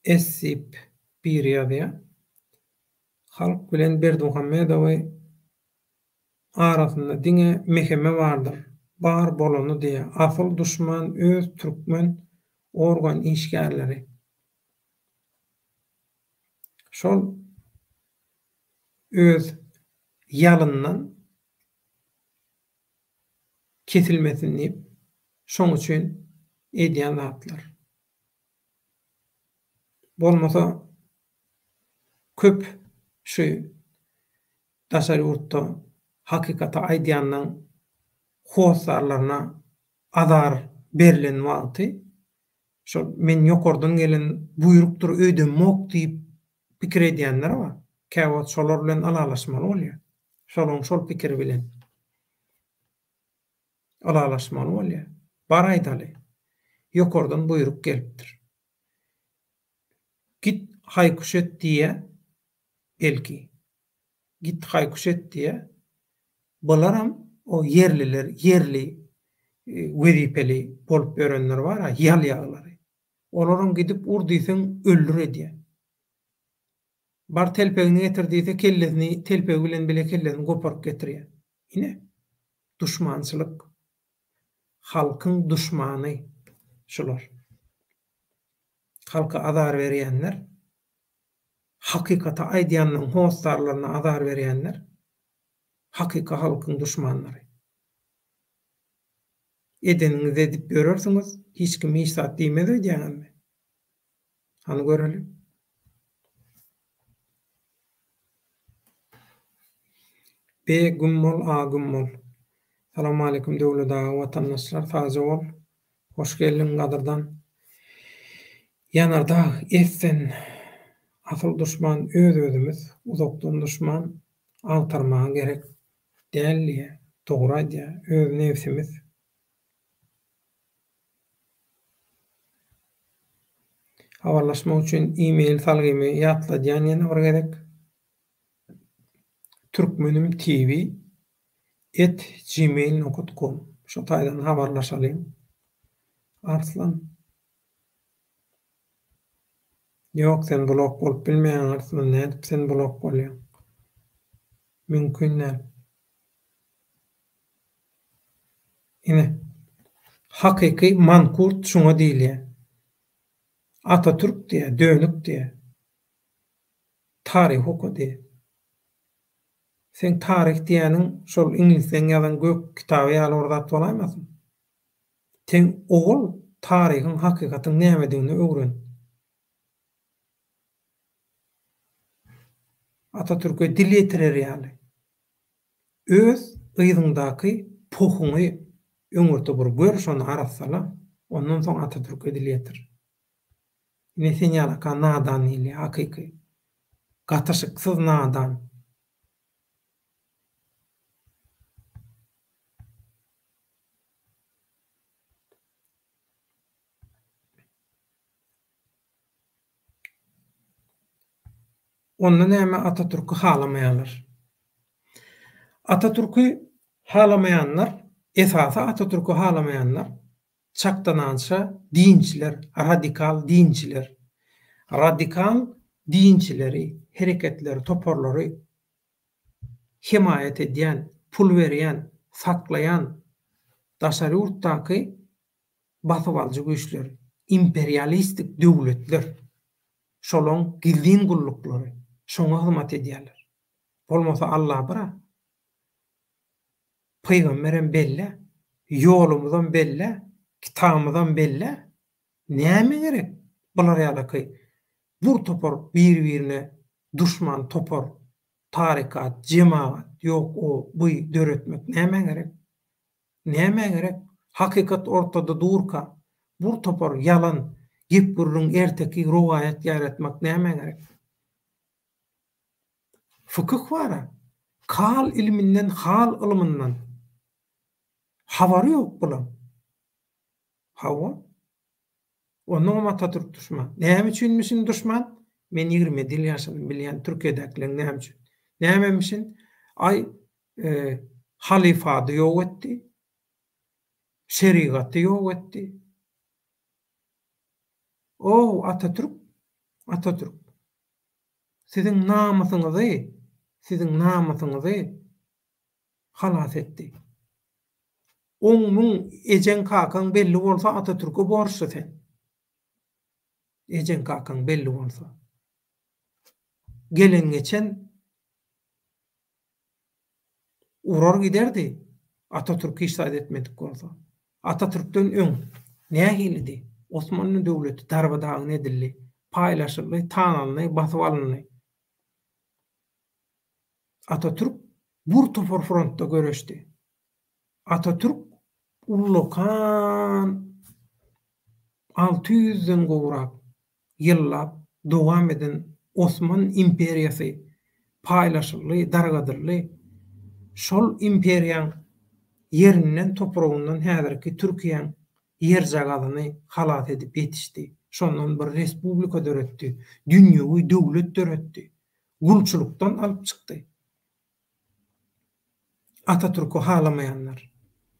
Essip biri ýazýar. Halk bilen Berdimuhamedowy arasynda diňe meheme bardyr. Bar bolany diýýär. Asyl duşman öz türkmen organ işgärleri. Şol. Öz ýalyndan kesilmesin diýip, şoň üçin edýän zatlar. Bolmasa köp şu daşary ýurtda hakykaty aýdýanlaň hossarlaryna azar berlen wagty şol men ýokardan gelen buýrukdyr öýdemok diýip pikir edýänler bar. Käwagt şolar bilen ylalaşmaly bolýar. Şolaň şol pikiri bilen ylalaşmaly bolýar. Bar aýdaly, ýokardan buýruk gelipdir. Git haý-küş et diýýär, belki. Git haý-küş et diýýär. Bularam o ýerliler, ýerli wezipeli bolup ýörenler bar-a, ýal-ýaglary. Olaram gidip ur diýseň öldür edýär. Bar telpegini getir diýse kellesini telpegi bilen bile kellesini goparyp getirýär. Ine, duşmançylyk. Halkyň duşmany şular. Halka azar berýänler, hakykaty aýdýanlaryň hossarlaryna azar berýänler hakyky halkyň duşmanlary. Edeniňizi edip ýörersiňiz, hiç kim hiç zat diýmez öýdýäňizmi? Hany göreli. B güm bol A güm bol. Salowmaleýkim Döwlet aga watandaşlar sagja bol. Hoş geldiň gadyrdan. Ýanardag Essen asyl duşman öz özümiz uzakdan duşman agtarmaga gerek däl diýýä dogry aýdýa öz nebsimiz. Habarlaşmak üçin e-mail salgymy ýatladýan ýene bir gezek. Türkmenim TV et gmail nokat kom şo taýdan habarlaşalyň. Arslan. Ýok sen blok bolup bilmeýäň Arslan nädip sen blok bolýaň. Mümkin däl. Ine, hakyky mankurt şuňa diýilýär. Atatürk diýýär, dönük diýýär. Taryh oka diýýär. Seň taryh diýýäniň şol iňlisleň ýazan gök kitaby ýaly bir zat bolaýmasyn? Sen owal taryhyň hakykatyň nämedigini öwren. Atatürke dil ýetirer ýaly. Öz yzyňdaky pohuňy öňürti bir gör şony arassala ondan soň Atatürke dil ýetir. Ine sen ýalaka nadan diýilýär hakyky. Gatyşyksyz nadan. Onda näme Atatürki halamaýarlar? Atatürki halamaýanlar, esasy Atatürki halamaýanlar çakdanaşa dinçiler, radikal dinçiler. Radikal dinçileri, hereketleri, toparlary hemaýat edýän, pul berýän, saklaýan daşary ýurtdaky basybalyjy güýçler, imperialistik döwletler, şolaň gizlin gulluklary şoňa hyzmat edýärler. Bolmasa Alla bir-ä. Pygamberem bellä, ýolumyzam bellä, kitabymyzam bellä. Näme gerek bular ýalaky bur topar bir-birine duşman topar, tarykat, jemagat, ýok o, bu döretmek nämä gerek? Nämä gerek? Hakykat ortada durka, bur topar ýalan gep-gürrüň, erteki, rowaýat ýaýratmak nämä gerek? Fykyh bar-a. Kal ilminden, hal ylmyndan habary ýok bulaň. Hawa. Onnoňam Atatürk duşman. Näme üçinmişin duşman? Men 27 ýyl ýaşadym, bilýän Türkiýedäkileň näme üçin. Nämemişin? Aý, halyfady ýok etdi. Şerigaty ýok etdi. Ow, Atatürk, Atatürk. Siziň namysyňyzy, siziň namysyňyzy halas etdi. Oň müň ejeň kakaň belli bolsa Atatürke borçly sen. Ejeň kakaň belli bolsa. Gelen geçen. Urar giderdi, Atatürk hiç zat etmedik bolsa. Atatürkden öň nähilidi? Osmanly döwleti darba-dagyn edildi, paýlaşyldy, tanaldy, basyp alyndy. Atatürk bur topar frontda göreşdi. Atatürk ullakan 600-den gowrak ýyllap dowam eden Osman imperiýasy paýlaşyldy, dargadyldy. Şol imperiýaň ýerinden, topragyndan häzirki Türkiýäň ýerjagazyny halas edip ýetişdi. Şondan bir respublika döretdi, dünýewi döwlet döretdi. Gulçulykdan alyp çykdy. Atatürki halamaýanlar.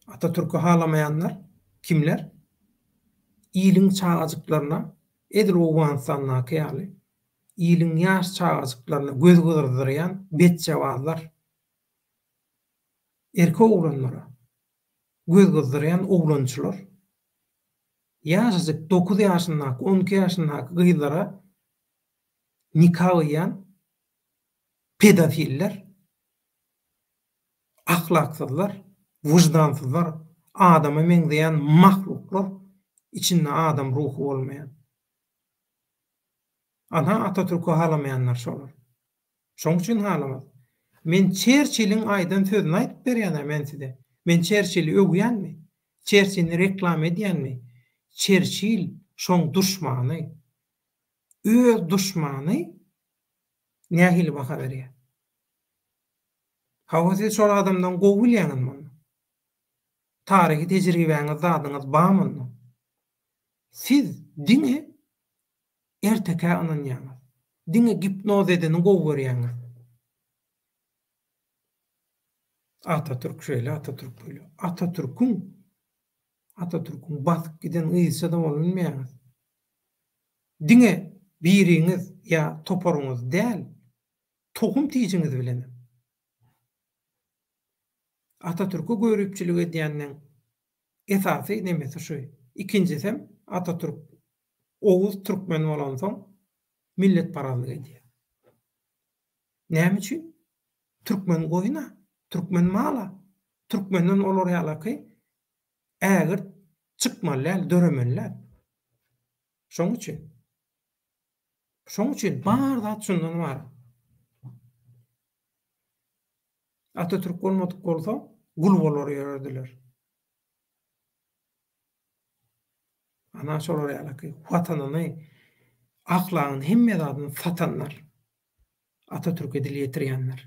Atatürki halamaýanlar kimler? Iliň çagajyklaryna edil Owganystandaky ýaly, iliň ýaş çagajyklaryna göz gyzdyrýan betjewazlar. Erkek oglanlara göz gyzdyrýan oglançylar. Ýaşajyk dokuz ýaşyndaky, on iki ýaşyndaky gyzlara nika gyýan pedofiller, ahlaksyzlar, wyždansyzlar, adama meňzeýän mahluklar, içinde adam ruhy bolmaýan. Ana Atatürki halamaýanlar şolar. Şoň üçin halamaz. Men Çerçiliň aýdan sözüni aýdyp berýän-ä men size. Men Çerçili öwýänmi? Çerçini reklama edýänmi? Çerçil şoň duşmany. Öz duşmany nähili baha berýär? Hawa siz şol adamdan gowy bilýäňiz muny. Taryhy tejribäňiz zadyňyz bar munda. Siz diňe ertekä ynanýaňyz. Diňe gipnoz edeni gowy görýäňiz. Atatürk şeýle, Atatürk beýle. Atatürküň Atatürküň basyp giden yzça-da bolup bilmeýäňiz. Diňe biriňiz ýa toparyňyz däl, tohum tijiňiz bilenem. Atatürke göripçilik edýänleň esasy nemesi şu. Ikinjisem Atatürk oguz türkmen bolansoň milletparazlyk edýär. Näme üçin? Türkmen goýun-a, türkmen mal-a. Türkmenden olar ýalaky ägirt çykmaly däl, döremeli däl. Şoň üçin. Şoň üçin bar zat şundan ybarat. Atatürk bolmadyk bolsa, gul bolar ýörerdiler. Ana şolar ýalaky watanyny, ahlagyny, hemme zadyny satanlar. Atatürke dil ýetirýänler.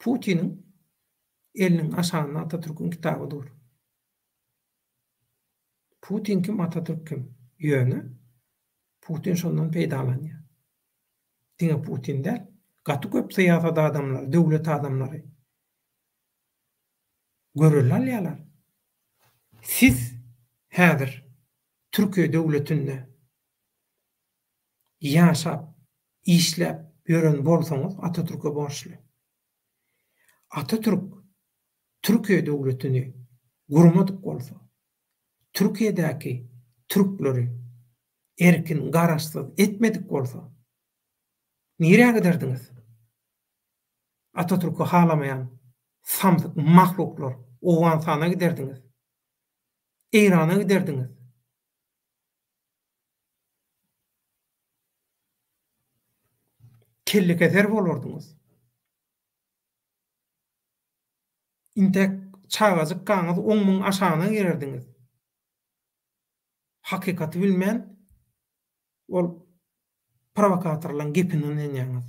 Putiniň eliniň aşagynda Atatürküň kitaby dur. Putin kim, Atatürk kim? Ýöne Putin şondan peýdalanýar. Diňe Putin däl, gaty köp syýasat adamlary, döwlet adamlary görelde alýarlar. Siz häzir Türkiýe döwletinde ýaşap, işläp ýören bolsaňyz Atatürke borçly. Atatürk Türkiýe döwletini gurmadyk bolsa, Türkiýedäki türkleri erkin, garaşsyz etmedik bolsa, nirä giderdiňiz? Atatürki halamaýan samsyk mahluklar Owganystana giderdiňiz. Eýrana giderdiňiz. Kellekeser bolardyňyz. Intäk çagajykkaňyz oň muň aşagyna girerdiňiz. Hakykaty bilmän ol prowokatorlaň gepine ynanýaňyz.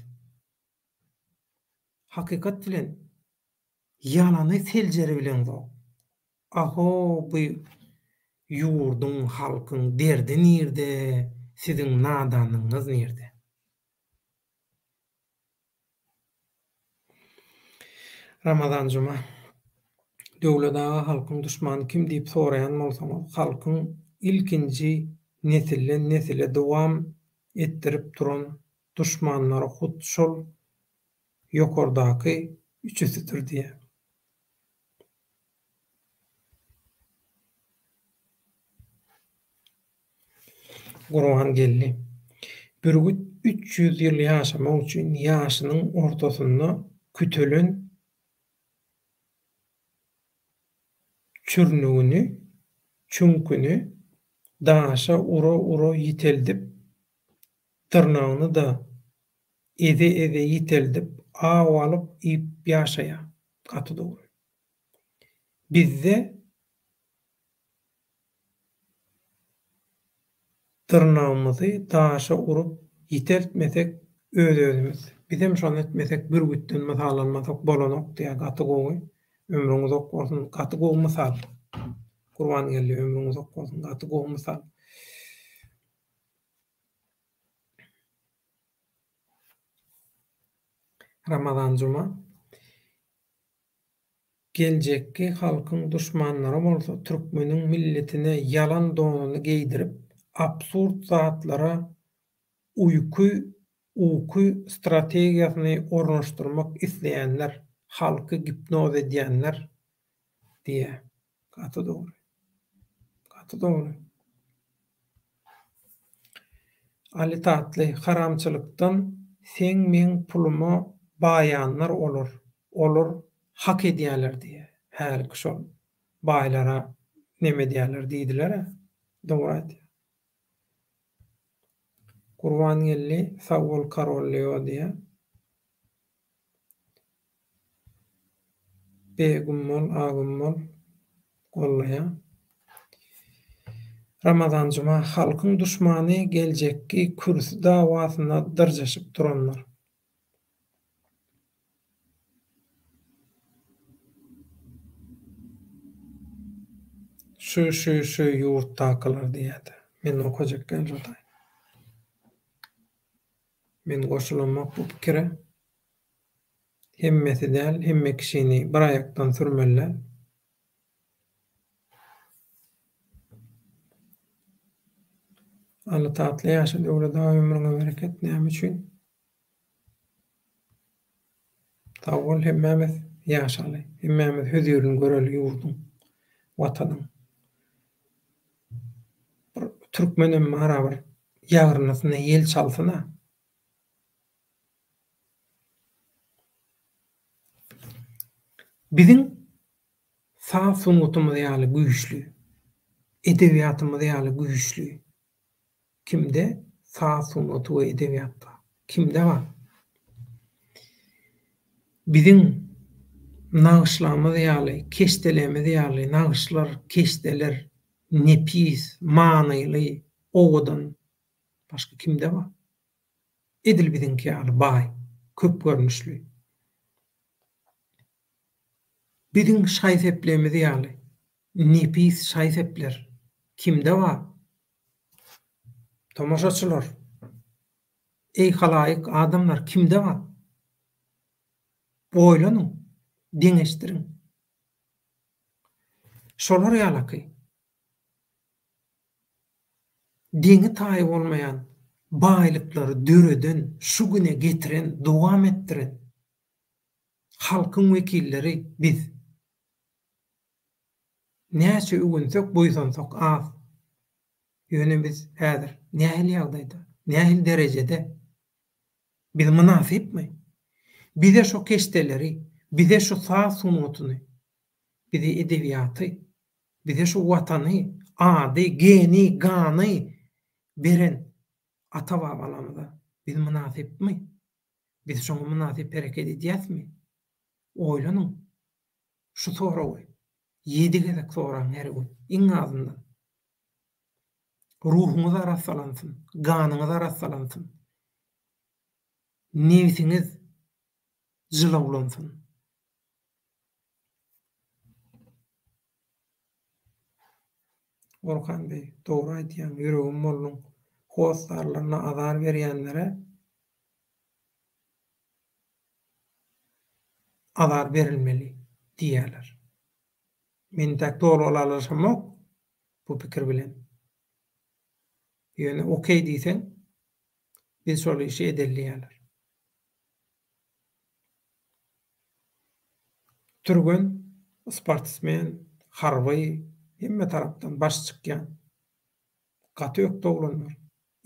Hakykat bilen ýalany seljeribileňzok. Aho bu ýurduň halkyň derdi nirde siziň nadanlygyňyz nirde. Ramazan Juma. Döwlet aga halkyň duşmany kim diýip soraýan bolsaňyz halkyň ilkinji nesilden nesile dowam etdirip duran duşmanlary hut şol ýokardaky üçüsidir diýýär. Gurban geldi. Bürgüt 300 ýyl ýaşamak üçin ýaşynyň ortasynda kütelen çürnügini, çüňküni daşa ura-ura ýiteldip, dyrnagyny-da eze-eze ýiteldip, aw alyp iýip ýaşaýar. Gaty dogry. Bizde Dyrnagymyzy daşa urup ýiteltmesek öz-özümiz. Bizem şony etmesek bürgütden mysal almasak bolanok diýýär gaty gowy ömrüň uzak bolsun gaty gowy mysal Gurbangeldi ömrüň uzak bolsun gaty gowy mysal. Ramazan Juma. Geljekki halkyň duşmanlary bolsa türkmeniň milletine ýalan donuny geýdirip, absurd zatlara uýky, uky strategiýasyny ornaşdyrmak isleýänler, halky gipnoz edýänler diýýär. Gaty dogry. Gaty dogry. Aly Tatly, haramçylykdan seň meň puluma baýanlar olar, olar hak edýäler diýýä. Hälki şol baýlara neme edýäler diýdiler-ä. Dogry aýtýar. Gurbangeldi, sag bol Karol Leo diýýä. B Gümmol A Gümmol gollaýar. Ramazan Juma halkyň duşmany geljekki kürsi dawasynda dyrjaşyp duranlar. Şu şu şu ýurtdakylar diýýärdi. Men okajak däl şu taýda. Men goşulamok bu pikire. Hemmesi däl, hemme kişini bir aýakdan sürmeli däl. Alla tatly ýaşa Döwlet aga ömrüňe bereket näme üçin? Sag bol hemmämiz ýaşaly hemmämiz hözirini göreli ýurduň watanyň. Bir türkmenem bara bir ýagyrnysyna ýel çalsyna. Biziň saz sungatymyz ýaly güýçli, edebiýatymyz ýaly güýçli kimde saz sungaty we edebiýat bar? Kimde bar? Biziň nagyşlamyz ýaly, keşdelemiz ýaly nagyşlar, keşdeler nepis, manyly, owadan başga kimde bar? Edil biziňki ýaly baý, köp görnüşli. Biziň şaý-seplerimiz ýaly nepis şaý-sepler kimde bar? Tomaşaçylar, eý halaýyk adamlar kimde bar? Oýlanyň, deňeşdiriň. Şolar ýalaky Deňi-taýy bolmaýan baýlyklary döreden, şu güne getiren, dowam etdiren halkyň wekilleri biz. Näçe öwünsek, buýsansak az. Ýöne biz häzir nähili ýagdaýda, nähili derejede? Biz mynasypmy? Bize şo keşdeleri, bize şu saz sungatyny, bize edebiýaty, Bize şu Watany, ady, geni, gany beren ata-babalarymyza biz mynasypmy? Biz şoňa mynasyp hereket edýäsmi? Oýlanyň. Şu soragy ýedi gezek soraň her gün, iň azyndan. Ruhuňyz arassalansyn, ganyňyz arassalansyn. Nebsiňiz jylawlansyn. Orhan beý, dogry aýdýaň, ýüregim bolduň. Hossarlaryna azar berýänlere azar berilmeli diýýärler. Men entäk doly ylalaşamok bu pikir bilen. Ýöne okey diýseň, biz şol işi edeli diýýärler. Türgen, sportsmen, harby, hemme tarapdan baş çykýan. Gaty ökde oglanlar.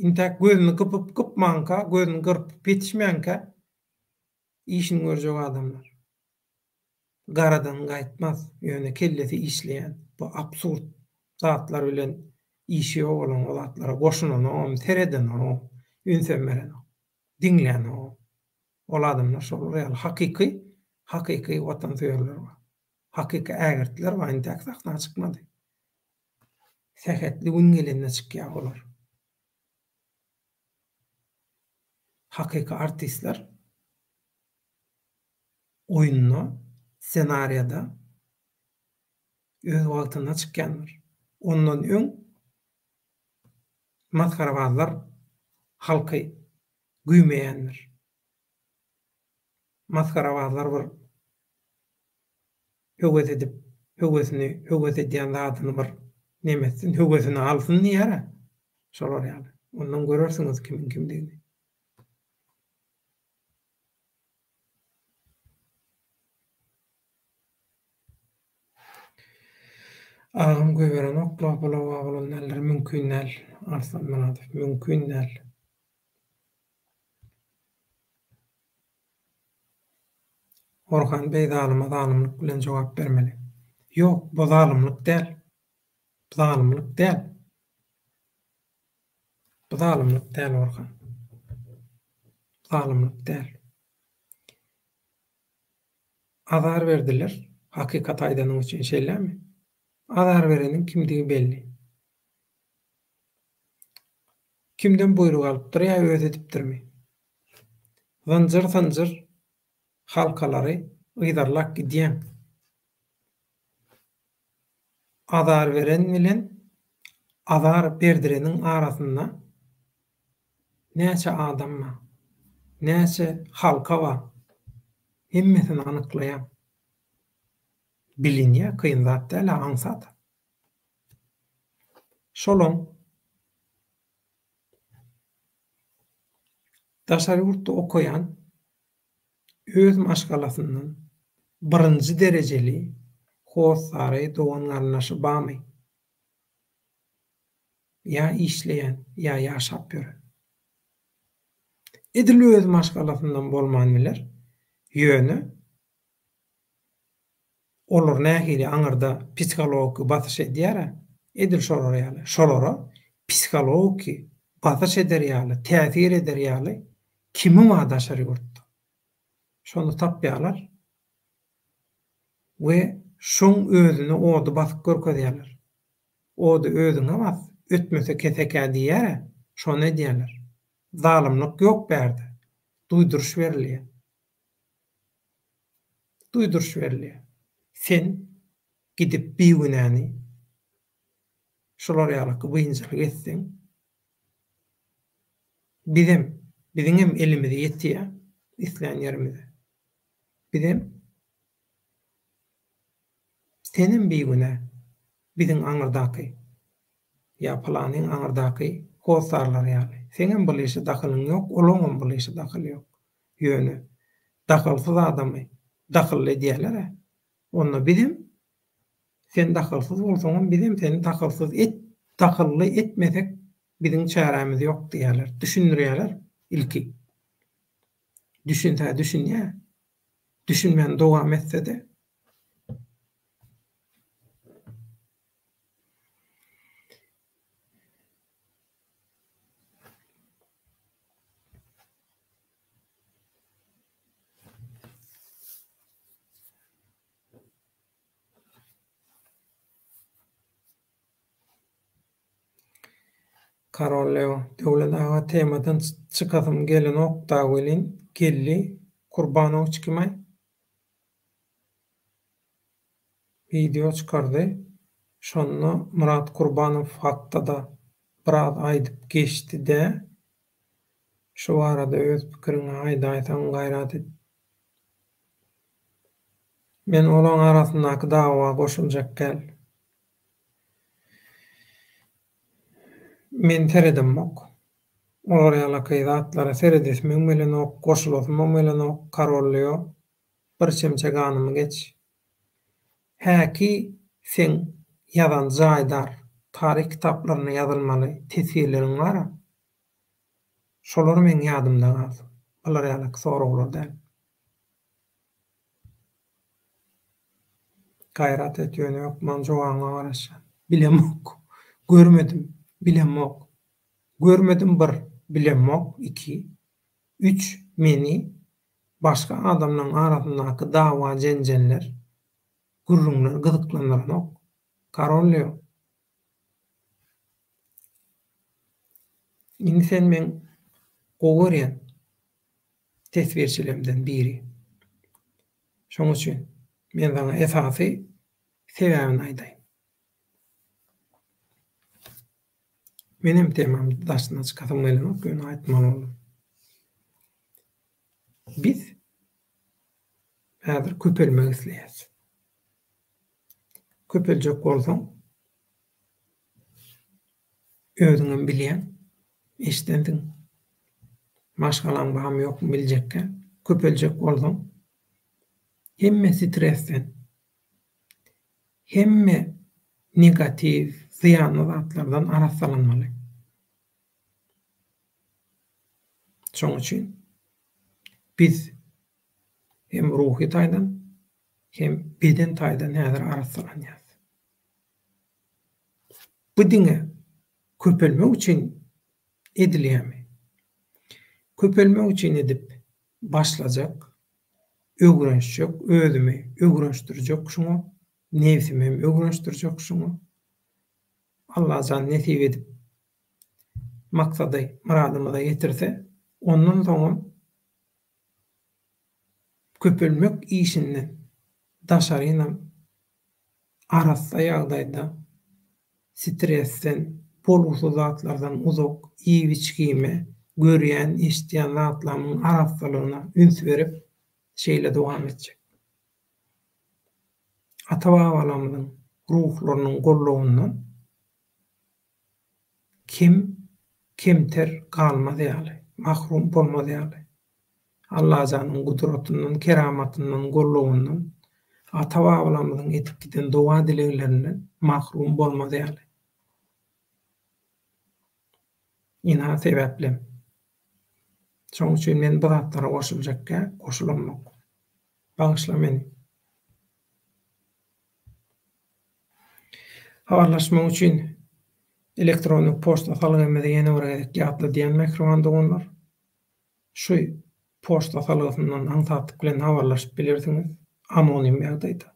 Intäk gözüni gypyp gypmanka, gözüni gyrpyp ýetişmänkä işini görjek adamlar. Garadan gaýtmaz, ýöne kellesi işleýän bu absurd zatlar bilen işi ýok olaň o zatlara goşulanogam, seredenogam, ünsem berenok, diňlänogam. Ol adamlar şolar ýaly hakyky, hakyky watansöýerler bar. Hakyky ägirtler bar, intäk sahna çykmady. Sähetli gün gelende çykýar olar. Hakyky artistler oýunda, ssenariýada öz wagtynda çykýanlar. Ondan öň masgarabazlar halky güýmeýändir. Masgarabazlar bir höwes edip, höwesini, höwes edýän zadyny bir neme etsin, höwesini alsyn diýýär-ä. Şolar ýaly. Ondan görersiňiz kimiň kimdigini. Agam goýberenokla bulawa bolan däldir mümkin däl Arslan Myradow mümkin däl. Orhan beý zalyma zalymlyk bilen jogap bermeli. Ýok bu zalymlyk däl. Bu zalymlyk däl. Bu zalymlyk däl Orhan. Zalymlyk däl. Azar berdiler, hakykat aýdanyň üçin şeýlemi? Azar bereniň kimdigi belli. Kimden buýruk alypdyr ýa özi edipdirmi? Zynjyr-zynjyr halkalary yzarlap gidýäň. Azar beren bilen azar berdireniň arasynda näçe adam bar, näçe halka bar, hemmesini anyklaýaň. Bilinýär, kyn zat däl-ä, aňsat. Şolaň daşary ýurtda okaýan öz maşgalasyndan birinji derejeli hossary, dogan-garyndaşy barmy? Ýa işleýän, ýa ýaşap ýören. Edil öz maşgalasyndan bolman biler, ýöne olar nähili aňyrda psihologiki basyş edýär-ä, edil şolar ýaly, şolara psihologiki basyş eder ýaly, täsir eder ýaly Kimi bar daşary ýurtda? Şony tapýarlar we şoň özüne ody basyp görkezýärler. Ody özüňe bas, ötmese kesekä diýýär-ä, şony edýärler. Zalymlyk ýok bärde. Duýduryş berilýär. Duýduryş berilýär. Sen gidip bigünäni şular ýalyky biynjalyk etseň, Bizem, biziňem elimiz ýetýär islän ýerimize. Bizem, senem bigünä, biziň aňyrdaky ýa pylanyň aňyrdaky hossarlar ýaly. Seňem bul işe dahylyň ýok, olaňam bul işe dahyly ýok. Ýöne dahylsyz adamy dahylly edýärler-ä. Onda bizem Sen dahylsyz bolsaňam bizem seni dahylsyz et, dahylly etmesek biziň çärämiz ýok diýýärler. Düşündirýärler ilki. Düşünsä düşünýär. Düşünmän dowam etse-de. Karol Leo, Döwlet aga temadan çykasym gelenokda welin geldi Kurbanowiç kimaý? Wideo çykardy şonda Myrat Kurbanow hakda-da biraz aýdyp geçdi-dä şu barada öz pikiriňi aýdaýsaň gaýrat et. Men olaň arasyndaky dawa goşuljak däl. Men seredemok. Olar ýalaky zatlara seredesimem gelenok, goşulasymam gelenok, Karol Leo, bir çemçe ganymy geç. Häki seň ýazan jaýdar taryh kitaplarynda ýazylmaly teswirleriň bar-a. Şolar meň ýadymda galsyn. Bular ýalyky soraglar däl. Gaýrat et ýöne hökman jogabyňa garaşýan. Bilemok. Görmedim. Bilemok. Görmedim bir, bilemok iki, üç meni başga adamlaň arasyndaky dawa-jenjeller, gürrüňler gyzyklandyranok. Karol Leo. Indi sen meň gowy görýän teswirçilerimden biri. Şoň üçin men saňa esasy sebäbini aýdaýyn. Menem temam daşyna çykasym gelenok, ýöne aýtmaly boldum. Biz häzir köpelmek isleýäs. Köpeljek bolsaň, özüňem bilýäň, eşidensiň. Maşgalaň barmy ýokmy biljekkä. Köpeljek bolsaň, hemme stresden, hemme negatiw, zyýanly zatlardan arassalanmaly. Şonuň üçin biz hem ruhy taýdan, hem beden taýdan häzir arassalanýarys. Bu diňe köpelmek üçin edilýärmi? Köpelmek üçin edip başlajak, öwrenişjek, özümi öwrenişdirjek şuňa, nebsimi hem öwrenişdirjek şuňa. Allajan nesip edip maksady myradymyza ýetirse, ondan soňam köpelmek işinden daşarynam arassa ýagdaýda stresden, bolgusyz zatlardan uzak, iýip-içgime, görýän, eşidýän zatlarymyň arassalygyna üns berip şeýle dowam etjek. Ata-babalarymyzyň ruhlarynyň gollawyndan Kem, kemter galmaz ýaly, mahrum bolmaz ýaly, Allajanyň gudratyndan, keramatyndan, gollawyndan, ata-babalarymyzyň edip giden doga-dileglerinden mahrum bolmaz ýaly. Ynha sebäplem. Şonuň üçin men bu zatlara goşuljakkä, goşulamok. Bagyşla meni. Habarlaşmak üçin elektronlyk poçta salgymyzy ýene bir gezek ýatladýan mähriban doganlar. Şu poçta salgysyndan aňsatlyk bilen habarlaşyp bilersiňiz anonim ýagdaýda.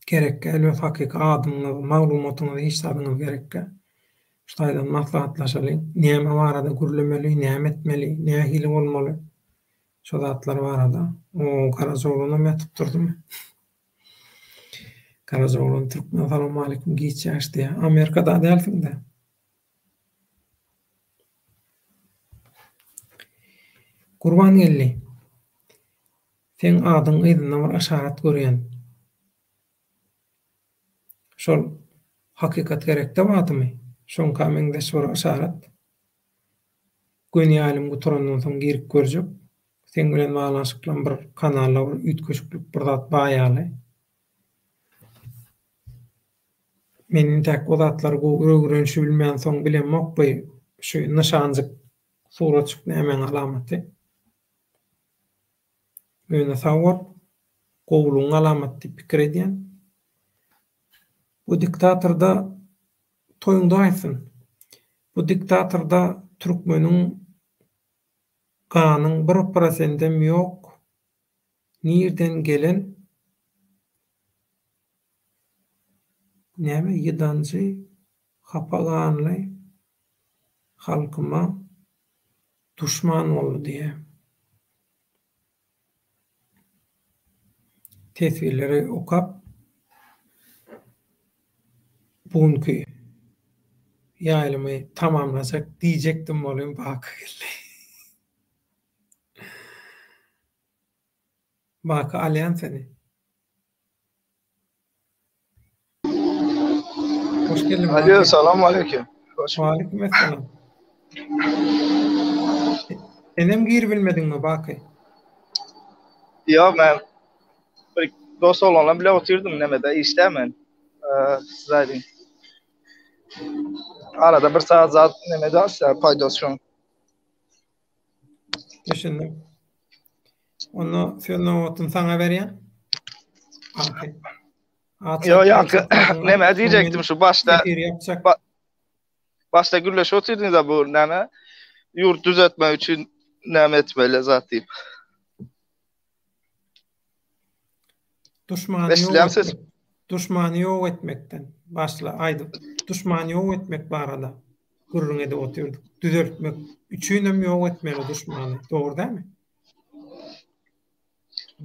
Gerekgäl öz hakyky adyňyz, maglumatyňyz hiç zadyňyz gerekgä. Şu taýdan maslahatlaşalyň. Näme barada gürlemeli, näme etmeli, nähili bolmaly. Şo zatlar barada. O Garajaoglanam ýatyp durdumy? Garajaoglan Türkmen salowmaleýkim giç ýaş diýýär. Amerikada dälsiňdä. Gurbangeldi. Seň adyň yzynda bir yşarat görýän. Şol hakykat gerekde badymy? Şoňka meňzeş bir yşarat. Göni ýaýlym gutarandan soň girip görjek. Seň bilen baglanyşyklam bir kanalda bir üýtgeşiklik bir zat bar ýaly. Men intäk o zatlary gowy öwrenişibilmänsoň bilemok bu şu nyşanjyk suratjyk nämäň alamaty. Ýöne sag bol. Gowulygyň alamaty diýip pikir edýän. Bu diktatorda Toýuňda aýtsyn. Bu diktatorda türkmeniň ganyň bir prosendem ýok nirden gelen näme ýydanjy hapa ganly halkyma duşman boldy diýýä. Teswirleri okap, bu günki ýaýlymy tamamlajak diýjekdim welin Baky geldi. Baky alýan seni. Hoş geldiň. Alo, salam aleyküm. Hoş Aleyküm esselam. Senem giribilmediňmi Baky? Ýok, men bir dost oglanlar bile otyrdym nemede, işde men. Siz aýdyň. Arada bir saat zat nemede açsa, paýdasy şoň. Düşündim. Onda söz nobatyny saňa berýän. Baky. Ýo, ýaňky näme diýjekdim şu başda. Başda gürleşip otyrdyňyz bu näme? Ýurt düzetmek üçin näme etmeli zat diýip. Duşmany ýok etmek. Duşmany ýok etmekden başla aýdyp, duşmany ýok etmek barada gürrüň edip otyrdyk. Düzeltmek üçinem ýok etmeli duşmany. Dogry dälmi?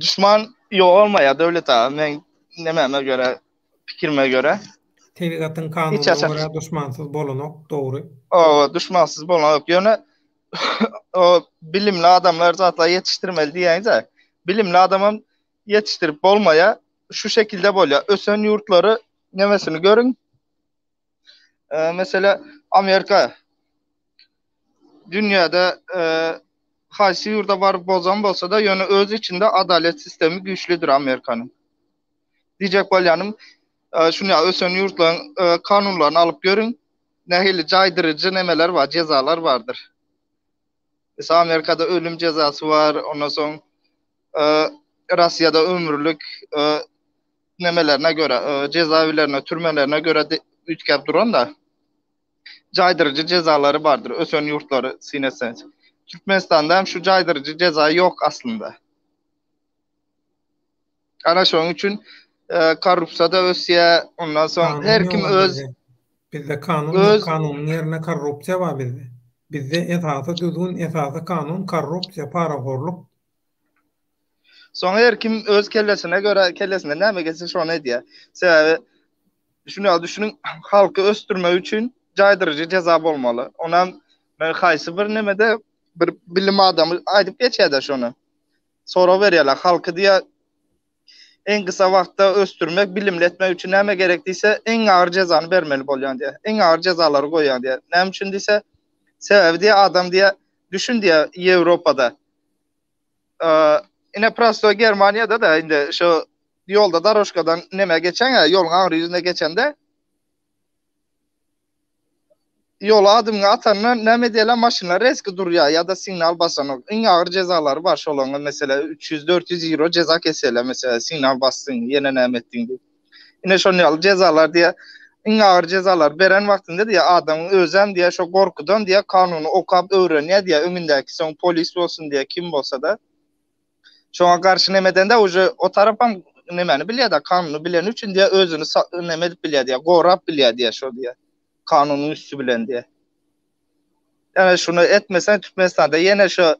Duşman ýogalmaýar Döwlet aga, meň nemäme görä, pikirime görä. Tebigatyň kanunyna görä duşmansyz bolanok, dogry. Hawa, duşmansyz bolanok. Ýöne o bilimli adamlar zatlar ýetişdirmeli diýýäňiz-ä. Bilimli adamam ýetişdirip bolmaýar. Şu şekilde bolýar. Ösen ýurtlary nemesini görüň. Meselä Amerika dünýäde haýsy ýurda baryp bozan bolsa-da, ýöne öz içinde adalet sistemi güýçlüdir Amerikanyň. Diýjek bolýanym, şuny ýaly ösen ýurtlaryň kanunlaryny alyp görüň, nähili jaýdyryjy nemeler bar, jezalar bardyr. Mesela Amerikada ölüm jezasy bar, ondan soň Russiýada ömürlik nemelerine görä, cezaevlerine, türmelerine görä üýtgäp duran-da. Jaýdyryjy jezalary bardyr, ösen ýurtlary syn etseňiz. Türkmenistanda hem şu jaýdyryjy jeza ýok aslynda. Ana şonuň üçin korrupsiýa-da ösýär, ondan soň her kim öz Bizde kanun ýok, kanunyň ýerine korrupsiýa bar bizde. Bizde esasy düzgün, esasy kanun korrupsiýa, parahorluk. Soň her kim öz kellesine görä, kellesine näme gelse şony edýär. Sebäbi şuny ýaly düşüniň, halky ösdürmek üçin jaýdyryjy jeza bolmaly. Onam men haýsy bir nemede bir bilim adamy aýdyp geçýär-de şony. Sorag berýärler, halky diýýär iň gysga wagtda ösdürmek, bilimli etmek üçin näme gerek diýse, iň agyr jezany bermeli bolýan diýýär. Iň agyr jezalary goýýan diýýär. Näme üçin diýse, sebäbi diýýär adam diýýär, düşün diýýär Ýewropada Ine prosto Germaniýada da indi şu ýolda daroşkadan neme geçeňä, ýoluň aňry ýüzüne geçende ýola adymyňy atanda näme edýärler maşynlar reski durýar ýa-da signal basanok. Iň agyr jezalary bar şolaryň mesele 300-400 ýewro jeza kesýärler mesele signal basdyň ýene näme etdiň diýip. Ine şonuň ýaly jezalar diýýär. Iň agyr jezalary beren wagtynda diýýär, adamyň özem diýýär, şo gorkudan diýýär, kanuny okap öwrenýär diýýär, öňündäki soň polis bolsun diýýär, kim bolsa-da. Şoňa garşy neme edende uje o tarapam nemäni bilýär-de, kanuny bileni üçin diýýär, özüni neme edip bilýär diýýär, gorap bilýär diýýär şo diýýär. Kanunyň üsti bilen diýýär. Ýöne şuny etmeseň Türkmenistanda ýene şo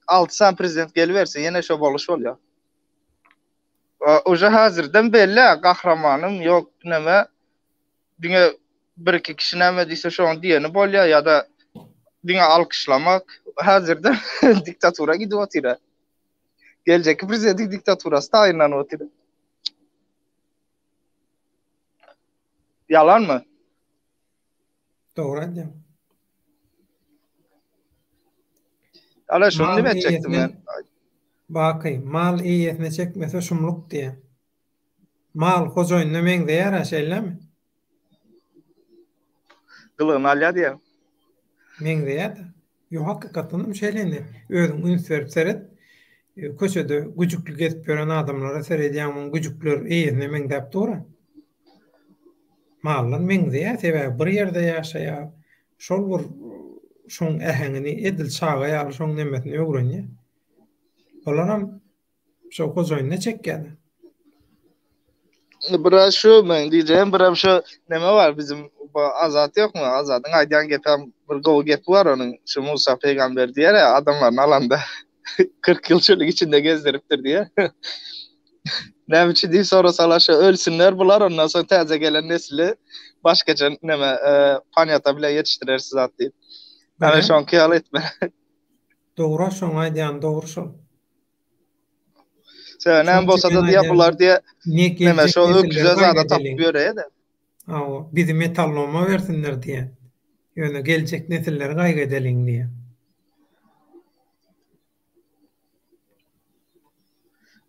alty sany prezident geliberse ýene şo boluş bolýar. Uje häzirden belli gahramanym ýok neme diňe bir iki kişi näme diýse şoň diýeni bolýar ýa-da diňe alkyşlamak häzirden diktatura gidip otyr. Geljekki prezidentiň diktaturasy taýynlanyp otyr. Ýalanmy? Dogry aýdýaň. Ala şony nime etjekdim men? Baky, mal eýesine çekmese şumluk diýýär. Mal hojaýynyna meňzeýär-ä, şeýlemi? Gylygyny alýar diýýär. Meňzeýär-de. Ýok, hakykatdan hem şeýle indi. Özüň üns berip seret. Köçede güjükli gezip ýören adamlara seredýäň, muň güjükler eýesine meňzäp dur-a. Mallar meňzeýär, sebäbi bir ýerde ýaşaýar. Şol bir şoň äheňini edil çaga ýaly şoň nemesini öwrenýär. Olaram şo hojaýynyna çekýär. Biraz şu men diýjegim birem şu neme bar bizim bu Azat ýokmy? Azadyň aýdýan gepem bir gowy gepi bar onuň. Şu Musa pygamber diýer ya adamlaryny alanda 40 ýyl çölüň içinde gezdiripdir diýer. Näme üçin diýip sorasalar şu ölsünler bular ondan soň täze gelen nesli başgaça neme e, panýata bilen ýetişdireris zat diýip. Ýani şoňky ýaly etme. Dogry şoň aýdýan dogry şol. Sebäbi näme bolsa-da diýýär bular diýýär. Neme şo öküze zada tapyp ýöreýär-de. Hawa, bizi metalloma bersinler diýýär. Ýöne geljek nesilleri gaýgy edeliň diýýär.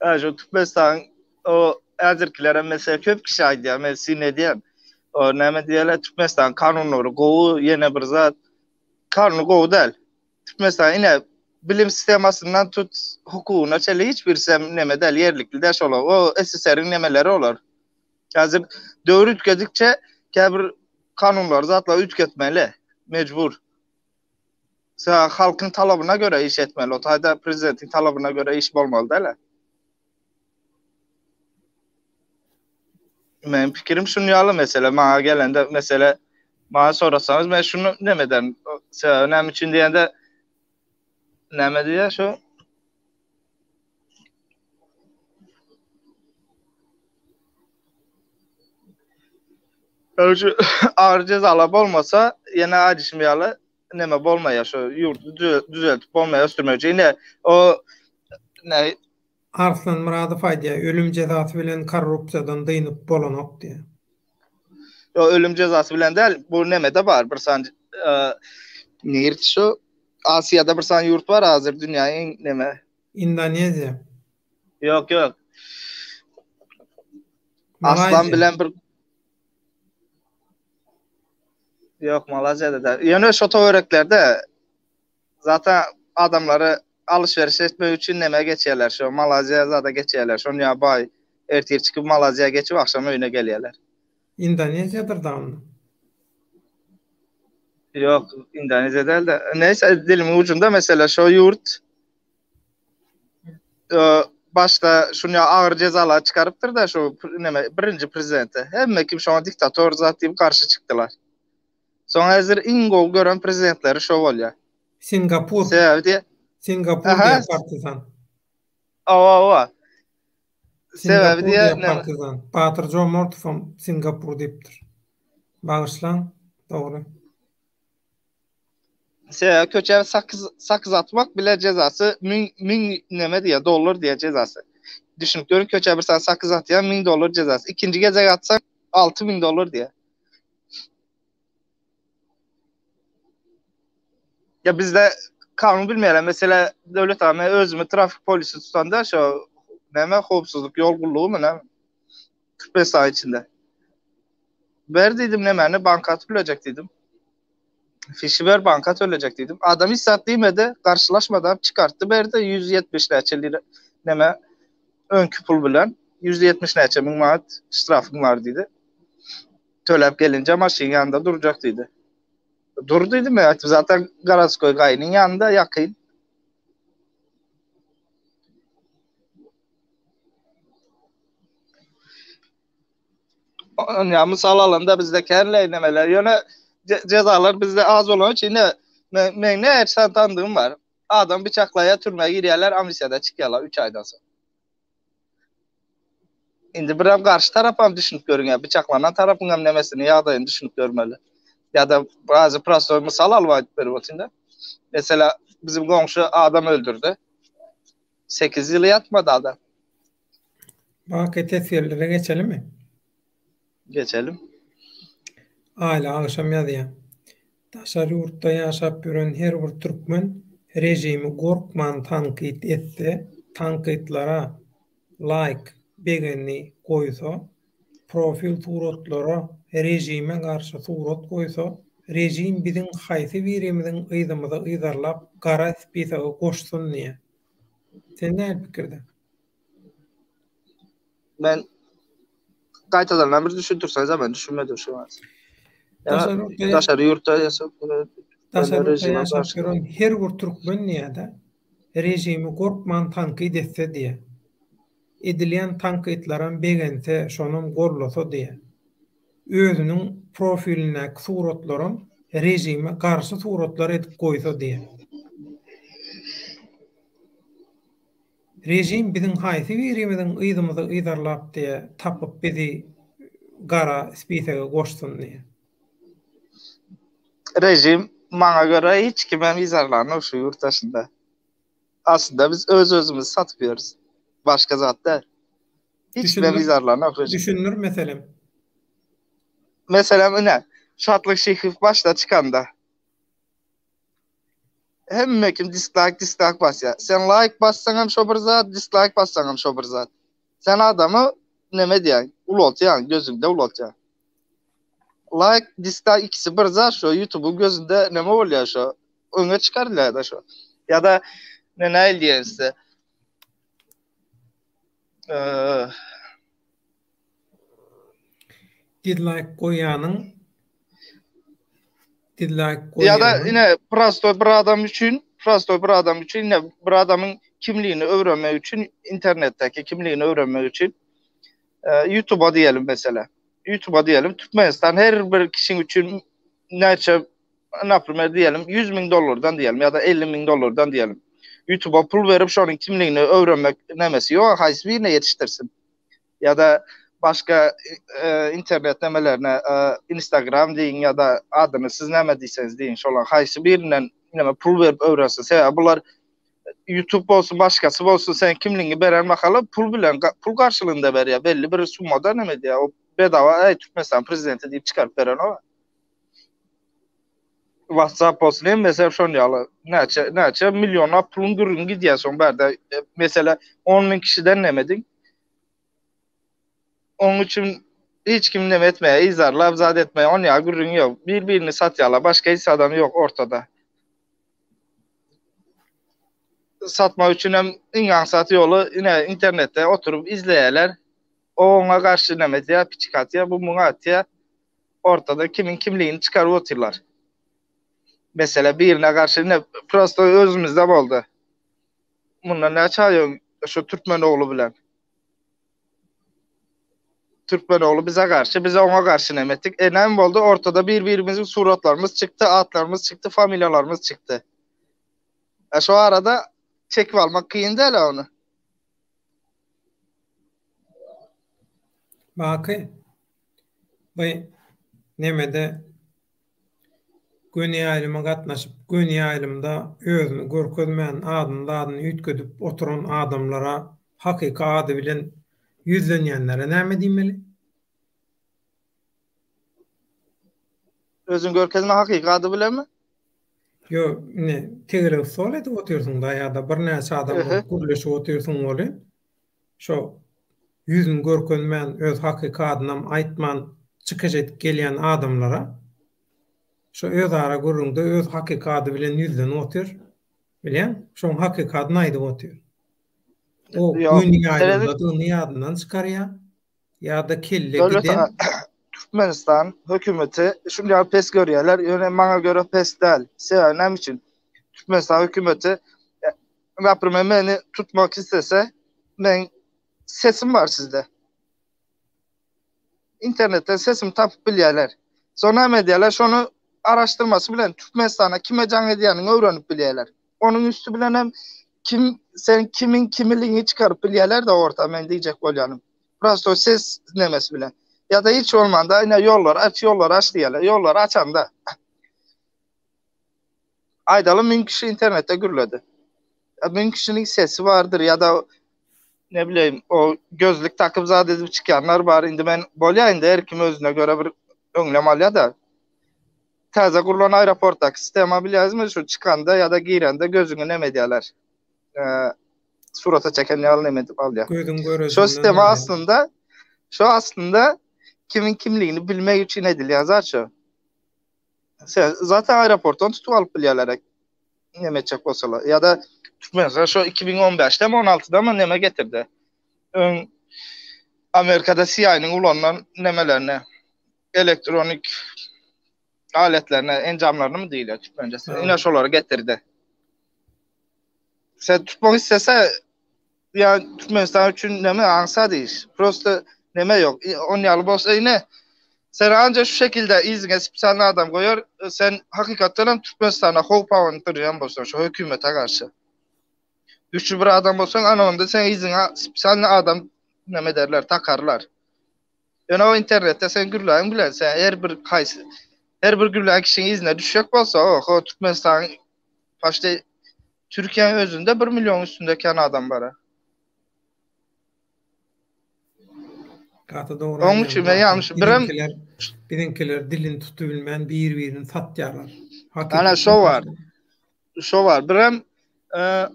Hä, şo Türkmenistanyň o häzirkilerem meselem köp kişi aýdýar, men syn edýän. O näme diýýärler, Türkmenistanyň kanunlary gowy, ýene bir zat. Kanuny gowy däl. Türkmenistan ine. bilim sistemasyndan tut hukugyna çenli hiç birisem neme däl, ýerlikli däl şolar. O SSR-iň nemeleri olar. Häzir döwür üýtgedikçe käbir kanunlary zatlary üýtgetmeli. Mejbur. Sebäbi halkyň talabyna görä iş etmeli. O taýda prezidentiň talabyna görä iş bolmaly däl. Meniň pikirim şun ýaly mesele maňa gelende mesele maňa sorasaňyz men şuny neme ederim. Sebäbi näme üçin diýende näme diýýär şu Şu agyr jezalar bolmasa ýene aýdyşym ýaly neme bolmaýar şu ýurdy düzeltip bolmaýar ösdürmek üçin. Ine o ne Arslan Myradow aýdýar, ölüm jezasy bilen korrupsiýadan dynyp bolanok diýýär. Ýok, ölüm jezasy bilen däl, bu nemede bar, bir sany nirdi şu? Aziýada bir sany ýurt bar hazir dünýä iň neme? Indoneziýa. Ýok, ýok. Aslan bilen bir Ýok, Malaýziýada däl. Ýöne şo töwereklerde Zaten adamlary alyş-veriş etmek üçin neme geçýärler şo Malaziýa zada geçýärler şon ýa baý ertir çykyp Malaziýa geçip agşam öýüne gelýärler. Indoneziýadyr da onda. Ýok Indoneziýa däl-de neýse dilimiň ujunda mesele şo ýurt başda şun ýa agyr jezalar çykarypdyr-da şo neme birinji prezidente hemme kim şoňa diktator zat diýip garşy çykdylar. Soň häzir iň gowy gören prezidentleri şo bolýar. Singapur. Sebäbi diýe. Singapur diýe partizan. Awa awa. Sebäbi diýe partizan. Batyr Jomortowam Singapur diýipdir. Bagyşlaň, dogry. Sebäbi köçä sakyz sakyz atmak bile jezasy müň müň neme diýe dollar diýe jezasy. Düşünip görüň köçä bir sany sakyz atýan 1000 dollar jezasy. Ikinji gezek atsaň 6000 dollar diýe. Ya bizde kanun bilmeýärler. Mesela Döwlet aga men özümi trafik polisi tutanda şo näme howpsuzlyk ýol gullugymy näme Türkmenistan içinde. Ber diýdim nämäni banka tölejek diýdim. Fişi ber banka tölejek diýdim. Adam hiç zat diýmedi, garşylaşmady, çykartdy berdi 170 näçe lira näme öňki pul bilen 170 näçe müň manat ştrafyň bar diýdi. Töläp gelinje maşyn ýanynda durjak diýdi. Dur diýdim men aýtdym zaten gorodskoý gaýynyň ýanynda ýakyn. Ýa mysal alanda bizde känleý nemeler ýöne jezalar bizde az bolany üçin ine men men näçe sany tandygym bar. Adam bıçaklaýar türmä girýärler amnistiýada çykýarlar 3 aýdan soň. Indi birem garşy tarapam düşünip görüň ýa bıçaklanan tarapyň hem nemesini ýagdaýyny düşünip görmeli. Ýa-da bazı prostoý mysal alyp aýdyp berip otyryn-da. Mesela bizim goňşy adam öldürdi. 8 ýyl ýatmady adam. Baky teswirlere geçelimi? Geçelim. Aýly agşam ýazýar. Daşary ýurtda ýaşap ýören her bir türkmen režimi gorkman tankyt etse, tankytlara laýk, begeni goýsa, profil suratlara režime garşy surat goýsa, režim biziň haýsy birimiziň yzymyzy yzarlap gara spisoga goşsun diýýär. Sen nähili pikirde? Men gaýtadan bir düşündirseňiz men düşünmedim şu wagt. Daşary ýurtda ýaşap Daşary ýurtda ýaşap ýören her bir türkmen diýýär-de, režimi gorkman tankyt etse diýýär. Edilýän tankytlaram begense, şonam gollasa diýýär. Özüniň profilindäki suratlaram režime garşy suratlar edip goýsa diýýär. Režim biziň haýsy birimiziň yzymyzy yzarlap diýe tapyp bizi gara spisege goşsun diýe. Režim maňa görä hiç kimem yzarlanok şu ýurt daşynda. Aslynda biz öz özümizi satyp ýörüs. Başga zat däl. Hiç kimem yzarlanok režim. Düşündir meselem. Meselem ine Şatlyk Şyhyýew başda çykanda. Hemme kim dislike dislike basýar. Sen like bassaňam şo bir zat, dislike bassaňam şo bir zat. Sen adamy neme edýäň? Ulaltýaň, gözüňde ulaltýaň. Like, dislike ikisi bir zat şo YouTube'uň gözünde neme bolýar şo? Öňe çykarylýar-da şo. Ýa-da men nähili diýerin size? Eee Dizlaýk goýýanyň Dizlaýk Ýa-da goýýanyň ine prostoý bir adam üçin, prostoý bir adam üçin ine bir adamyň kimligini öwrenmek üçin internetdäki kimligini öwrenmek üçin Ýutuba diýelim meselem. Ýutuba diýelim Türkmenistan her bir kişiň üçin näçe naprimer diýelim 100 müň dollardan diýelim ýa-da 50 müň dollardan diýelim. Ýutuba pul berip şonuň kimligini öwrenmek nemesi ýok, haýsy birine ýetişdirsin. Ýa-da başga internet nemelerine Instagram diýiň ýa-da adyny siz näme diýseňiz diýiň şolaň haýsy birinden neme pul berip öwrensin. Sebäbi bular YouTube bolsun başgasy bolsun sen kimligiňi beren mahaly pul bilen pul garşylygynda berýär. Belli bir summada neme edýär. O bedava äý Türkmenistan prezidenti diýip çykaryp berenok. WhatsApp bolsun hemmesi hem şon ýaly. Näçe näçe millionlap puluň gürrüňi gidýär soň bärde. Mesele 10 müň kişiden neme ediň. Oň üçin hiç kim neme etmeýär, yzarlap zat etmeýär. On ýaly gürrüň ýok. Bir-birini satýarlar. Başga hiç adam ýok ortada. Satmak üçin hem iň aňsat ýoly ine internetde oturyp izleýärler. O oňa garşy neme edýär, piçik atýar, bu muňa atýar. Ortada kimiň kimligini çykaryp otyrlar. Mesele birine garşy ine prosto özümizde boldy. Mundan näçe aý öň şu türkmen ogly bilen. Türkmen ogly bize garşy, biz oňa garşy neme etdik. E näme boldy? Ortada bir-birimiziň suratlarymyz çykdy, atlarymyz çykdy, familiýalarymyz çykdy. E şu arada çekip almak kyn däl ony. Baky, bu nemede göni ýaýlyma gatnaşyp, göni ýaýlymda özüni görkezmän, adyny-zadyny üýtgedip oturan adamlara hakyky ady bilen ýüzlenýänlere näme diýmeli? Özüni görkezme hakyky ady bilenmi? Ýok, indi tegelek stol edip otyrsyň-da ýa-da birnäçe adam bolup gürleşip otyrsyň welin, Şo ýüzüni görkezmän, öz hakyky adynam aýtman çykyş edip gelýän adamlara şo özara gürrüňde öz hakyky ady bilen ýüzlenip otyr. Bilýäň? Şoň hakyky adyny aýdyp otyr. O göni ýaýlymdadygyny ýadyndan çykarýar. Ýa-da kelle giden. Türkmenistan hökümeti şuny ýaly pes görýärler, ýöne maňa göre pes däl. Sebäbi näme üçin? Türkmenistan hökümeti Naprimer meni tutmak islese meň sesim bar sizde. Internetden sesimi tapyp bilýärler. Soň näme edýärler? Şony araşdyrmasy bilen Türkmenistana kime jaň edýänini öwrenip bilýärler. Onuň üsti bilen hem kim sen kimiň kimiligiňi çykaryp bilýärler-de orta men diýjek bolýanym. Prosto ses nemesi bilen. Ýa-da hiç bolmanda ine ýollary aç, ýollary aç diýýärler. Ýollary açanda Aýdaly müň kişi internetde gürledi. Müň kişiniň sesi bardyr ýa-da ne bileýin o gözlük takyp zat edip çykýanlar bar. Indi men bolýa indi her kim özüne göre bir öňlem alýa-da. Täze gurlan aeroportdaky sistema bilýäňizmi şu çykanda ýa-da girende gözüňi neme edýärler. Surata çeken ýaly neme edip alýar. Gözüň görejinden. Şo sistema aslynda şo aslynda kimiň kimligini bilmek üçin edilýän zat şo. Sen zaten aeroportdan tutup alyp bilýärler. Neme etjek bolsalar. Ýa-da Türkmenistan şo 2015-de mi 16-da mı neme getirdi. Öň Amerikada CIA-nyň ulanan nemelerini elektronik aletlerini, enjamlaryny mı diýilýär türkmençesi. Ine şolary getirdi. Sen tutmak istese ýa Türkmenistan üçin neme aňsat iş. Prosta neme ýok. On ýaly bolsa ine sen anca şu şekilde yzyňa spesialny adam goýar. Sen hakykatdan hem Türkmenistana howp abandyrýan bolsaň şu hökümete garşy. Güçli bir adam bolsaň ana onda sen yzyňa spesialny adam neme ederler, takarlar. Ýöne o internetde sen gürläň bilen sen her bir haýsy her bir gürlän kişiň yzyna düşjek bolsa oho Türkmenistanyň Paşte Türkiýäniň özünde 1 millionyň üstünde kän adam bar. Gaty dogry. Onuň üçin men ýalňyş birem biziňkiler dilini tutup bilmän bir-birini satýarlar. Ana şo bar. Şo bar. Birem e,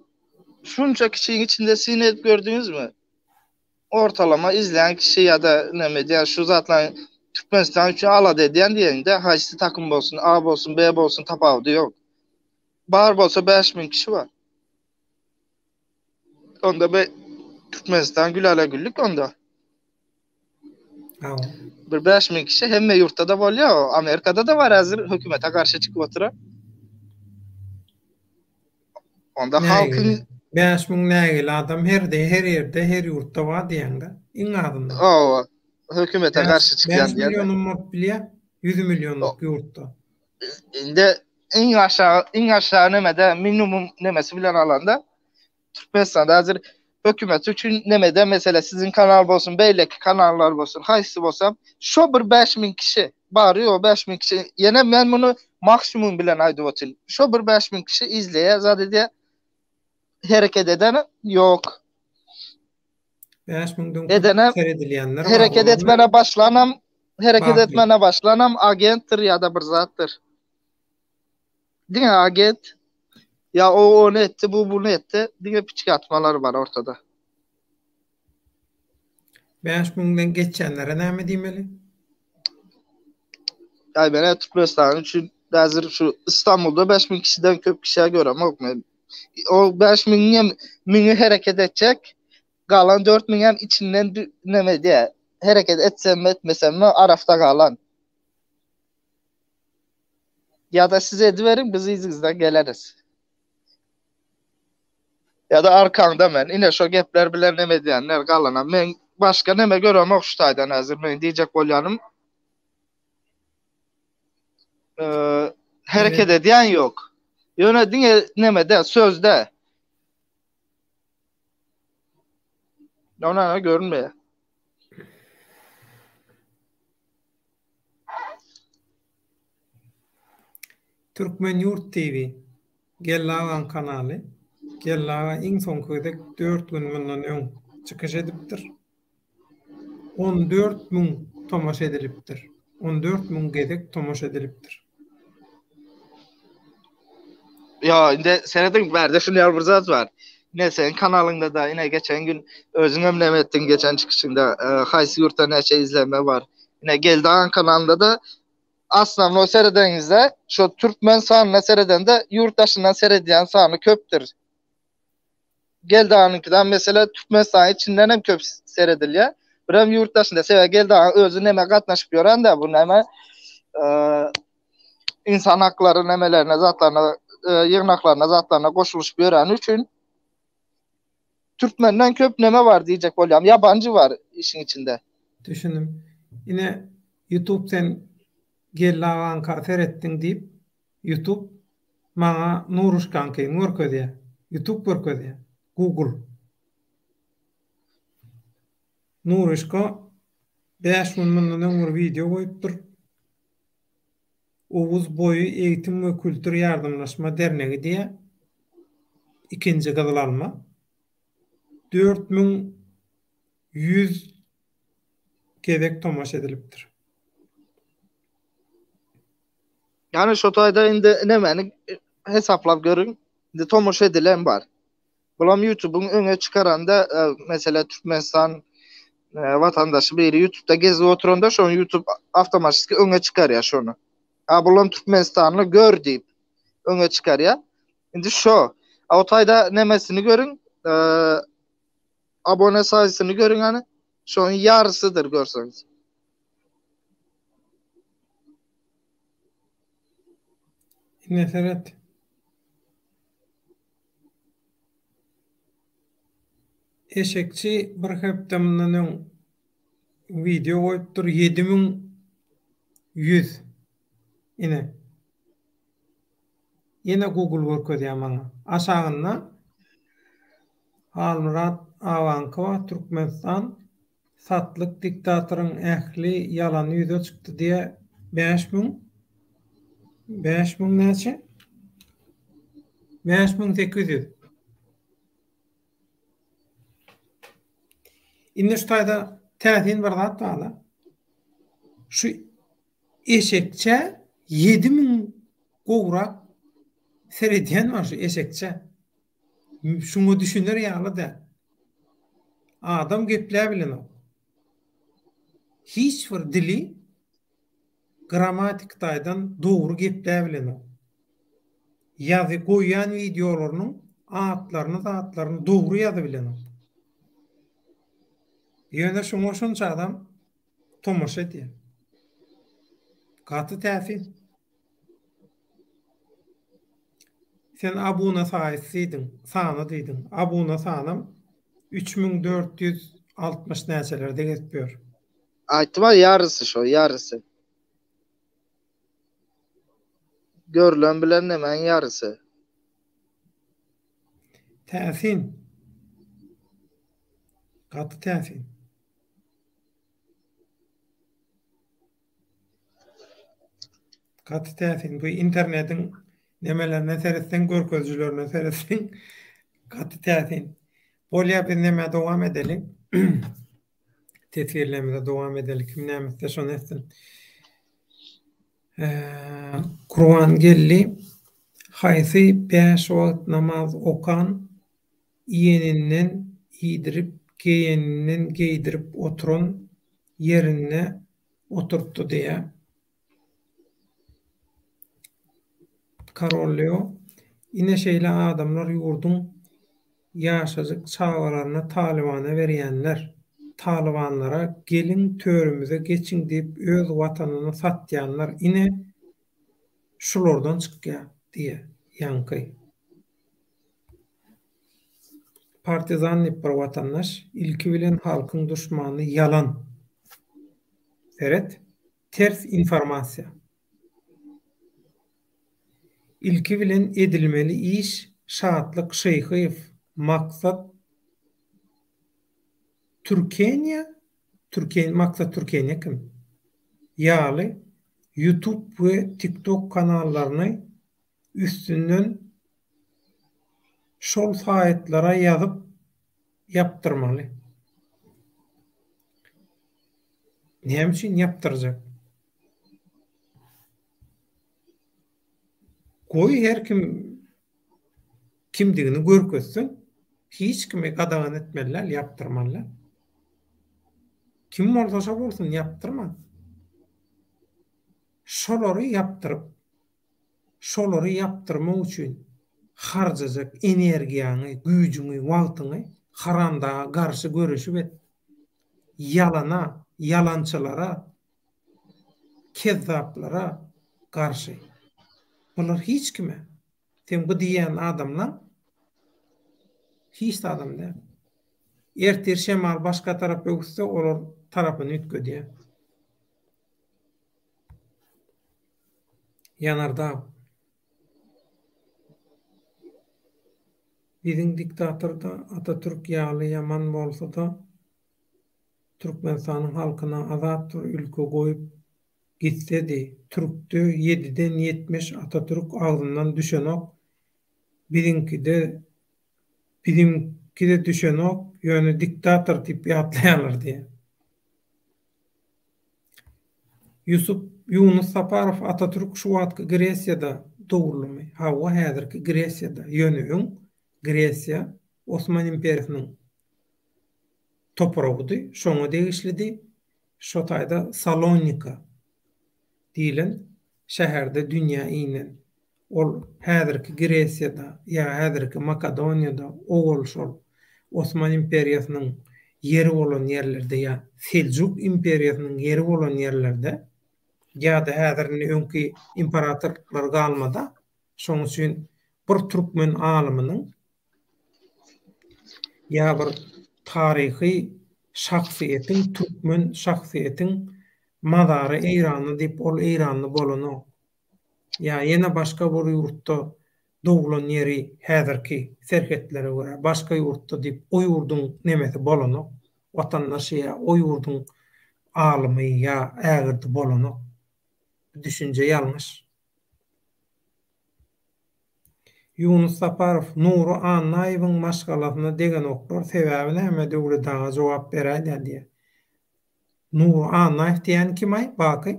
şunça kişiň içinde syn edip gördüňizmi? Ortalama izleýän kişi ýa-da näme edýän şu zatlaryň Türkmenistan üçin alada edýän diýende haýsy takym bolsun, A bolsun, B bolsun tapawudy ýok. Bar bolsa 5000 kişi bar. Onda be Türkmenistan gülala güllük onda. Hawa. Bir 5000 kişi hemme ýurtda da bolýar o. Amerikada da bar häzir hökümete garşy çykyp oturan. Onda halkyň 5000 nägile adam her de her ýerde her ýurtda bar diýeňde. Iň azyndan. Hawa. Hökümete garşy çykýan 5 millionam bolup bilýär. 100 millionlyk ýurtda. Indi iň aşagy iň aşagy nemede minimum nemesi bilen alanda Türkmenistanda hazir hökümet üçin nemede mesele siziň kanal bolsun beýleki kanallar bolsun haýsy bolsa şo bir 5000 kişi bary ýogy 5000 kişi ýene men muny maksimum bilen aýdyp otyryn şo bir 5000 kişi izleýär zat edýär hereket eden ýok. 5000-den köp Edenem seredilýänler bar. hereket Olar etmene başlanam hereket Bagly. etmene başlanam agentdir ýa-da bir zatdyr. Diňe agent ýa o ony etdi, bu buny etdi. Diňe piçik atmalar bar ortada. 5000-den geçýänlere näme diýmeli? Aý men Türkmenistan üçin häzir şu İstanbulda 5000 kişiden köp kişä göremok men. O 5000 hem müňi hereket etjek, galan 4000 hem içinden neme edýär. Hereket etsem etmesem mi arafta galan. Ýa-da siz ediberiň biz yzyňyzdan geleris. Ýa-da arkaňda men. Ine şo gepler bilen neme edýänler galana. Men başga neme göremok şu taýdan häzir men diýjek bolýanym. Hereket edýän ýok. Ýöne diňe nemede sözde. Ýöne görünmeýär. Türkmen Ýurt TV, Geldi agaň kanaly. Geldi aga iň soňky gezek dört gün mundan öň çykyş edipdir. 14 000 tomaşa edilipdir. 14 000 gezek tomaşa edilipdir. Ýa indi serediň bärde şuny ýaly bir zat bar. Ine seň kanalyňda da ine geçen gün özüňem näme etdiň geçen çykyşyňda e, haýsy ýurtda näçe izlenme bar. Ine Geldi agaň kanalynda da aslamno seredeňizde şo türkmen sanyna seredende ýurt daşyndan seredýän sany köpdür. Geldi aganyňkydan mesele Türkmenistan içinden hem köp seredilýär. Birem ýurt daşynda sebäbi Geldi aga özi neme gatnaşyp ýören-de bu näme e, insan haklary nemelerine zatlaryna e, ýygnaklaryna zatlaryna goşulyşyp ýöreni üçin türkmenden köp neme bar diýjek bolýam. Ýabanjy bar işiň içinde. Düşündim. Ine YouTube sen Geldi agaňka seretdiň diýip YouTube maňa Nuruşkaňkyny görkezýär. YouTube görkezýär. Google. Nuruşka 5 gün mundan öň bir wideo goýupdyr. Oguz boýy eğitim we kültür ýardamlaşma dernegi diýýär. Ikinji gyzyl alma. 4100 gezek tomaşa edilipdir. Ýani şo taýda indi nämäni hesaplap görüň. Indi tomaşa edilen bar. Bulam YouTube'un öňe çykaranda e, mesela Türkmenistan e, vatandaşy biri YouTube'da gezip oturanda şonu YouTube awtomatiki öňe çykarýar şonu. Ha bulam Türkmenistanly gör diýip öňe çykarýar. Indi şo. A o taýda nemesini görüň, e, abone sayısını görüň hani. Şonuň ýarysydyr görseňiz. Ine seret. Eşekçi bir hepde mundan öň wideo goýupdyr 7100. Ine. Ýene Google görkezýär maňa. Aşagynda Halmyrat Abankowa Türkmenistan satlyk diktatoryň ähli ýalany ýüze çykdy diýä 5000 5000 näçe? 5800. Indi şu taýda täsin bir zat bar-da. Şu eşekçä 7000 gowrak seredýän bar şu eşekçä. Şuňa düşüner ýaly däl. Adam gepläbilenok. Hiç bir dili grammatik taýdan dogry gepläbilenok. Ýazy goýýan wideolarynyň. atlaryny zatlaryny dogry ýazybilenok. Ýöne şuňa şunça adam tomaşa edýär. Gaty täsin. Sen abuna saýysy diýdiň, sany diýdiň. Abuna sanam 3460 näçelerde gezip ýör. Aýtdym-a ýarysy şo, ýarysy. Görlen bilen nemäň ýarysy. Täsin. Gaty täsin. Gaty täsin. Bu internetiň nemelerine seretseň, görkezijilerine seretseň gaty täsin. Bolýar biz nämä dowam edeli. Teswirlerimize dowam edeli. Kim näme etse şony etsin. Gurban geldi. Haýsy bäş wagt namaz okan, iýeninden iýdirip, geýeninden geýdirip oturan ýerinde oturtdy diýýär. Karol Leo, Ine şeýle adamlar ýurduň ýaşajyk çagalaryny Talybana berýänler. Talybanlara geliň törümize geçiň diýip öz watanyny satýanlar ine şulardan çykýar diýýär ýaňky Partizan diýip bir watandaş ilki bilen halkyň duşmany ýalan. Seret ters informasiýa. Ilki bilen edilmeli iş Şatlyk Şyhyýew Maksat Türkeniýa Türken Maksat Türkeniýa kim? Ýaly YouTube we TikTok kanallaryny üstünden şol saýtlara ýazyp ýapdyrmaly. Näme üçin ýapdyrjak? Goý her kim kimdigini görkezsin. Hiç kimi gadagan etmeli däl, ýapdyrmaly däl. Kim bolsa şo bolsun, ýapdyrma. Şolary ýapdyryp, şolary ýapdyrmak üçin harjajak energiýaňy, güýjüňi, wagtyňy haramdaga garşy göreşip et. Ýalana, ýalançylara, kezzaplara garşy. Bular hiç kime. Seň bu diýýän adamlaň hiç zadam däl. Ertir şemal başga tarap öwüsse olar tarapyny üýtgedýär. Ýanardag. Biziň diktatorda Atatürk ýaly ýaman bolsada Türkmenistanyň halkyna azat bir ülke goýup gitsedi türkde ýediden 70 Atatürk agzyndan düşenok biziňkide biziňkide düşenok ýöne diktator diýip ýatlaýarlar diýýär. Ýusup Ýunus Saparow Atatürk şu wagtky Gresiýada dogrulymy? Hawa häzirki Gresiýada. Ýöne öň Gresiýa Osman imperiýasynyň topragydy, şoňa degişlidi. Şo taýda Salonika diýlen şäherde dünýä inen. Ol häzirki Gresiýada ýa häzirki Makedoniýada owal şol Osman imperiýasynyň ýeri bolan ýerlerde ýa Seljuk imperiýasynyň ýeri bolan ýerlerde ýa-da häzir indi öňki imperatorlyklar galmada şoň üçin bir türkmen alymynyň ýa bir taryhy şahsyýetiň türkmen şahsyýetiň mazary Eýranda diýip ol Eýranly bolanok. Ýa ýene başga bir ýurtda doglan ýeri häzirki serhetlere görä başga ýurtda diýip o ýurduň nemesi bolanok, watandaşy ýa o ýurduň alymy ýa ägirdi bolanok. Bu düşünje ýalňyş. Ýunus Saparow, Nury Annaýewiň maşgalasyna degenoklar, sebäbi näme Döwlet aga jogap beräýdä diýýär. Nury Annaýew diýýäni kimaý Baky?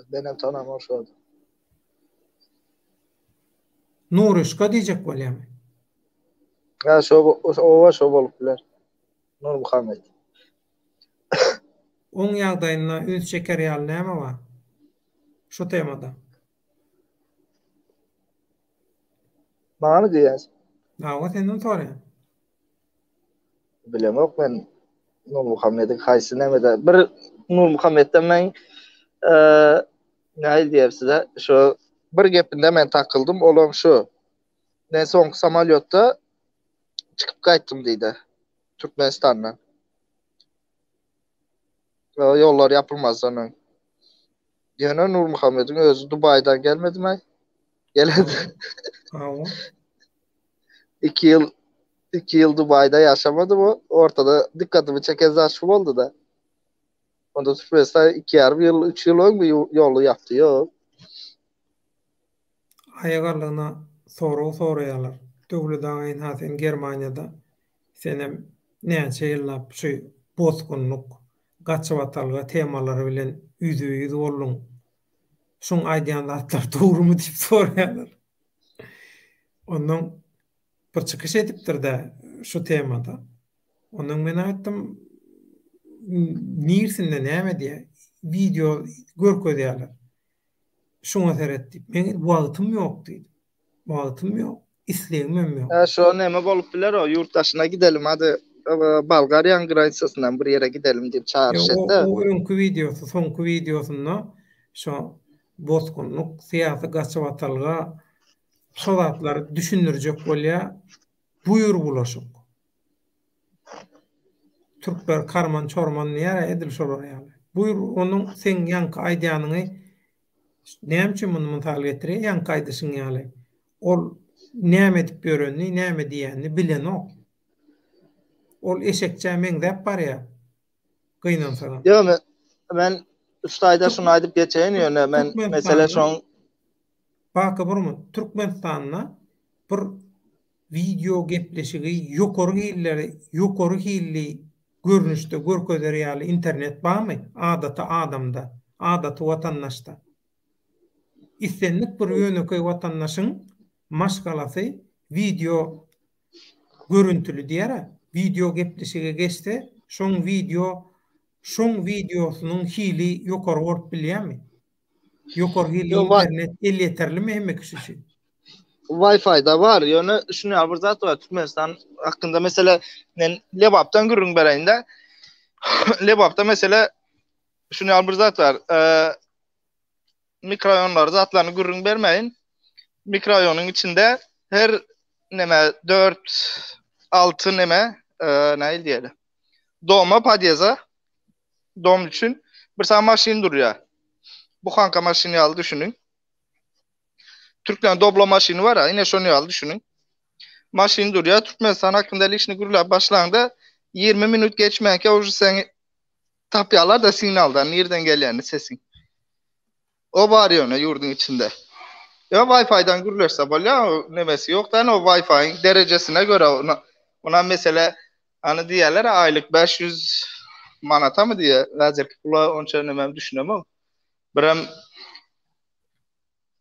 Menem tanamok şo adamy. Nuryşka diýjek bolýamy? Hä şo oba şo bolup biler. Nurmuhammet. Oň ýagdaýynda üns çeker ýaly näme bar? Şu temada. Maňamy diýýäňiz? Hawa senden soraýan. Bilemok men Nurmuhammediň haýsy nämede. Bir Nurmuhammetden men nähili diýer size şu bir gepinde men takyldym olam şu. Men soňky samolýotda çykyp gaýtdym diýdi. Türkmenistandan. Ýollar ýapylmazdan öň. Ýöne Nurmuhammediň özi Dubaýdan gelmedimi? Geledi. Hawa. 2 ýyl 2 ýyl Dubaýda ýaşamady bu. Ortada dikkatymy çeken zat şu boldy-da. Onda Türkmenistan 2 ýarym ýyl, 3 ýyl öňmi ýoly ýapdy? Ýok. Aýagarlygyna sorag soraýarlar. Döwlet aga ynha sen Germaniýada senem näçe ýyllap şu bosgunlyk, gaçybatalga temalary bilen ýüzbe-ýüz bolduň. Şuň aýdýan zatlary dogrumy diýip soraýarlar. Onnoň bir çykyş edipdir-dä şu temada. Onnoň men aýtdym, nirsinde näme diýýär, wideo görkezýärler. Şuňa seret diýip. Meň wagtym ýok diýdim. Wagtym ýok, islegimem ýok. Hä, şo neme bolup biler o, ýurt daşyna gidelim, hadi Bolgariýanyň granitasyndan bir ýere gidelim diýip çagyryş etdi. O öňki wideosy, soňky wideosynda şo bosgunlyk, syýasy gaçybatalga şo zatlary düşündirjek bolýar. Buýur bulaşyk. Türkler karman çorman diýýär-ä edil şolar ýaly. Buýur onuň seň ýaňky aýdýanyňy näme üçin muny mysal getirýär ýaňky aýdyşyň ýaly. Ol näme edip ýörenini, näme diýýänini bilenok. Ol eşekçä meňzäp barýar. Gynansagam. Ýok men men şu taýda şuny aýdyp geçeýin ýöne men mesele şoň Baka burma Türkmenistanda bir wideo gepleşigi ýokary hilleri ýokary hilli görnüşde görkezer ýaly internet barmy adaty adamda, adaty watandaşda? Islendik bir ýönekeý watandaşyň maşgalasy wideo görüntüli diýer-ä, wideo gepleşige geçse şoň wideo şoň wideosynyň hili ýokary bolup bilýärmi? Ýokary hilli internet elýeterlimi hemme kişi üçin? Wi-Fi-da bar, ýöne şuny ýaly bir zat bar, Türkmenistan hakynda mesele men Lebapdan gürrüň bereýin-de. Lebapda mesele şuny ýaly bir zat bar. Mikroraýonlary zatlaryny gürrüň bermäýin. Mikroraýonyň içinde her neme 4 6 neme, nähili diýeli. Doma, podýeza dom üçin bir sany maşyn durýar. Buhanka maşyny ýaly düşüniň. Türkmen doblo maşyny bar, ine şony ýaly düşüniň. Maşyn durýar, Türkmenistan hakynda lişni gürläp başlaňda 20 minut geçmänkä uje seni tapýarlar da signaldan nirden gelýänini sesiň. O bar ýöne ýurduň içinde. Ýa Wi-Fi-dan gürleşse bolýar, nemesi ýok da, o Wi-Fi-iň derejesine görä ona, ona mesele Hany diýýärler aýlyk 500 manatamy diýýär. Häzirki pula onça nemem düşünemok. Birem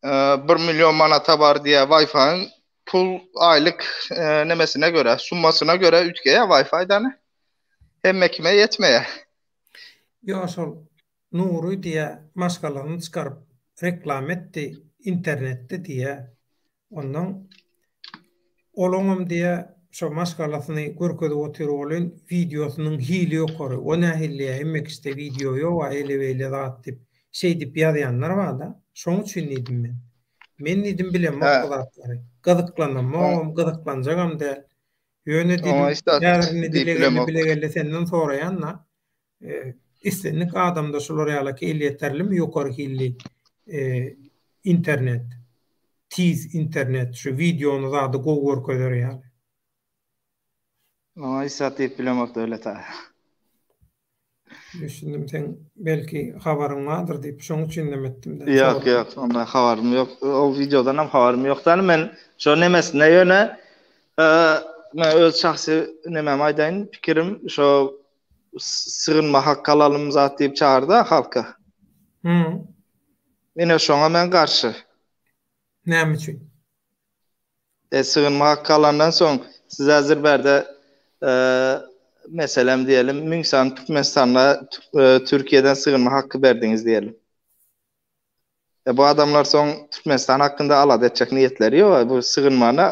1 million manata bar diýýär Wi-Fi-iň pul aýlyk nemesine görä, summasyna görä üýtgeýär Wi-Fi-dany. Hemme kime ýetmeýär. Ýok şol Nury diýýär maşgalasyny çykaryp reklama etdi internetde diýýär. Ondan olaňam diýýä şo maşgalasyny görkezip otyr welin wideosynyň hili ýokary o nähili diýýä hemme kişide wideo ýoga eýle beýle zat diýip şeýdip ýazýanlar barda şoň üçin diýdim men. Men diýdim bilemok bu zatlary. Gyzyklanamogam gyzyklanjagam däl. Ýöne diýdim häzir indi dile geldi bile geldi senden soraýan-da Islendik adamda şular ýalaky elýeterlimi ýokary hilli internet, tiz internet şu wideony zady gowy görkezer ýaly. Oňa hiç zat diýip bilemok Döwlet aga. Düşündim seň belki habaryň bardyr diýip şoň üçin neme etdim-de. Ýok ýok onda habarym ýok. O wideodanam habarym ýok däl men şo nemesinde ýöne men öz şahsy nememi aýdaýyn pikirim şo sygynma hak alalym zat diýip çagyrdy halka. Hı. Ine şoňa men garşy. Näme üçin? E, sygynma haky alandan soň siz häzir bärde e, meselem diýelim 1000 sany Türkmenistanda e, Türkiýeden sygynma haky berdiňiz diýelim. E, bu adamlar soň Türkmenistan hakynda alada etjek niýetleri ýok. Bu sygynmany.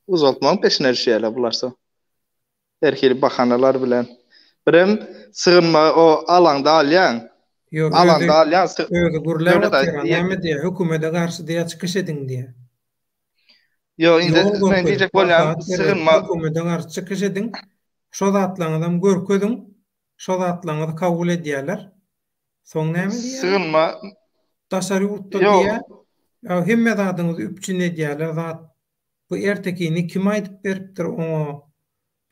Uzaltmagyň peşine düşýärler bular soň. Her hili bahanalar bilen. Birem sygynma o alaňda alýaň. Ýok, özi Alanda alýaň. özi gürläp otyr, näme diýýär, hökümete garşy diýýär, çykyş ediň diýýär. Ýok, indi Ýol men görkezip, diýjek bolýanym maslahat berip, sygynma hökümete garşy çykyş ediň, şo zatlaryňyzam görkeziň, şo zatlaryňyzy kabul edýärler. Soň näme diýýär? Sygynma Daşary ýurtda Ýok. diýýär, hemme zadyňyzy üpjün edýärler zat. Bu ertekini kim aýdyp beripdir oňa?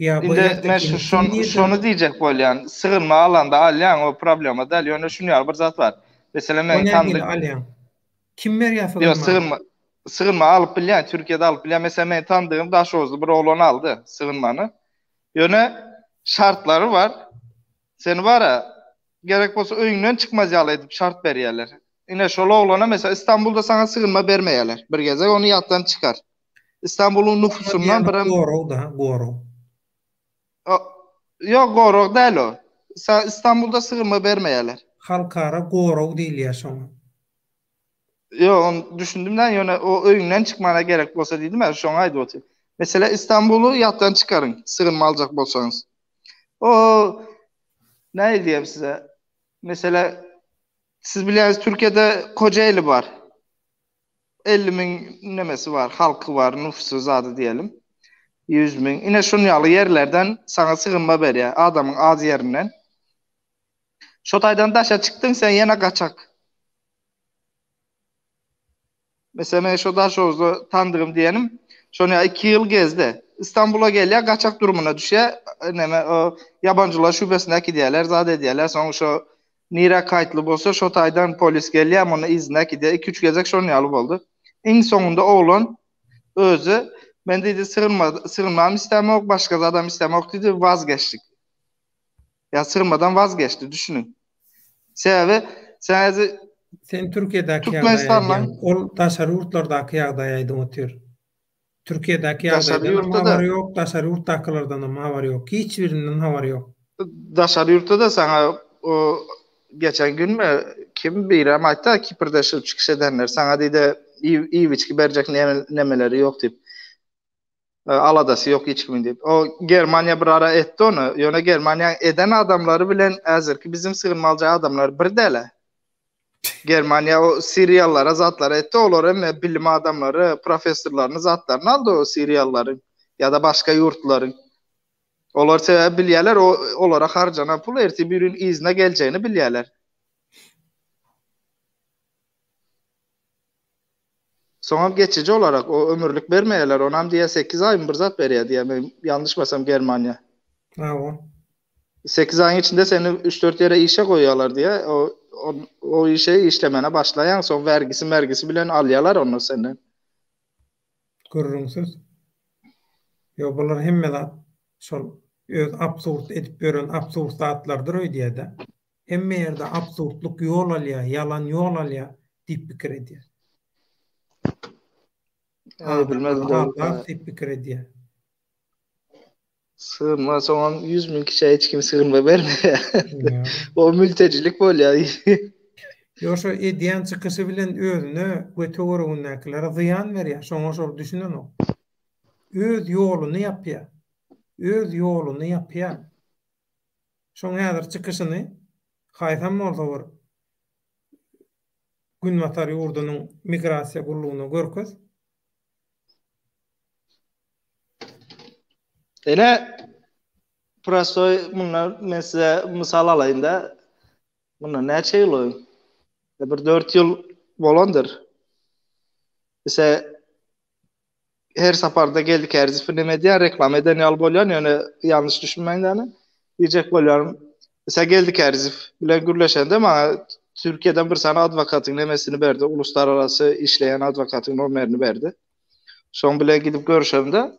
Ýa bu Indi men ertekini şu kim şon nirden şony diýjek bolýan. Sygynma alanda alýaň, o problema däl. Ýöne şuny ýaly bir zat bar. Meselem O meň nähili tandyk alýaň? Kim berýär Ýok, sygynmany? sygynma sygynma alyp bilýän, Türkiýede alyp bilýän. Meselem meň tandygym Daşoguzly bir oglan aldy sygynmany. Ýöne şartlary bar. Seni bara gerek bolsa öýüňden çykmaz ýaly edip şart berýärler. Ine şol oglana mesela Istanbulda saňa sygynma bermeýärler. Bir gezek ony ýatdan çykar. Istanbulyň Sygynma nüfusundan diýeni birem gorag da, gorag. Ýok gorag däl o. Sa Istanbulda sygynma bermeýärler. Halkara gorag diýilýär şoňa. Ýok ony düşündim dä ýöne o öýüňden çykmana gerek bolsa diýdim ä şoňa aýdyp otyryn. Mesele Istanbuly ýatdan çykaryň sygynma aljak bolsaňyz. O nähili diýem size. Mesele Siz bilýäňiz Türkiýede Kojaeli bar. 50 müň nemesi bar, halky bar, nüfusy zady diýelim. 100 müň. Ine şun ýaly ýerlerden saňa sygynma berýär, adamyň az ýerinden. Şo taýdan daşa çykdyň sen ýene gaçak. Meselem men şo Daşoguzda tandygym diýenim, şony ýa 2 ýyl gezdi. Istanbula gelýär, gaçak durumyna düşýär. Neme o ýabanjylar şubesine äkidýärler, zat edýärler. Soň şo nirä kaýtly bolsa şo taýdan polis gelýär, muny yzyna äkidýär. 2-3 gezek şonuň ýaly boldy. Iň soňunda oglan özi men diýdi sygynma sygynmam islämok, başga zadam islämok diýdi, wazgeçdik. Ýa sygynmadan wazgeçdi, düşüniň. Sebäbi sen häzir Sen Türkiýedäki ýagdaýy aýdýaň. Ol daşary ýurtlardaky ýagdaýy aýdyp otyr. Türkiýedäki ýagdaýdanam habary ýok, daşary ýurtdakylardanam habary ýok. Hiç birinden habary ýok. Daşary ýurtda-da saňa o geçen günmi kim birem aýtdy Kiprde şu çykyş edenler saňa diýdi iýip-içgi berjek nemeleri ýok diýip. Aladasy ýok hiç kimiň diýip. O Germaniýa bir ara etdi ony. Ýöne Germaniýaň eden adamlary bilen häzirki bizim sygynma aljak adamlar bir däl-ä. Germaniýa o siriýalylara zatlara etdi. Olar hem bilim adamlary, professorlaryny zatlaryny aldy o siriýalylaryň ýa-da başga ýurtlaryň. Olar sebäbi bilýärler o olara harjanan pul ertir bir gün yzyna geljegini bilýärler. Soňam geçiji olarak o ömürlik bermeýärler onam diýýär sekiz aýmy bir zat berýär diýýär men ýalňyşmasam Germaniýa. Hawa. Sekiz aýyň içinde seni üç dört ýere işe goýýarlar diýýär o o işe işlemene başlaýaň soň wergisi mergisi bilen alýarlar onda senden. Gürrüňsiz. Ýok bular hemme zat şol öz absurd edip ýören absurd zatlardyr öýdýärde. Hemme ýerde absurdlyk ýol alýar, ýalan ýol alýar diýip pikir edýär. Aý bilmezdim Aldap diýip pikir edýär. Sygynma soňam 100 müň kişä hiç kim sygynma bermeýär. O mültecilik bolýar. Ýok şo edýän çykyşy bilen özüne we töweregindäkilere zyýan berýär. Şoňa şol düşünenok. Öz ýoluny ýapýar. Öz ýoluny ýapýar. Şoň häzir çykyşyny haýsam bolsa bir Günbatar ýurdunyň migrasiýa gullugyna görkez. Ine prostoý mundan men size mysal alaýynda. Mundan näçe ýyl öň? Bir 4 ýyl bolandyr. Ise her saparda Geldi Kärjisow neme edýär, reklama eden ýaly bolýan, ýöne ýalňyş düşünmäň däne. Diýjek bolýarym. Mesela Geldi Kärjisow bilen gürleşende maňa Türkiýeden bir sany adwokatyň nemesini berdi, uluslararasy işleýän adwokatyň nomerini berdi. Şoň bilen gidip görüşemde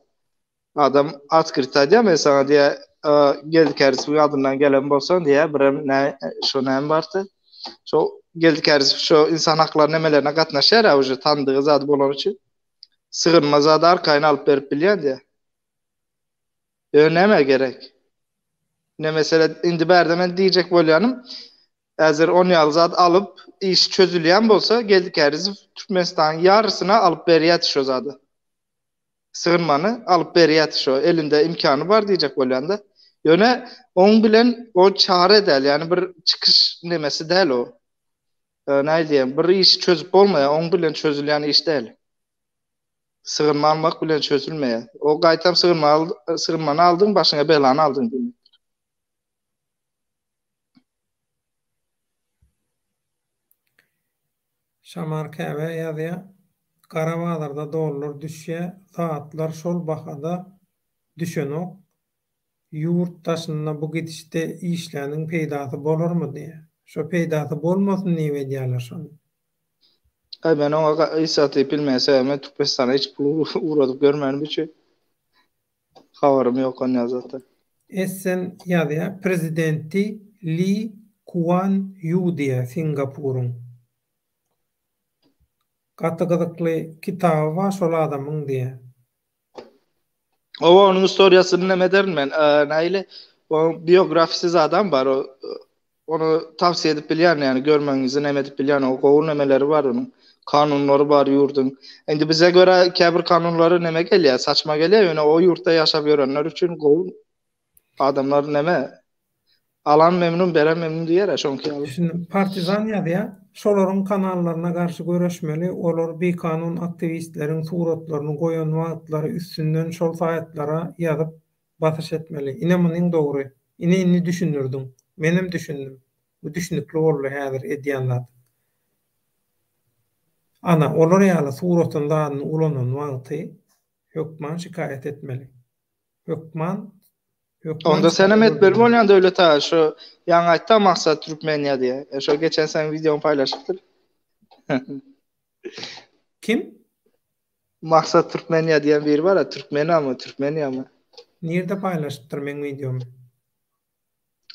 Adam otkryt aýdýar men saňa diýýär Geldi Kärizowyň adyndan gelen bolsaň diýýär birem nä şo näme bardy şo Geldi Kärizow şo insan haklary nemelerine gatnaşýar a uje tandygy zady bolany üçin sygynma zady arkaýyn alyp berip bilýän diýýär ýöne nämä gerek ne mesele indi bärde men diýjek bolýanym häzir on ýaly zat alyp iş çözülýän bolsa Geldi Kärizow Türkmenistanyň ýarysyna alyp berýärdi şo zady. Sygynmany alyp berýärdi şo elinde imkany bar diýjek bolýanda. Ýöne oň bilen o çare däl, ýagny bir çykyş nemesi däl o. Näme diýem, bir işi çözüp bolmaýar, oň bilen çözülýän iş däl. Sygynma almak bilen çözülmeýär. O gaýtam sygynma sygynmany aldyň, başyňa belany aldyň diýmekdir. Şamar Käbe ýazýar, Gara bazarda dollar düşýä, zatlar şol bahada düşenok. Ýurt daşynda bu gidişde işläniň peýdasy bolarmy diýýär. Şo peýdasy bolmasyn diýip edýärler şony. Aý men oňa hiç zat diýip bilmeýän sebäbi men Türkmenistana hiç pul ugradyp görmänim üçin habarym ýok onýa zatdan. Essen ýazýar, Prezidenti Li Kuan Ýu diýýär Singapuryň. Gaty gyzykly kitaby bar şol adamyň diýýär. Owa onuň istoriýasyny neme ederin men. Nähili onuň biografisi zadam bar. O ony tawsiýe edip bilýän, ýagny görmegiňizi neme edip bilýän. O gowy nemeleri bar onuň. Kanunlary bar ýurduň. Indi bize görä käbir kanunlary neme gelýär, saçma gelýär, ýöne o ýurtda ýaşap ýörenler üçin gowy. Adamlar neme Alan memnun, beren memnun diýer-ä şoňky ýaly. Düşündim. Partizan ýazýar, Şolaryň kanallaryna garşy göreşmeli, olar bikanun aktiwistleriň suratlaryny goýan wagtlary üstünden şol saýtlara ýazyp basyş etmeli. Ine munyň dogry. Ine indi düşündirdiň. Menem düşündim. Bu düşnükli boldy häzir edýän zat. Ana, olar ýaly suratyny zadyny ulanan wagty hökman şikaýat etmeli. Hökman hökman Onda senem etmeli bolýan Döwlet aga şu ýaňy aýtda Maksat Türkmeniýa diýe. E, şo geçen seň wideoňy paýlaşypdyr. Kim? Maksat Türkmeniýa diýen biri bar-a, Türkmenamy, Türkmeniýamy? Nirde paýlaşypdyr meň wideomy?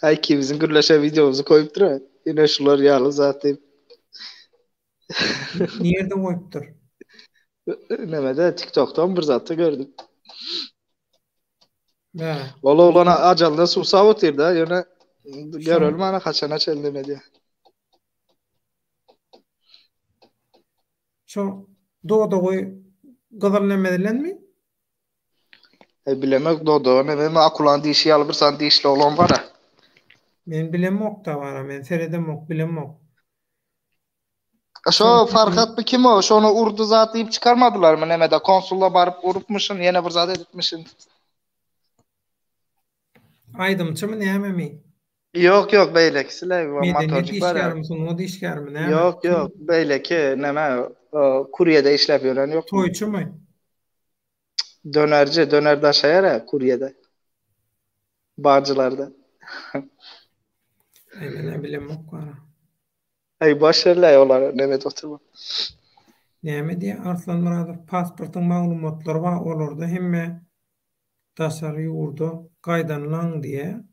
Aý ikimiziň gürleşen wideomyzy goýupdyr-a. Ine şular ýaly zat diýip. Nirde goýupdyr? Nemede TikTokdan bir zatda gördüm. Hä. Ol oglan ajalyna susap otyr da, ýöne görelim ana haçana çenli neme edýär. Şo dodagy gyzyl neme edilenmi? E bilemok dodagy neme akulanyň dişi ýaly bir sany dişli oglan bar-a. Men bilemok da bara, men seredemok, bilemok. Şo Farhatmy kim o? Şony urdy zat diýip çykarmadylarmy nemede konsulla baryp urupmyşyn ýene bir zat edipmişin. Aýdymçymy nämemi? Ýok ýok beýlekisi le Medeniýet motorjik bar. işgärimi sungat işgärimi näme? Ýok ýok beýleki neme kurýede işläp ýören ýokmy? Toýçymy? Dönerji döner daşaýar-a kurýede. Bagjylarda. Aý men-ä bilemok wara. Aý boş berläý olary neme edip oturma. Näme diýýär Arslan Myradow pasportyň maglumatlary bar olarda hemme daşary ýurda gaýdanlaň diýýär.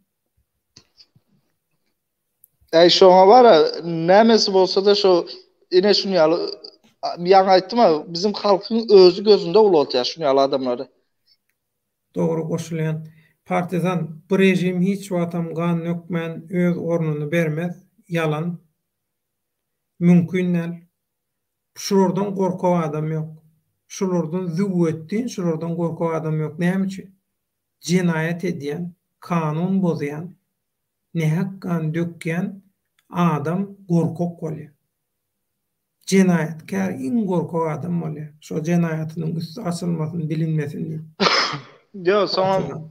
Äý şoňa bara nämesi bolsada şo ine şuny ýaly ýaňy aýtdym-a biziň halkyň özi gözünde ulaltýar şuny ýaly adamlary. Dogry goşulýan. Partizan, bu režim hiç wagtam gan dökmän öz ornuny bermez. Ýalan. Mümkin däl. Şulardan gorkak adam ýok. Şulardan züwwetdin şulardan gorkak adam ýok. Näme üçin? Jenaýat edýän, kanun bozýan, nähak gan dökýän adam gorkak bolýar. Jenaýatkär iň gorkak adam bolýar. Şo jenaýatynyň üsti açylmasyn, bilinmesin diýip. Ýok, soňam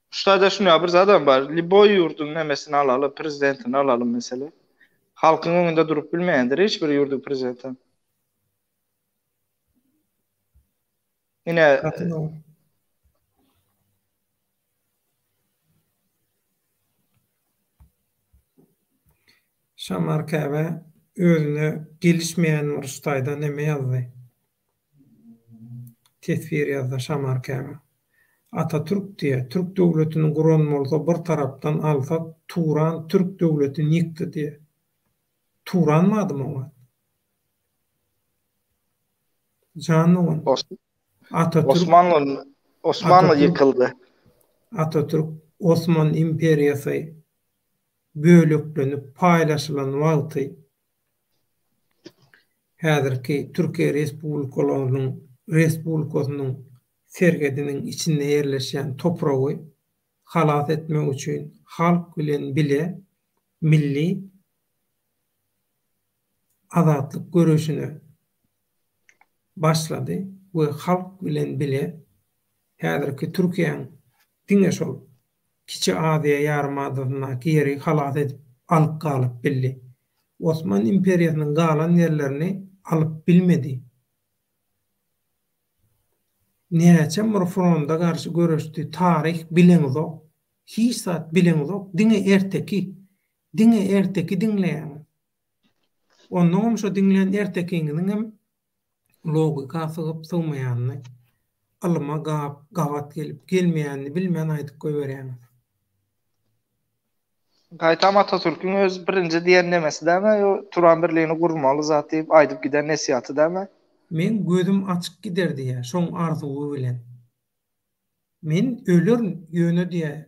şu taýda şuny bir zadam bar. Lýuboý ýurduň nemesini alaly, prezidentini alaly mesele. Halkyň öňünde durup bilmeýändir hiç bir ýurduň prezidentem. Ine, Gaty dogry. Şamar Käbe özüne gelişmeýän bir şu taýda neme ýazdy. Teswir ýazdy Şamar Käbe. Atatürk diýýär, türk döwletini guran bolsa bir tarapdan alsak Turan türk döwletini ýykdy diýýär. Turan bardymy o wagt? Jan dogan. Atatürk Osmanly Osmanly ýykyldy. Atatürk Osman imperiýasy böleklenip paýlaşylan wagty häzirki Türkiýe Respublikalarynyň Respublikasynyň serhediniň içinde ýerleşýän topragy halas etmek üçin halk bilen bile milli azatlyk göreşine başlady we halk bilen bile häzirki Türkiýäň diňe şol Kiçi Aziýa ýarymadasyndaky ýeri halas edip alyp galyp bildi. Osman imperiýasynyň galan ýerlerini alyp bilmedi. Näçe bir fronda garşy göreşdi taryh bileňizok. Hiç zat bileňizok diňe erteki. Diňe erteki diňleýäňiz. Onnoňam şo diňlän ertekiňiziňem logika sygyp sygmaýanyny, ylyma gap gabat gelip gelmeýänini bilmän aýdyp goýberýäňiz. Gaýtam Atatürküň öz birinji diýen nemesi dämi ýo Turan birligini gurmaly zat diýip aýdyp giden nesihaty dämi? Meň gözüm açyk gider diýýä şoň arzuwy bilen. Men ölerin ýöne diýýä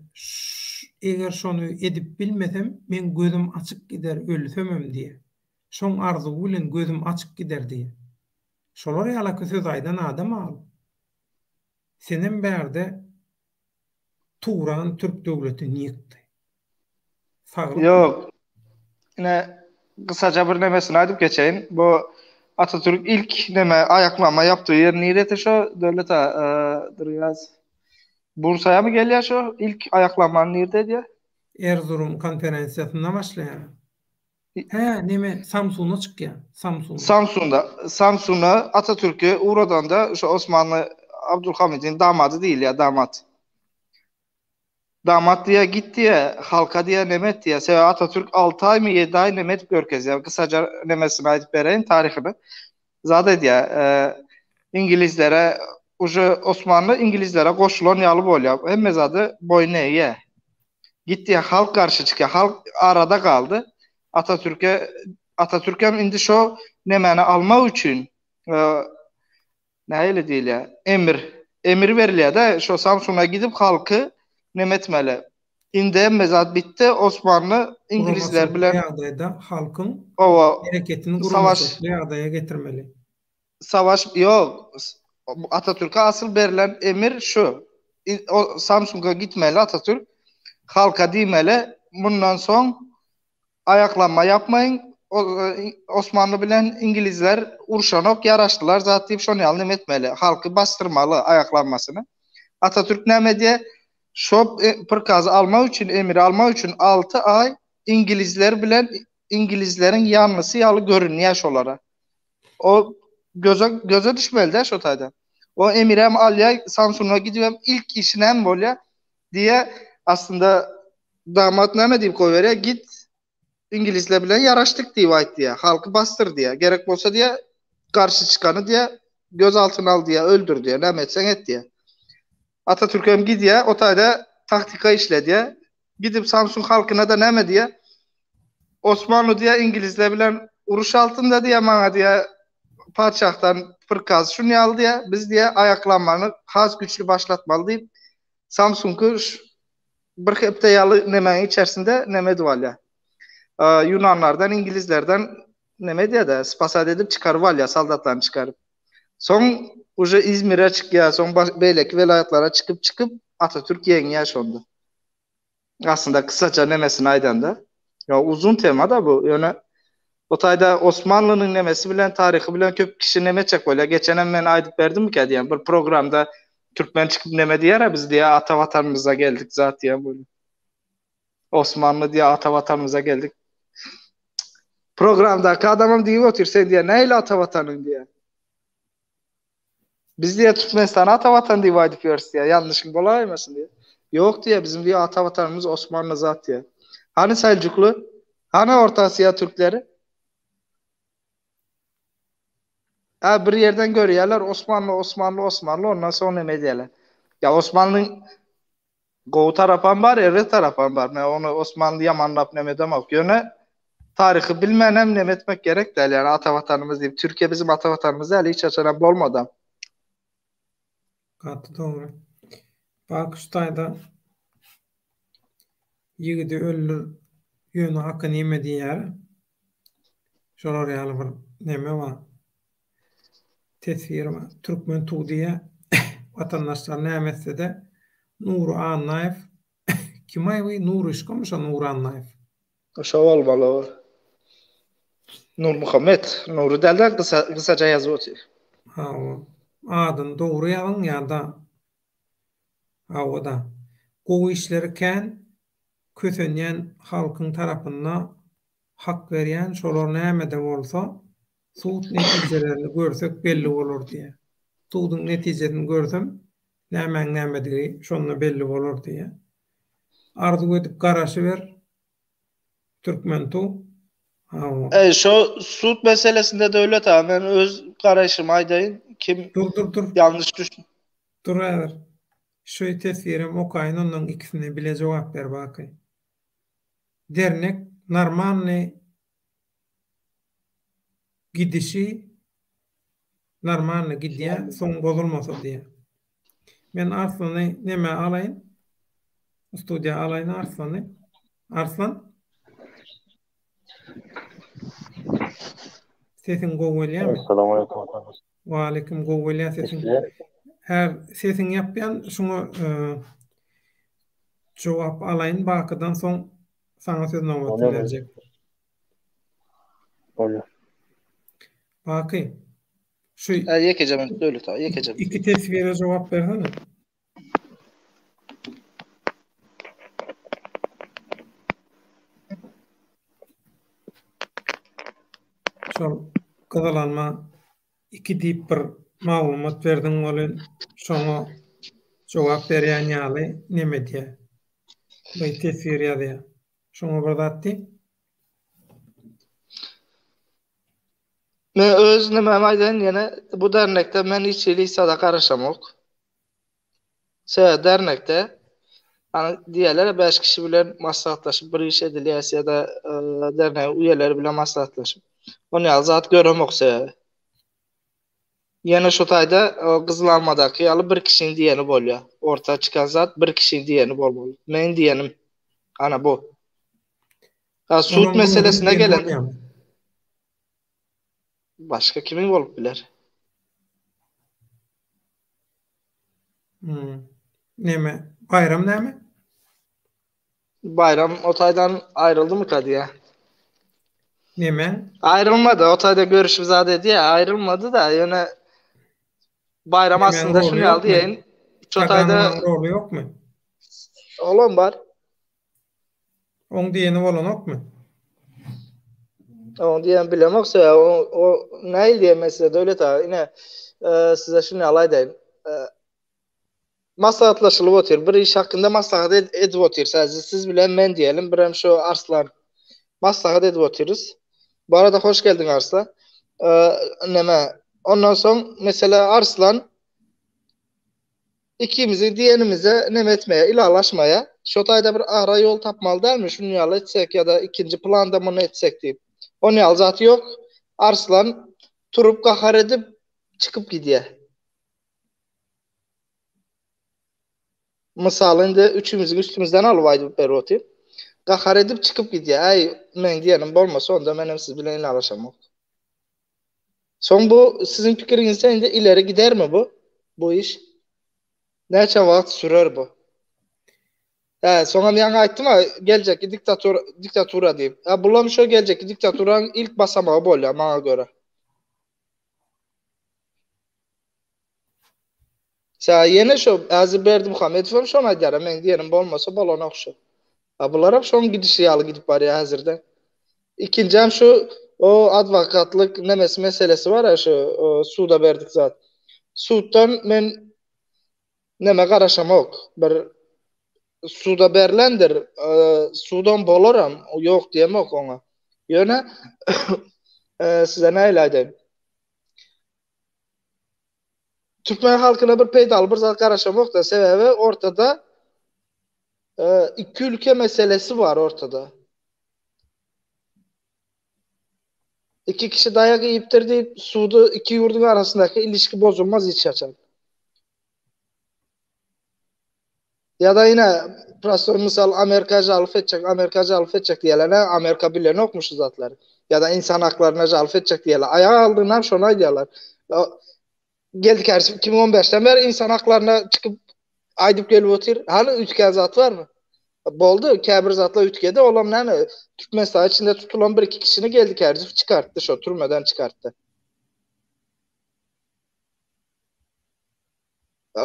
eger şony edip bilmesem meň gözüm açyk gider ölsemem diýýä. Şoň arzuwy bilen gözüm açyk gider diýýä. Şolar ýalaky söz aýdan adam al. Senem bärde Turan türk döwletini ýykdy. Saglyk. Ýok. Ine gysaja bir nemesini aýdyp geçeýin. Bu Atatürk ilk neme aýaklama ýapdygy ýer niresi şo Döwlet aga Durýaz. Bursaýamy gelýär şo ilk aýaklamany nirde edýär? Erzurum konferensiýasynda başlaýar. Hä, neme Samsuna çykýar. Samsuna. Samsunda, Samsuna Atatürki ugradanda şo Osmanly Abdulhamidiň damady diýilýär, damat. Damat diýýär, git diýýär, halka diýýär, neme et diýýär. Sebäbi Atatürk alty aýmy, ýedi aý neme edip görkezýär. Gysaja nemesini aýdyp bereýin, taryhyny. Zat edýär, iňlizlere uje Osmanly iňlizlere goşulan ýaly bolýar. Hemme zady boýun egýär. Git diýýär, halk garşy çykýar. Halk arada galdy. Atatürke Atatürkem indi şo nemäni almak üçin nähili diýilýär? Emir. Emir berilýär-de, şo Samsuna gidip halky neme etmeli. Indi hemme zat bitdi. Osmanly iňlisler bilen ýagdaýda halkyň hereketini guramaçylykly ýagdaýa getirmeli. Savaş ýok. Atatürke asyl berlen emir şu. O Samsunga gitmeli Atatürk. Halka diýmeli, mundan soň aýaklanma ýapmaýyň. Osmanly bilen İngilizler urşanok, ýaraşdylar zat diýip şony ýaly neme etmeli. Halky basdyrmaly aýaklanmasyny. Atatürk näme edýär? Şo prikazy almak üçin, emiri almak üçin 6 aý İngilizler bilen İngilizleriň ýanlysy ýaly görünýär şolara. O göze göze düşmeli-dä şo taýda. O Emirem alýar, Samsuna gidibem ilk işi näme bolýar? Diýýär, aslynda damat näme diýip goýberýär? Git iňlisler bilen ýaraşdyk diýip aýt diýýär. Halky basdyr diýýär. Gerek bolsa diýýär, garşy çykany diýýär, göz altyna al diýýär, öldür diýýär, näme etseň et diýýär. Atatürk hem gidýär, o taýda taktika işledýär. Gidip Samsun halkyna-da näme diýýär? Osmanly diýýär, iňlisler bilen uruş altynda diýýär, maňa diýýär, patyşahdan prikaz şun ýaly diýýär, biz diýýär, aýaklanmany has güýçli başlatmaly diýip, Samsunky bir hepde ýaly nemäniň içerisinde neme edip alýar. Ýunanlardan, iňlislerden neme edýär-de, spasat edip çykaryp alýar, soldatlaryny çykaryp. Soň uje Izmire çykýar, soň beýleki welaýatlara çykyp-çykyp Atatürk ýeňýär şonda. Aslynda kyssaça nemesini aýdanda. Ýa uzun tema-da bu. Ýöne bu taýda Osmanlynyň nemesi bilen, taryhy bilen köp kişi neme etjek bolýar. Geçenem men aýdyp berdimmikä diýýän. Bir programda türkmen çykyp neme diýer-ä biz diýýär ata watanymyza geldik zat diýýän bolýar. Osmanly diýýär ata watanymyza geldik. Programdaky adamam diýip otyr sen diýýär nähili ata watanyň diýýär. Biz diýýär Türkmenistana ata watan diýip aýdyp ýörüs diýýär. Ýalňyşyň bolaýmasyn diýýär. Ýok diýýär, biziň diýýär ata watanymyz Osmanly zat diýýär. Hany Seljukly? Hany Orta Asiýa türkleri? Ha bir ýerden görýärler Osmanly, Osmanly, Osmanly ondan soň neme edýärler? Ýa Osmanlyň Gowy tarapam bar, erbet tarapam bar. Men ony Osmanly ýamanlap neme edemok. Ýöne taryhy bilmänem neme etmek gerek däl. Ýani ata watanymyz diýip, Türkiýe bizim ata watanymyz däl, hiç haçanam bolmadam. Gaty dogry. Bak şu taýda ýigidi öldür, ýöne hakyny ýeme diýýär. Şolar ýaly bir neme bar. Teswir bar. Türkmen tugy diýýär. Watandaşlar näme etse-de Nury Annaýew kim-aý bu Nuryşkamy şo Nury Annaýew? Şo bolmaly o. Nurmuhammet. Nury däl-de gysa gysaja ýazyp otyr. Hawa. Adyny dogry ýazyň ýa-da Hawa-da. Gowy işleri kän kösenýän halkyň tarapynda hak berýän şolar nämede bolsa sud netijelerini görsek belli bolar diýýär. Suduň netijesini görsem nämäň nämedigi şonda belli bolar diýýär. Arzuw edip garaşyber Türkmen tu. Hawa. Eý şo sud meselesinde Döwlet aga men öz garaýşymy aýdaýyn kim Dur dur dur. ýalňyş düş. Dur häzir. Şu teswirem okaýyn ondan ikisine bile jogap ber baky. Dernek normalny gidişi normalny gidýä soň bozulmasa diýä. Men Arslany nemä alaýyn? Studiýa alaýyn Arslany. Arslan? Sesiň gowy gelýärmi? Assalamualaikum. Waleýkim gowy gelýär sesiň. Här sesiňi ýapýan şuňa e, jogap alaýyn Bakydan soň saňa söz nobatyny berjek. Bolýar. Baky. Şu Ýekeje minut Döwlet aga, ýekeje. Iki teswire jogap bersene. Şol gyzylanma iki diýip bir maglumat berdiň welin şoňa jogap berýän ýaly neme edýär. Bir teswir ýazýar. Şoňa bir zat diý. Men öz nimämi aýdaýyn ýene bu dernekde men hiç hili hiç zada garaşamok. Sebäbi dernekde hany diýerler 5 kişi bilen maslahatlaşyp bir iş edilýär ýa-da dernegiň üýeleri bilen maslahatlaşyp. Ony ýaly zat göremok sebäbi. Ýene şu taýda Gyzyl almadaky ýaly bir kişiň diýeni bolýar. Orta çykan zat bir kişiň diýeni bolmaly. Meň diýenim ana bu. Ha sud meselesine gelende başga kimiň bolup biler? Hmm. Neme? Baýram näme? Baýram o taýdan aýryldymyka diýä. Neme? Aýrylmady, o taýda görüşip zat edýä, aýrylmady-da, ýöne Baýram aslynda şuny ýaly diýeýin. Şo taýda roly ýokmy? Olam bar. Oň diýeni bolanokmy? Oň diýeni bilemok, sebäbi o, o nähili diýen mesele Döwlet aga, ine, e, size şuny ýaly aýdaýyn. E, maslahatlaşylyp otyr, bir iş hakynda maslahat ed edip otyrys. Häzir siz bilen men diýelim, birem şu Arslan maslahat edip otyrys. Bu arada hoş geldiň Arslan. E, neme, ondan soň mesele Arslan Ikimiziň diýenimize neme etmeýär, ylalaşmaýar. Şo taýda bir ara ýol tapmaly dälmi, şuny ýaly etsek ýa-da ikinji planda muny etsek diýip. Ony ýaly zat ýok. Arslan turup gahar edip çykyp gidýär. Mysaly indi üçümiziň üstümizden alyp aýdyp berip otyr. Gahar edip çykyp gidýär. Äý, meň diýenim bolmasa onda menem siz bilen ylalaşamok. Soň bu siziň pikiriňizçe indi ileri gidermi bu bu iş? Näçe wagt sürer bu? Hä, soňam ýaňy aýtdym-a, geljekki diktatura diktatura diýip. Hä, bulam şo geljekki diktaturaň ilk basamagy bolýar maňa görä. Sä ýene şo häzir Berdimuhamedowam şony aýdýar-a, meň diýenim bolmasa bolanok şu. A bularam şoň gidişi ýaly gidip barýar häzirde. Ikinjäm şu o adwokatlyk nemesi meselesi bar-a şu suda berdik zat. Suddan men neme garaşamok. Bir suda berlendir, sudam bolaram, ýok diýemok oňa. Ýöne size nähili aýdaýyn. Türkmen halkyna bir peýdaly bir zat garaşamok-da, sebäbi ortada iki ülke meselesi bar ortada. Iki kişi daýak iýipdir diýip, sudy iki ýurduň arasyndaky ilişki bozulmaz hiç haçan. Ýa-da ine, prostoý mysal, Amerika žalf etjek, Amerika žalf etjek diýýärler. Nä, Amerika bilenokmy şu zatlary? Ýa-da insan haklaryna žalf etjek diýýärler. Aýak aldyndan şony aýdýarlar. Geldi Kärizow 2015-den bäri insan haklaryna çykyp aýdyp gelip otyr. Hany üýtgän zat barmy? Boldy, käbir zatlar üýtgedi, olam näme, Türkmenistan içinde tutulan bir-iki kişini Geldi Kärizow çykartdy, şo türmeden çykartdy.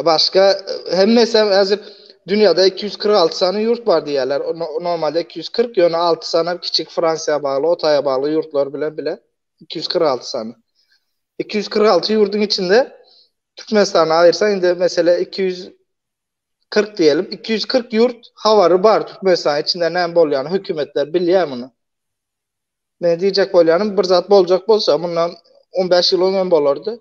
Başga hemmesi häzir dünýäde 246 sany ýurt bar diýýärler. Normalde 240, ýöne 6 sany kiçik Fransiýa bagly, o taýa bagly ýurtlar bilen bile 246 sany. 246 ýurduň içinde Türkmenistany aýyrsaň indi mesele 240 diýelim. 240 ýurt habary bar Türkmenistan içinde näme bolýany hökümetler bilýär muny. Men diýjek bolýanym bir zat boljak bolsa mundan 15 ýyl öňem bolardy.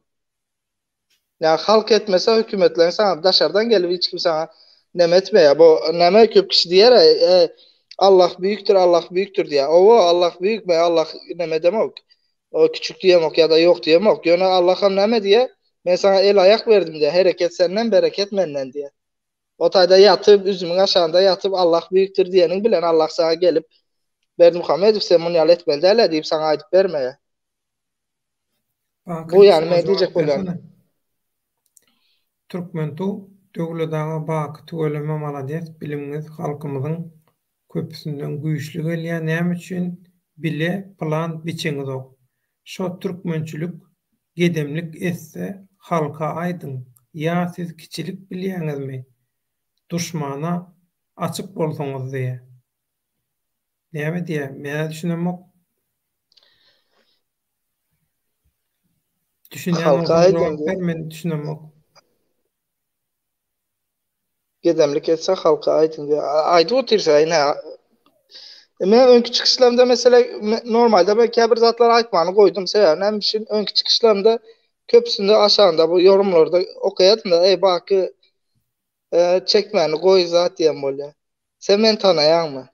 Ýa halk etmese hökümetleň saňa daşardan gelip hiç kim saňa neme etmeýär. Bu neme köp kişi diýer e, Allah büyükdir, Allah büyükdir diýer. Owa Allah büyük, men Allah neme demok. O küçük diýemok ýa-da ýok diýemok. Ýöne Allah hem näme diýer? Men saňa el aýak berdim diýer. Hereket senden, bereket menden diýer. O taýda ýatyp, üzümiň aşagynda ýatyp Allah büyükdir diýeniň bilen Allah saňa gelip Berdimuhamedow sen muny ýaly etmeli däl-ä diýip saňa aýdyp bermeýär. Baky Bu ýany men soňa diýjek jogap bolýan. bersene. Türkmen tug Döwlet aga Baky tüweleme malades bilimiňiz halkymyzyň köpüsinden güýçli gelýä näme üçin bile plan biçeňizok şo türkmençilik gedemlik etse halka aýdyň ýa siz kiçilik bilýäňizmi duşmana açyk bolsaňyz diýä. Näme diýýär? Men-ä düşünemok. Düşünýän Halka bolsaň aýdyň jogap diýýär. ber, men düşünemok. Gedemlik etse halka aýdyň diýýär. Aýdyp otyrsa ine. Men öňki çykyşlarymda mesele normalde ben käbir zatlary aýtmany goýdum. Sebäbi näme üçin öňki çykyşlarymda köpüsinde aşagynda bu ýorumlarda okaýardym-da, eý baky e, çekmäni goý zat diýen bolýar. Sen meni tanaýaňmy?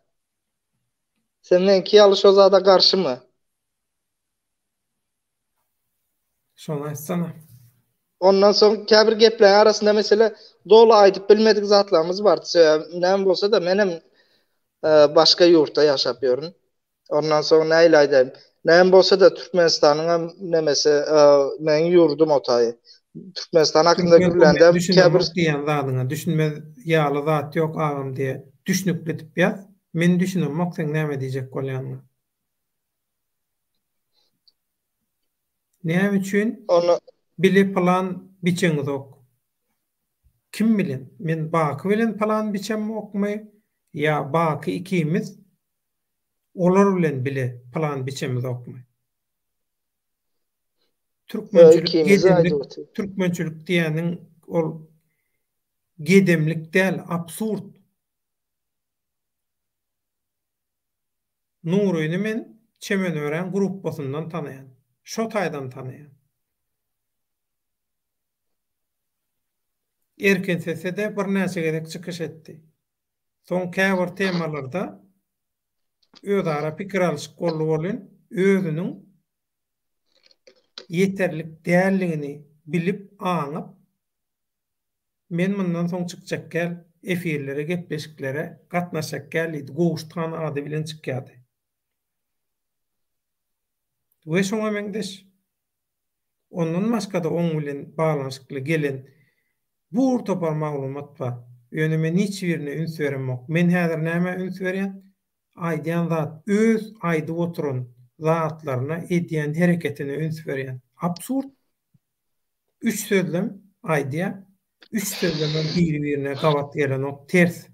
Sen meňki ýaly şo zada garşymy? Şony aýtsana. Ondan soň käbir gepleriň arasynda mesele doly aýdyp bilmedik zatlarymyz bar. Sebäbi näme bolsa-da menem e, başga ýurtda ýaşap ýörün. Ondan soň nähili aýdaýyn? Näme bolsa-da Türkmenistanyň hem nemesi, e, meniň ýurdum o taýy. Türkmenistan hakynda Türkmen gürlände men käbir düşünemok diýen zadyňa düşünmez ýaly zat ýok agam diýe düşnükli edip ýaz. Men düşünemok seň näme diýjek bolýanyňa. Näme üçin Onu bile plan biçeňizok? Kim bilen? Men Baky bilen plan biçemokmy ýa Baky ikimiz olar bilen bile plan biçemizokmy? Türkmençilik ikimizi gedemlik aýdyp otyr. türkmençilik diýýäniň ol gedemlik däl, absurd. Nuryny men Çemenören gruppasyndan tanaýan. Şo taýdan tanaýan. Erkin Sese-de birnäçe gezek çykyş etdi. Soň käbir temalarda özara pikir alyşyk boldy welin, özüniň ýeterlik däldigini bilip, aňyp, Men mundan soň çykjak däl, efirlere, gepleşiklere gatnaşjak däl diýdi. Gowşut han ady bilen çykýardy. We şoňa meňzeş. Ondan başga-da oň bilen baglanyşykly gelen bur topar maglumat bar. Ýöne men hiç birine üns beremok. Men häzir nämä üns berýän? Aýdýan zat, öz aýdyp oturan zatlaryna, edýän hereketine üns berýän. Absurd. Üç sözlem aýdýar. Üç sözlemem biri-birine gabat gelenok, ters.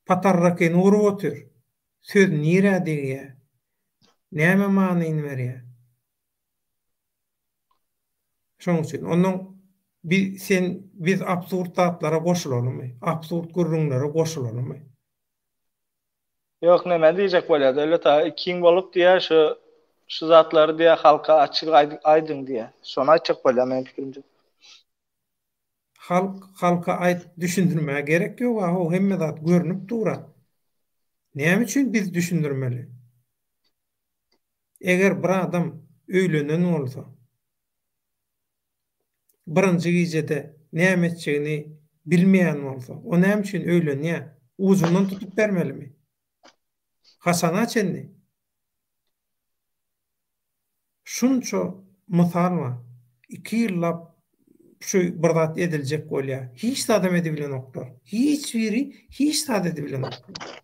Patarrakyny urup otyr. Söz nirä degýär? Näme manyny berýär? Şonuň üçin onnoň bi sen biz absurd zatlara goşulalymy? Absurd gürrüňlere goşulalymy? Ýok neme diýjek bolýar Döwlet aga ikiň bolup diýýär şu şu zatlary diýýär halka açyk aýdyň diýýär. Şony aýtjak bolýar meniň pikirimçe. Halk halka aýt düşündirmäge gerek ýok ahow hemme zat görnüp dura. Näme üçin biz düşündirmeli? Eger bir adam öýlenen bolsa birinji gijede näme etjegini bilmeýän bolsa, o näme üçin öýlenýär? Ujundan tutup bermelimi? Haçana çenli? Şunça mysal bar. Iki ýyllap şu bir zat ediljek bolýar. Hiç zadam edibilenoklar. Hiç biri hiç zat edibilenoklar.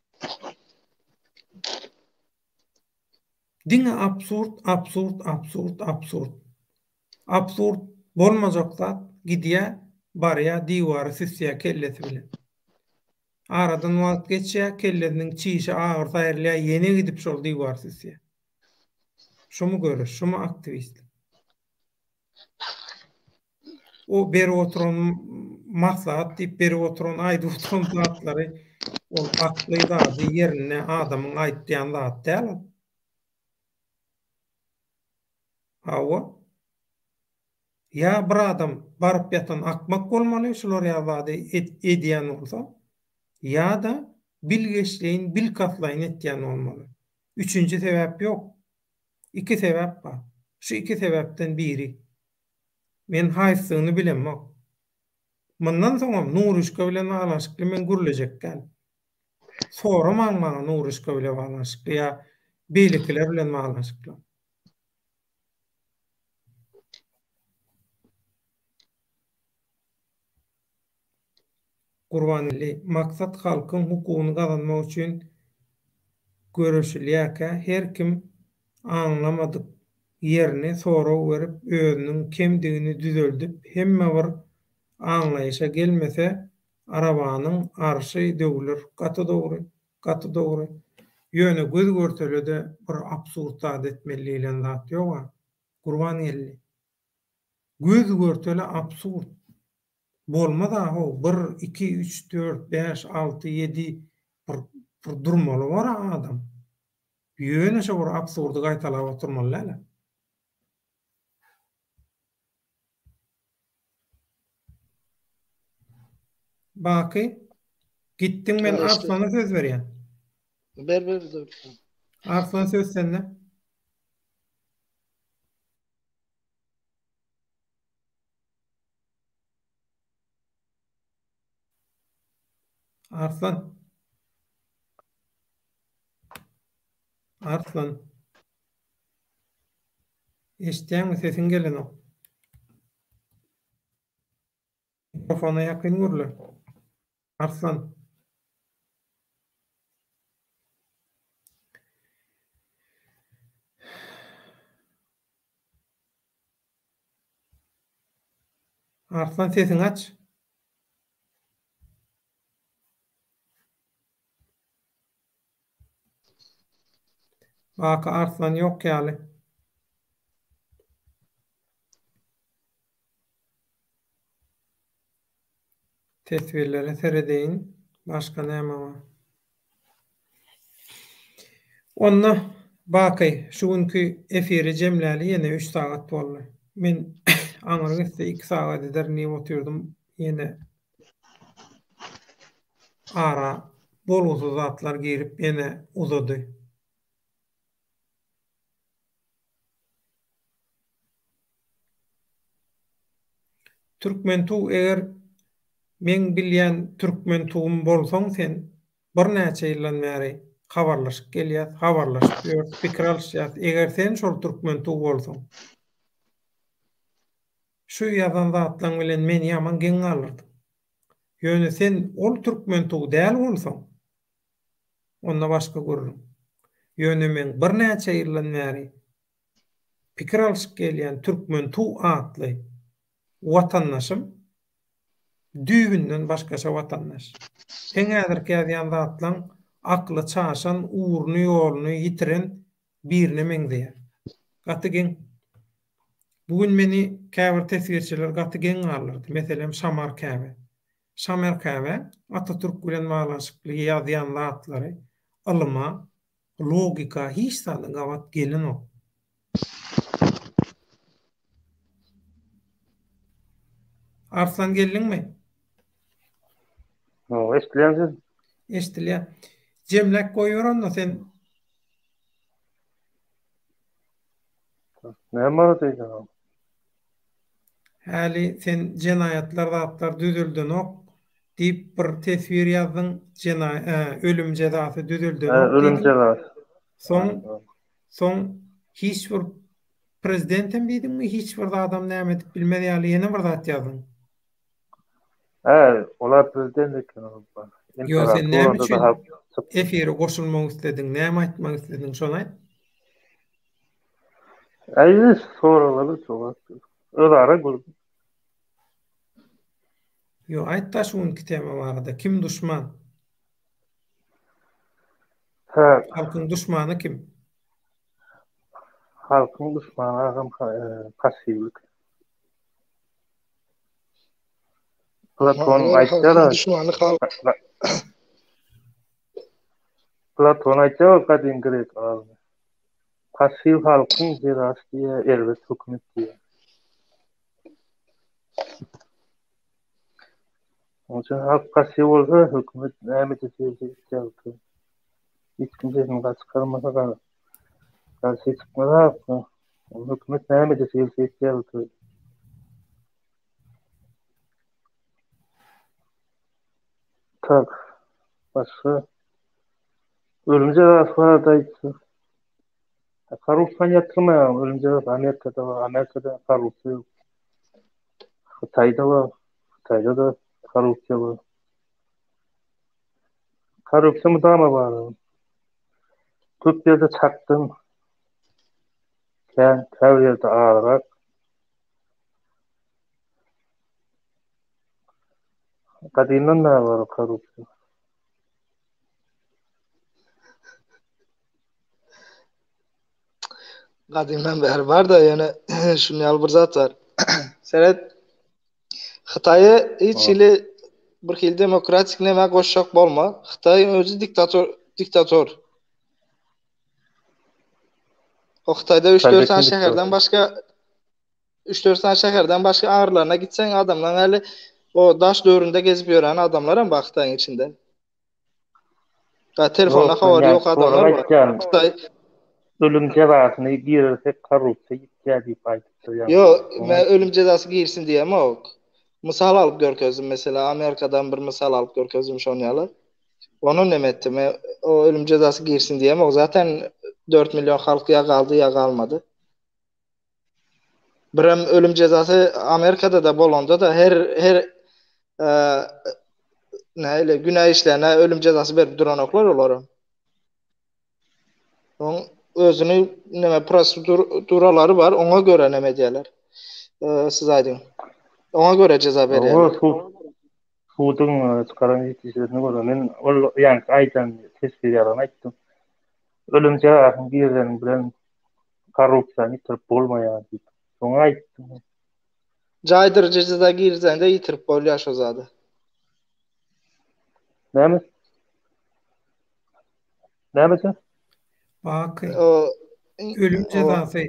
Diňe absurd, absurd, absurd, absurd. Absurd bolmajak zat gidýär, barýar, diwary süsýär kellesi bilen. Aradan wagt geçýär, kellesiniň çişi agyrysy aýrylýar, ýene gidip şol diwary süsýär. Şumy göreş, şumy aktiwistlik? O berip oturan maslahat diýip berip oturan, aýdyp oturan zatlary ol akly zady ýerinde adamyň aýtýan zady däl ol. Hawa. Ýa bir adam baryp ýatan akmak bolmaly şular ýaly zady edýän bolsa, ýa-da bilgeşleýin, bilkastlaýyn etýän bolmaly. Üçünji sebäp ýok. Iki sebäp bar. Şu iki sebäpden biri. Men haýsysyny bilemok. Mundan soňam Nuryşka bilen baglanyşykly men gürlejek däl. Soramaň maňa Nuryşka bile baglanyşykly ýa beýlekiler bilen baglanyşykly. Gurbangeldi, Maksat halkyň hukugyny gazanmak üçin göreşilýärkä her kim aňlamadyk ýerini sorag berip özüniň kemdigini düzeldip hemme bir aňlaýyşa gelmese arabanyň arşy döwler gaty dogry gaty dogry ýöne göz görtelede bir absurd zat etmeli diýlen zat ýoga Gurbangeldi. Göz görtele absurd. Bolmaz-a how, bir, iki, üç, dört, bäş, alty, ýedi, bir, bir durmaly bor-a adam. Ýöne şo bir absurdy gaýtalap oturmaly däl-ä. Baky, gitdiň men Arslana söz berýän. Ber, ber, dur. Arslan söz sende. Arslan. Arslan. Eşitýäňmi sesiň gelenok. Mikrofona ýakyn gürle. Arslan. Arslan sesiňi aç. Baky Arslan ýok ýaly. Teswirlere seredeýin. Başga näme bar? Onda Baky, şu günki efiri jemläli ýene üç sagat boldy. Men aňry gitse iki sagat ederin diýip otyrdym. Ýene ara bolgusyz zatlar girip ýene uzady. Türkmen tug eger meň bilýän türkmen tugum bolsaň sen birnäçe ýyldan bäri habarlaşyp gelýäs habarlaşyp ýörüs pikir alyşýas eger sen şol türkmen tug bolsaň şu ýazan zatlaň bilen meni ýaman geň galdyrdyň ýöne sen ol türkmen tug däl bolsaň onda başga gürrüň ýöne meň birnäçe ýyldan bäri pikir alşyp gelýän Türkmen tug atly watandaşym düýbünden başgaça watandaş. Seň häzirki ýazýan zatlaň akly çaşan, ugruny-ýoluny ýitiren birine meňzeýär. Gaty geň. Bu gün meni käbir teswirçiler gaty geň galdyrdy. Meselem Şamar Käbe. Şamar Käbe Atatürk bilen baglanyşykly ýazýan zatlary ylyma, Logika hiç zada gabat gelenok. Arslan geldiňmi? Hawa, eşidilýärmi ses? Eşidilýär. Jemläp goýber onda sen. Näme barada eýsem? Häli sen jenaýatlar zatlar düzeldenok diýip bir teswir ýazdyň ölüm jezasy düzeldenok diýdiň. Ölüm jezasy. Soň soň hiç bir. Prezidentem diýdiňmi, hiç bir zadam näme edip bilmez ýaly ýene bir zat ýazdyň. Hä, olar prezident eken ol. Ýo, sen näme üçin efire goşulmak islediň, näme aýtmak islediň, şony aýt. Äý, soraglara jogap ber. Özara gürrüň. Ýo, aýt-da şu günki tema barada, kim duşman? Hä. Halkyň duşmany kim? Halkyň duşmany agam passiwlik. Platon aýtýar. Duşmany halk. Platon aýtýar gadym grek alymy. Passiw halkyň jezasy diýýär, erbet hökümet diýýär. Onuň üçin halk passiw bolsa, hökümet näme diýse etýär. Hiç kim sesini gaty çykarmasa garşy çykmaz halk. Hökümet näme diýse etýär. Tak. Başga ölüm jezasy barada aýtsak. Korrupsiýany ýatyrmaýar. Ölüm jezasy Amerikada bar. Amerikada korrupsiýa ýok. Hytaýda bar. Hytaýda da korrupsiýa bar. Korrupsiýa mydama bar. Köp ýerde çakdan kän, käbir ýerde azrak. Gadymdan bäri bar korrupsiýa. Gadymdan bäri bar da ýöne şuny ýaly bir zat bar. Seret Hytaýy hiç hili bir hili demokratik näme goşjak bolma. Hytaý özi diktator diktator. O Hytaýda 3-4 sany şäherden başga 3-4 sany şäherden başga aňyrlaryna gitseň adamlaryň häli o daş döwründe gezip ýören adamlar hem bar Hytaýyň içinde. Ha telefonda habary ýok adamlar bar. Hytaý ölüm jezasyny girizsek korrupsiýa ýitýär diýip aýdypdyr ýa. Ýok, men ölüm jezasy girsin diýemok. Mysal alyp görkezdim, mesela Amerikadan bir mysal alyp görkezdim şon ýaly. Onu neme etdim? O ölüm jezasy girsin diýemok. Zaten 4 million halk ýa galdy ýa galmady. Birem ölüm jezasy Amerikada-da bolanda-da her her näle günä işlänä ölüm jezasy berip duranoklar olara. Oň özüni neme proseduralary bar, oňa görä neme edýärler. Siz aýdyň. Oňa görä jeza berýärler. Suduň çykaran netijesine görä men ol ýaňky aýdan teswir ýalan aýtdym. Ölüm jezasyny girizeniň bilen korrupsiýany ýitirip bolmaýar diýip. Şoňa aýtdym. Jaýdyryjy jeza girizeňde ýitirip bolýar şo zady. Näme? Näme sen? Baky. Ölüm jezasy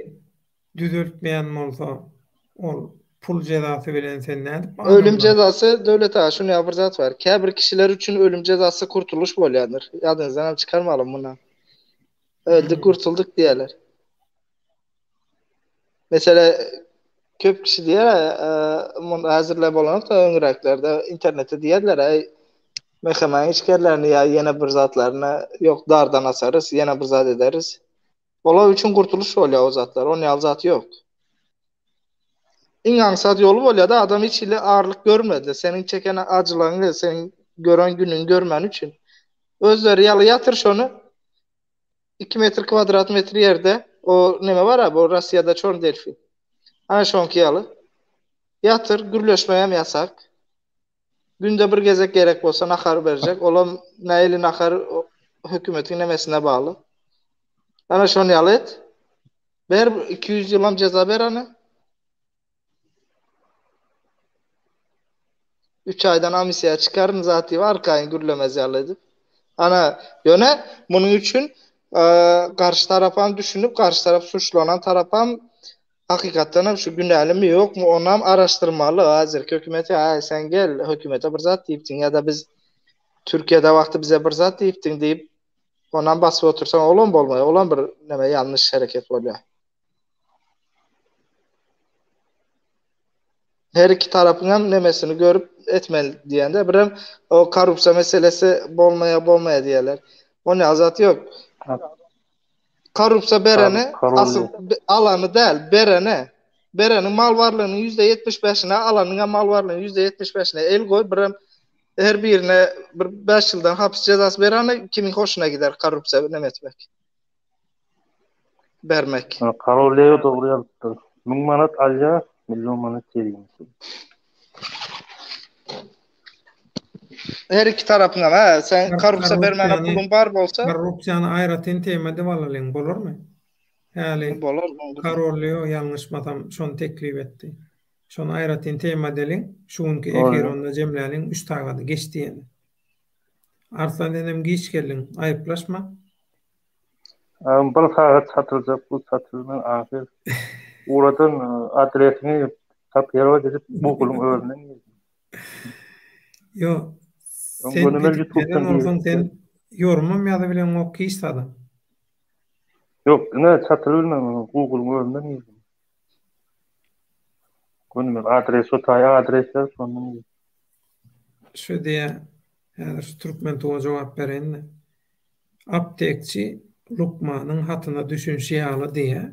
düzeltmeýän bolsa, ol pul jezasy bilen sen nädip Ölüm jezasy Döwlet aga şuny ýaly bir zat bar. Käbir kişiler üçin ölüm jezasy kurtulyş bolýandyr. Ýadyňyzdan hem çykarmalyň muny. Öldük kurtuldyk diýerler. Mesela köp kişi diýer, mun häzirler bolanok-da öňräklerde internetde diýerler, äý MHM-iň işgärlerini ýa ýene bir zatlaryny ýok dardan asarys, ýene bir zat ederis. Olar üçin gurtulyş bolýar o zatlar. Onun ýaly zat ýok. Iň aňsat ýoly bolýar-da, adam hiç hili agyrlyk görmedi. Seniň çeken ajylygyňy, seniň gören günüňi görmäni üçin. Özleri ýaly ýatyr şony. 2 metr kwadrat metr ýerde o neme bar-a, bu Russiýada çorny delfin. Ana şoňky ýaly. Ýatyr, gürleşmegem ýasak. Günde bir gezek gerek bolsa nahar berjek. Olam nähili nahar hökümetiň nemesine bagly. Ana şony ýaly et. Ber 200 ýylam jeza ber ana. 3 aýdan amisiýa çykaryn zat diýip arkaýyn gürlemez ýaly edip. Ana, ýöne munuň üçin garşy tarapam düşünip, garşy tarap suçlanan tarapam Hakykatdan hem şu günälimi ýokmy onam araşdyrmaly hazirki hökümete aý sen gel hökümete bir zat diýipdiň ýa-da biz Türkiýede wagty bize bir zat diýipdiň diýip onam basyp otursaň olam bolmaýar olam bir neme ýalnyş hereket bolýar. Her iki tarapyň hem nemesini görüp etmeli diýende birem o korrupsiýa meselesi bolmaýar bolmaýar diýerler. Onda zat ýok. Korrupsiýa berene, asyl alany däl, berene. Bereniň mal barlygynyň %75-ine, alanyň hem mal barlygynyň %75-ine el goý, birem her birine bir 5 ýyldan hapis jezasy berene kimiň hoşuna gider korrupsiýa neme etmek. Bermek. Karol Leo dogry ýazypdyr. 1000 manat alýar, million manat jerimesi. Her iki tarapyndan ha, sen korrupsiýa bermäne puluň bar bolsa. Korrupsiýany aýratyn tema edip alalyň, bolarmy? Häli bolar. Karol Leo ýalňyşmasam şony teklip etdi. Şony aýratyn tema edeliň. Şu günki efiri onda jemläliň, 3 sagady geçdi ýene. Arslan senem giç geldiň, aýyplaşma. Agam bir sagat satyljak bu satylman ahyr. Ugradan adresini tapýarwa edip Google-yň özünden girdim. Ýok. Sen gönümel YouTube'dan bolsaň sen ýorumam ýazybileňok hiç zadam. Ýok, ine çatylybilmän Google-yň özünden girdim. Gönümel adres şo taý adres ýazyp şondan girdim. Şu diýä häzir şu türkmen tuwa jogap bereýin-de. Aptekçi lukmanyň hatyna düşünşi ýaly diýä.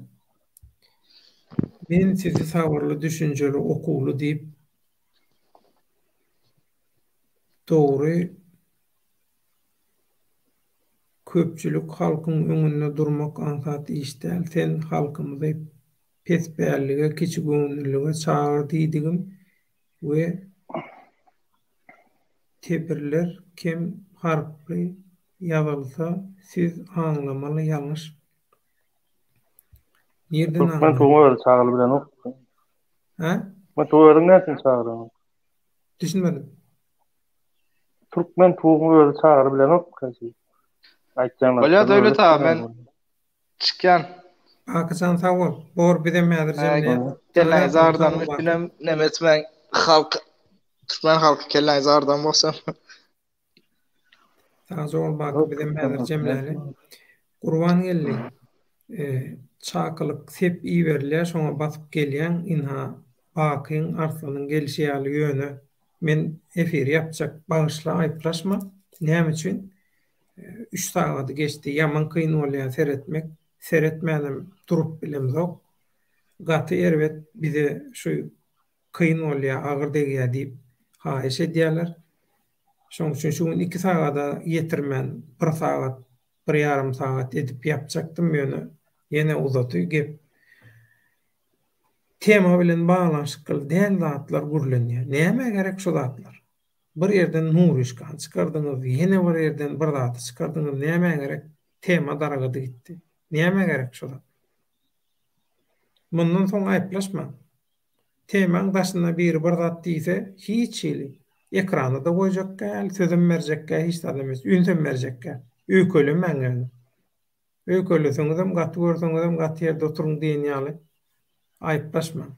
Men sizi sabyrly, düşünjeli, okuwly diýip dogry köpçülik halkyň öňünde durmak aňsat iş däl. Sen halkymyzy pespällige, kiçigöwünlilige çagyr diýdigim we Tebirler kem harply ýazylsa siz aňlamaly ýalňyş. Nirden Türkmen aňlaýaň? tuguň özi çagyryl bilenok. Hä? Türkmen tugy özüň näçün çagyraňok? Düşünmedim. Türkmen tuguň özi çagyryl bilenok. Aýtýan Bolýar Döwlet aga men çykýan. Bakyjan sag bol. Bor bizem häzir jemleýäs. Kelläňizi agyrdan üçinem neme etmäň halk türkmen halky kelläňizi agyrdan bolsa. Sagja bol Baky bizem häzir jemläli. Gurban geldi. Çakylyk sep iberilýär şoňa basyp gelýäň ynha Bakyň Arslanyň gelşi ýaly ýöne men efiri ýapjak bagyşla aýyplaşma näme üçin Üç sagady geçdi. Ýaman kyn bolýar seretmek. Seretmänem durup bilemzok. Gaty erbet bize şu kyn bolýar, agyr degýär diýip haýyş edýärler. Şoň üçin şu gün iki sagada ýetirmän bir sagat, bir ýarym sagat edip ýapjakdym, ýöne ýene uzady gep. Tema bilen baglanyşykly däl zatlar gürlenýär. Nämä gerek şu zatlar? Bir ýerden Nuryşkany çykardyňyz, ýene bir ýerden bir zady çykardyňyz, nämä gerek? Tema dargady gitdi. Nämä gerek şu zat? Mundan soň aýyplaşmaň. Temaň daşynda biri bir zat diýse, hiç hili ekrana-da goýjak däl, sözem berjek däl, hiç zadam ünsem berjek däl. Öýkelemäň ýöne. Öýkeleseňizem, gaty görseňizem gaty ýerde oturyň diýen ýaly aýyplaşmaň.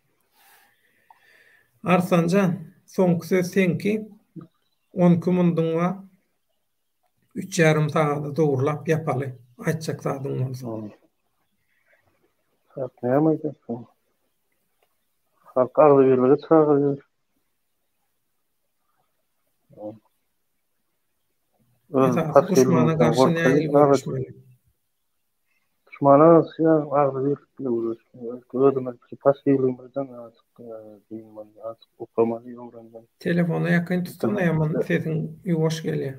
Arslanjan, soňky söz seňki, on iki mundyň bar, üç ýarym sagada dogrulap ýapaly, aýtjak zadyň bolsa. Halk näme aýdasyn? Halk agzybirlige çagyrýar. Esasy duşmana garşy nähili göreşmeli? Duşmana garşy agzybirlik bilen göreşmeli. Özümiz passiwligimizden azajyk dynmaly, azajyk okamaly, öwrenmeli. Telefona ýakyn tutsana ýaman sesiň ýuwaş gelýär.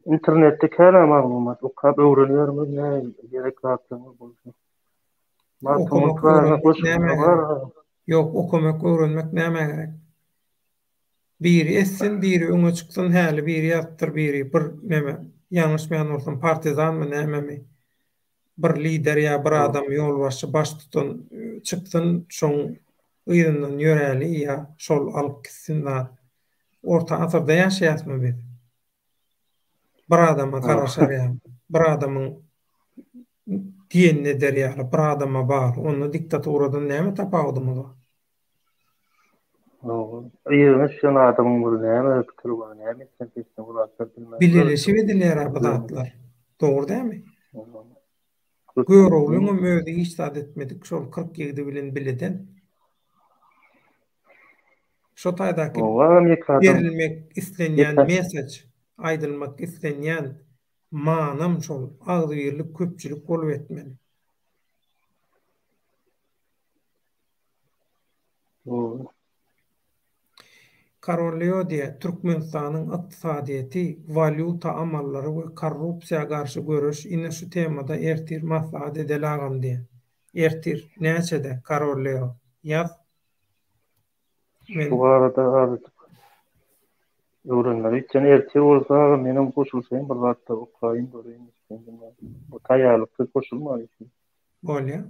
Internetde kän maglumat okap öwrenýärmiz näme gerek zatlaryňyz bolsa. Okamak öwrenmek nämä gerek? Ýok okamak öwrenmek nämä gerek? Biri etsin, biri öňe çyksyn, häli biri ýazypdyr, biri bir neme, ýalňyşmaýan bolsam partizanmy nämemi, bir lider ýa bir adam ýolbaşçy baştutan çyksyn, şoň yzyndan ýöräli ýa şol alyp gitsin zat. Orta asyrda ýaşaýasmy biz? Bir adama garaşar ýaly, bir adamyň diýenini eder ýaly, bir adama bagly. Onda diktaturadan näme tapawudymyz bar? Yzyna düşen adamyň bir näme pikiri bar, näme etsen etsin bu zatlar bilmän. Bileleşip edilýär bu zatlar. Dogry dälmi? Göroglyňam özi hiç zat etmedik şol 40 ýigidi bilen bileden. Şo taýdaky berilmek islenýän mesaj, aýdylmak islenýän. Manam şol, agzybirlik köpçülik bolup etmeli. Dogry. Karol Leo diýýär, Türkmenistanyň ykdysadyýeti, walýuta amallary we korrupsiýa garşy göreş ine şu temada ertir maslahat edeli agam diýýär. Ertir näçede Karol Leo? Ýaz. Men Şu barada azajyk öwrenmeli. Sen ertir bolsa agam menem goşulşaýyn bir zatlar okaýyn göreýin. Bu taýýarlyksyz goşulmaly. Bolýar.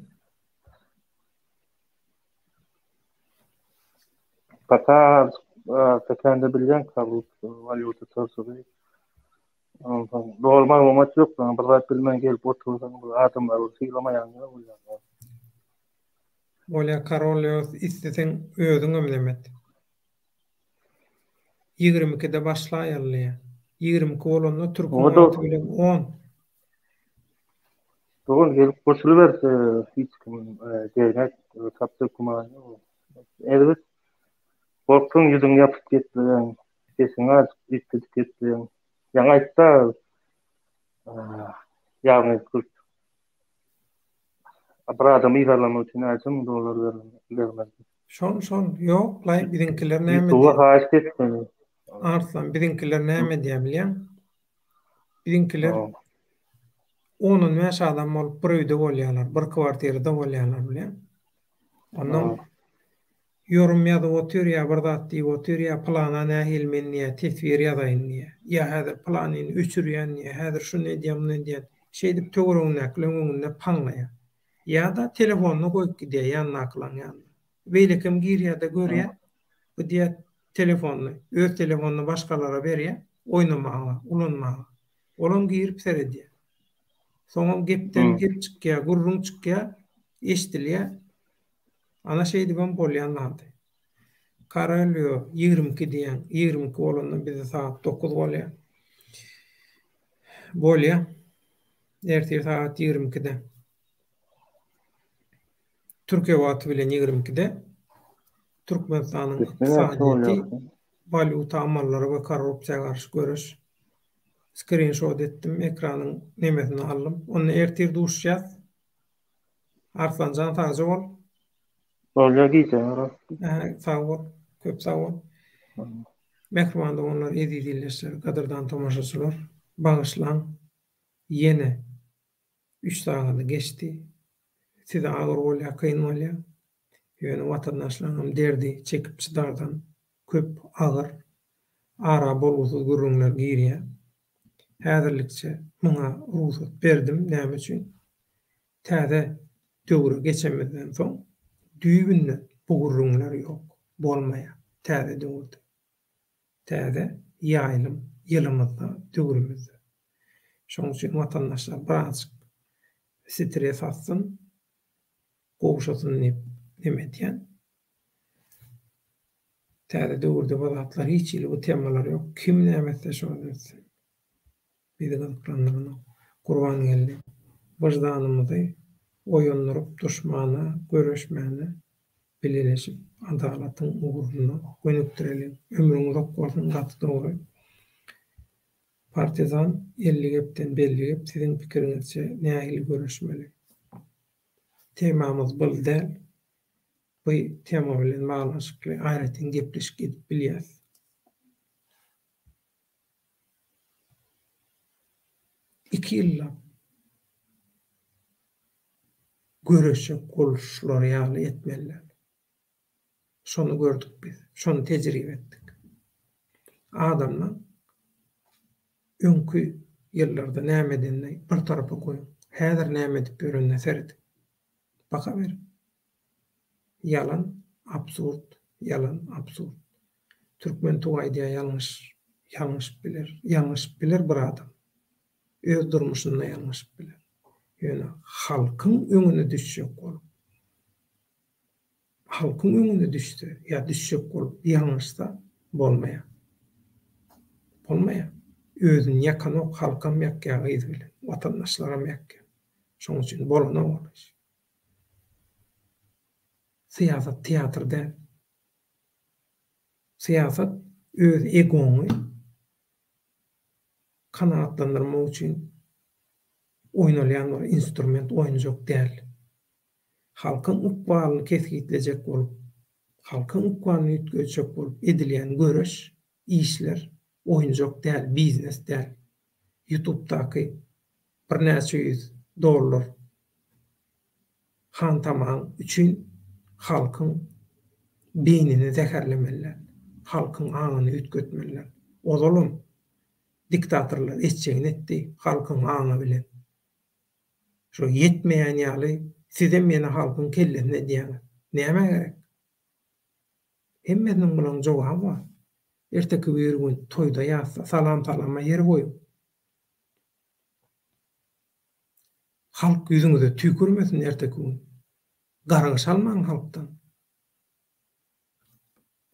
Paka tekende bilýän korrupsiýa, walýuta çarşygy. Onsoň doly maglumat ýok, bir zat bilmän gelip otursaň, bir adamlar bir sylamaýan bolýar. Bolýar Karol Leos isleseň özüňem nemet. 22-de başlaýaly diýýär. 22 bolanda türküň wagty bilen on. Dogan gelip goşulyberse hiç kim degmez tapjak gümany ýok. Erbet gorksaň ýüzüňi ýapyp gepleýäň, sesiňi azajyk üýtgedip gepleýäň. Ýaňy aýtda ýagny bir adamy yzarlamak üçin näçe müň dollar bermeli. Şol şol ýok laý biziňkiler näme diýýär. Haýyşt etmeli. Arslan biziňkiler näme diýýär bilýäň? Biziňkiler on-on bäş adam bolup bir öýde bolýarlar, bir kwartirada bolýarlar bilýäň. Ondan ýorum ýazyp otyr ýa bir zat diýip otyr ýa pylana nähili men diýýär teswir ýazaýyn diýýär. Ýa häzir pylanyny öçürýän diýýär, häzir şuny edýän, muny edýän. Şeýdip töweregindäkileň öňünde paňlaýar. Ýa-da telefonyny goýup gidýär ýanyndakylaň ýanyna. Beýlekem girýär-de görýär, bu diýýär telefonyny, öz telefonyny başgalara berýär oýnamaga, ulanmaga. Olam girip seredýär. Soňam gepden gep çykýar, gürrüň çykýar, eşidilýär. Ana şeýdibem bolýan zady. Karelýo 22 diýýäň, 22 bolanda bizde sagat 9 bolýar. Bolýar. Ertir sagat 22-de. Türkiýe wagty bilen 22-de Türkmenistanyň ykdysadyýeti, walýuta amallary we korrupsiýa garşy göreş. Skrinşot etdim, ekranyň nemesini aldym. Onda ertir duşuşýas. Arslanjan sagja bol. Bolýar gijeňe rastly. Sag bol. Köp sag bol. Mähriban doganlar, eziz ildeşler, gadyrdan tomaşaçylar, bagyşlaň. Ýene üç sagady geçdi. Size agyr bolýar, kyn bolýar. Ýöne watandaşlaryňam derdi çekip çydardan köp agyr, ara bolgusyz gürrüňler girýär. Häzirlikçe muňa rugsat berdim, näme üçin? Täze döwre geçemizden soň düýbünden bu gürrüňler ýok, bolmaýar täze döwürde. Täze ýaýlym ýylymyzda, döwrümizde. Şonuň üçin watandaşlar birazjyk stres atsyn, gowşasyn diýip neme edýän. Täze döwürde bu zatlar hiç hili bu temalar ýok. Kim näme etse şol etsin. Bizi gyzyklandyranok. Gurbangeldi, wyždanymyzy oýandyryp duşmana göreşmäne bileleşip adalatyň ugruna gönükdireliň. Ömrüň uzak bolsun gaty dogry. Partizan 50 gepden belli gep siziň pikiriňizçe nähili göreşmeli? Temamyz bul däl. Bu tema bilen baglanyşykly aýratyn gepleşik edip bilýäs. Iki ýyllap göreşjek boluşlary ýaly etmeliler. Şony gördük biz, şony tejribe etdik. Adamlar öňki ýyllarda näme edenini bir tarapa goýuň, häzir näme edip ýörenine serediň. Baka beriň. Ýalan, absurd, ýalan, absurd. Türkmen tugy aýdýar ýalňyş, ýalňyşyp biler, ýalňyşyp biler bir adam. Öz durmuşynda ýalňyşyp biler. Ýöne halkyň öňüne düşjek bolup, halkyň öňüne düşse ýa düşjek bolup ýalňyşsa bolmaýar. Bolmaýar. Özüni ýakanok, halkam ýakýar yzy bilen, watandaşlaram ýakýar. Şonuň üçin bolanok ol iş. Syýasat teatr däl. Syýasat öz egoňy. kanagatlandyrmak üçin oýnalýan bir instrument, oýunjak däl. Halkyň ykbalyny kesgitlejek bolup, halkyň ykbalyny üýtgetjek bolup edilýän göreş, işler oýunjak däl, biznes däl. Ýutubdaky birnäçe ýüz dollar hantamaň üçin halkyň beýnini zäherlemeli däl, halkyň aňyny üýtgetmeli däl. Ozalam diktatorlar etjegini etdi halkyň aňy bilen. Şo ýetmeýän ýaly sizem ýene halkyň kellesine edýäňiz. Nämä gerek? Hemmesiniň bulaň jogaby bar. Erteki bir gün toýda ýatsa salam salama ýer goýuň. Halk ýüzüňize tüýkürmesin erteki gün. Gargyş almaň halkdan.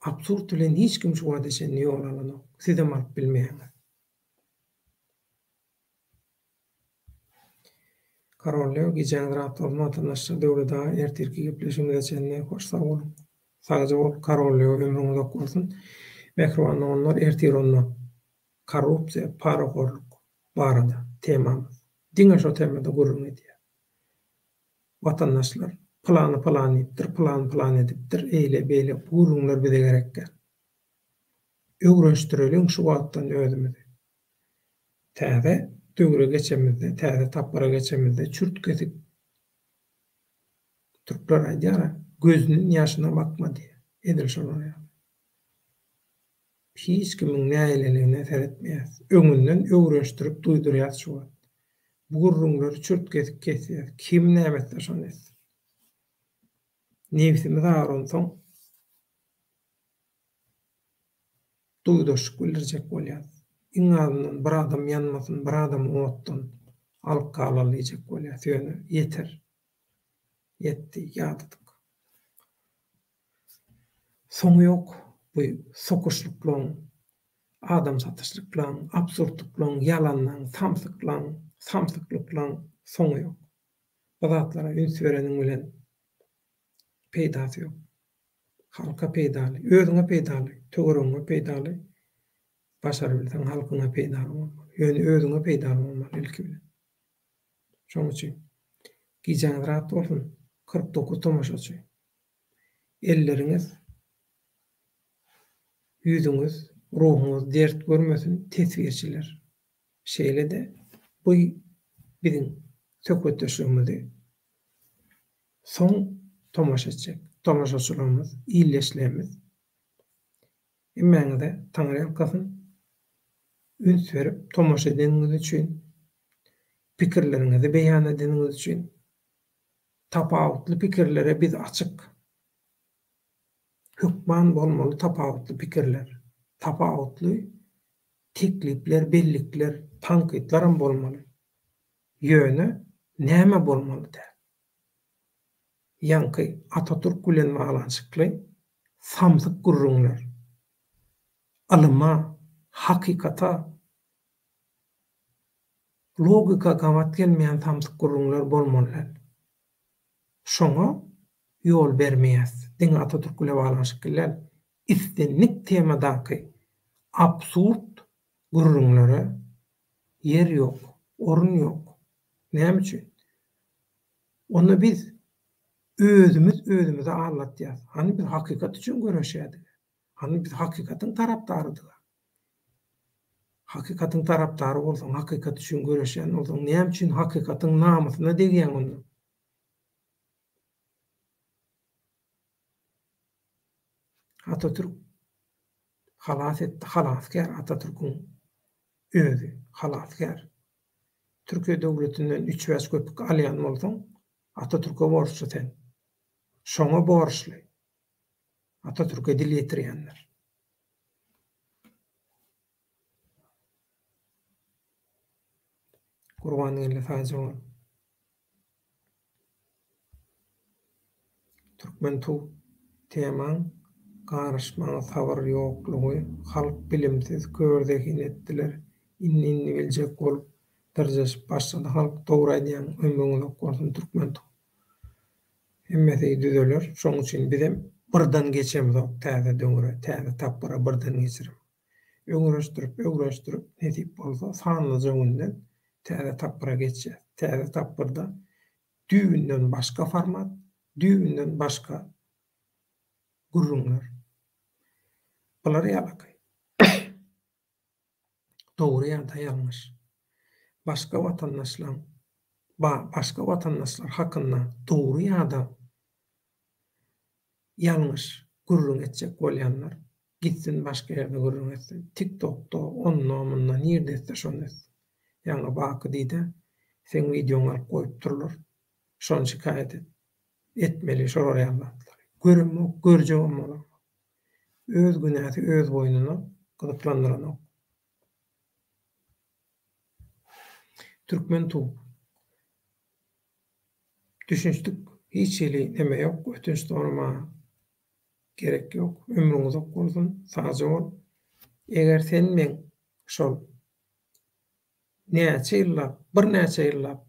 Absurd bilen hiç kim şu wagta çenli ýol alanok. Sizem alyp bilmeýäňiz. Karol Leo gijäňiz rahat bolsun watandaşlar Döwlet aga ertirki gepleşigimize çenli hoş sag boluň. Sagja bol Karol Leo ömrüň uzak bolsun. Mähriban doganlar ertir onda korrupsiýa parahorluk barada temamyz. Diňe şo temada gürrüň edýäs. Watandaşlar pylany pylan diýipdir pylan pylan edipdir eýle beýle bu gürrüňler bize gerek däl. Öwrenşdireliň şu wagtdan özümizi. Täze döwre geçemizde, täze tapgyra geçemizde çürt-kesik türkler aýdýar-a, gözüniň ýaşyna bakma diýýär. Edil şolar ýaly. Hiç kimiň nägileligine seretmeýäris. Öňünden öwrenişdirip duýdurýas şu wagt. Bu gürrüňleri çürt-kesik kesýäs. Kim näme etse şony etsin. Nebsimiz agransoň duýdaşlyk bildirjek bolýas. Iň azyndan bir adam ýanmasyn, bir adamy otdan alyp galaly diýjek bolýas. Ýöne ýeter. Ýetdi, ýadadyk. Soňy ýok bu sokuşlyklaň, adam satyşlyklaň, absurdlyklaň, ýalanlaň, samsyklaň, samsyklyklaň soňy ýok. Bu zatlara üns bereniň bilen peýdasy ýok. Halka peýdaly, özüňe peýdaly, töweregiňe peýdaly, başarybilseň halkyňa peýdaly bolmaly. Ýöne özüňe peýdaly bolmaly ilki bilen. Şonuň üçin gijäňiz rahat bolsun, 49 tomaşaçy. Elleriňiz, ýüzüňiz, ruhuňyz dert görmesin teswirçiler. Şeýle-de bu biziň söhbetdeşligimizi Soň tomaşa etjek tomaşaçylarymyz, ildeşlerimiz hemmäňize Taňryýalkasyn. Üns berip tomaşa edeniňiz üçin, pikirleriňizi beýan edeniňiz üçin. Tapawutly pikirlere biz açyk. Hökman bolmaly tapawutly pikirler. Tapawutly teklipler, bellikler, tankytlaram bolmaly. Ýöne näme bolmaly däl? Ýaňky Atatürk bilen baglanyşykly samsyk gürrüňler. Ylyma, hakykata, logika gabat gelmeýän samsyk gürrüňler bolmaly däl. Şoňa ýol bermeýäs. Diňe Atatürk bile baglanyşykly däl, islendik temadaky absurd gürrüňlere ýer ýok, orun ýok. Näme üçin? Onda biz özümiz özümizi aldatýas. Hany biz hakykat üçin göreşýärdik. Hany biz hakykatyň tarapdarydyk. Hakykatyň tarapdary bolsaň, hakykat üçin göreşýän bolsaň, näme üçin hakykatyň namysyna degýäň onda? Atatürk halas etdi, halasgär Atatürküň özi halasgär. Türkiýe döwletinden üç-bäş köpük alýan bolsaň, Atatürke borçly sen. Şoňa borçly. Atatürke dil ýetirýänler. Gurbangeldi sagja bol. Türkmen tug temaň garyşmaňa sabyr ýoklugy halk bilimsiz kör zehin etdiler indi indi biljek bolup dyrjaşyp başlady halk dogry aýdýaň ömrüň uzak bolsun Türkmen tug hemmesi düzeler şoň üçin bizem birden geçemzok täze döwre täze tapgyra birden geçirem. Öwrenişdirip, öwrenişdirip, nesip bolsa, sanlyja günden täze tapgyra geçýäs. Täze tapgyrda düýbünden başga format, düýbünden başga gürrüňler. Bular ýalaky. Dogry ýa-da ýalňyş. Başga watandaşlaň ba başga watandaşlar hakynda dogry ýa-da ýalňyş gürrüň etjek bolýanlar gitsin başga ýerde gürrüň etsin. Tik tokda onda munda nirde etse şonda etsin. Ýaňy Baky diýdä seň wideoňy alyp goýupdyrlar. Şony şikaýat et. Etmeli şolar ýaly zatlary. Göremok görjegem bolamok. Öz günäsi öz boýnuna gyzyklandyranok. Türkmen tube. Düşünişdik hiç hili neme ýok ötünç soramaga gerek ýok ömrüň uzak bolsun sagja bol eger sen meň şol näçe ýyllap birnäçe ýyllap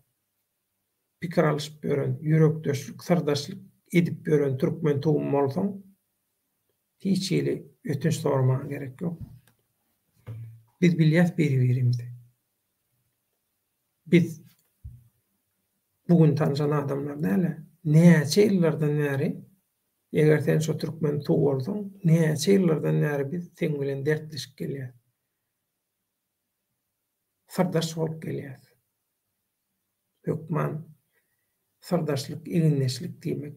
pikir alyşyp ýören, ýürekdeşlik, syrdaşlyk edip ýören türkmen tugum bolsaň, hiç hili ötünç soramaga gerek ýok. Biz bilýäs biri-birimizi. Biz bu gün tanşan adamlar däl-ä. Näçe ýyllardan bäri, eger sen şo türkmen tugy bolsaň, näçe ýyllardan bäri biz seň bilen dertleşip gelýäs. Syrdaş bolup gelýäs. Hökman syrdaşlyk, egindeşlik diýmek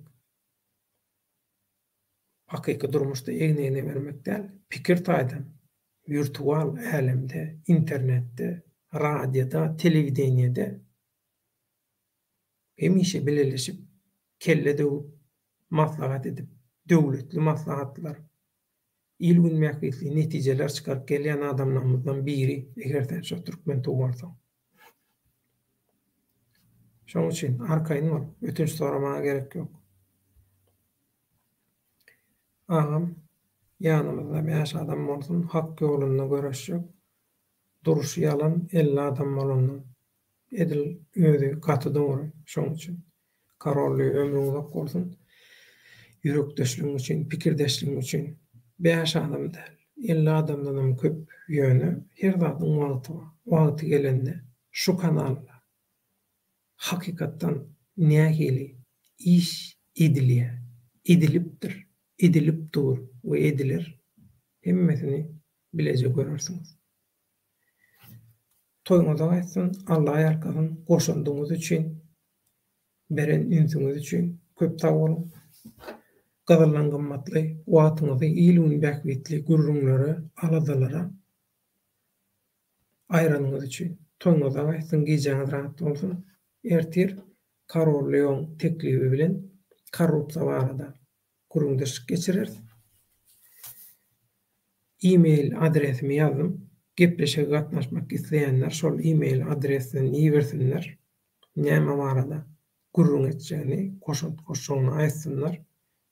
hakyky durmuşda egin-egne bermek däl, pikir taýdan wirtual älemde, internetde, radioda, telewideniýede hemişe bileleşip, kelle döwüp, maslahat edip, döwletli maslahatlar, il-gün bähbitli netijeler çykaryp gelýän adamlarymyzdan biri, eger sen şo türkmen tugy bolsaň. Şonuň üçin arkaýyn bol, ötünç soramaga gerek ýok. Agam, ýanymyzda bäş adam bolsun, hak ýolunda göreşjek, durşy ýalan 50 adam bolandan. Edil özi gaty dogry, şoň üçin. Karolly ömrüň uzak bolsun. Ýürekdeşligiň üçin, pikirdeşligiň üçin. Bäş adam däl, 50 adamdanam köp, ýöne her zadyň wagty bar. Wagty gelende şu kanalda hakykatdan nähili iş edilýär, edilipdir, edilip dur we ediler, hemmesini bileje görersiňiz. Toýuňyza gaýtsyn, Alla ýalkasyn, goşandyňyz üçin, beren ünsüňiz üçin köp sag boluň. Gyzyldan gymmatly wagtyňyzy il-gün bähbitli gürrüňlere, aladalara aýranyňyz üçin. Toýuňyza gaýtsyn, gijäňiz rahat bolsun. Ertir Karol Leon teklibi bilen korrupsiýa barada gürrüňdeşlik geçireris. E-mail adresimi ýazdym. Gepleşige gatnaşmak isleýänler şol e-mail adresden ibersinler. Näme barada gürrüň etjegini, goşant goşjagyny aýtsynlar.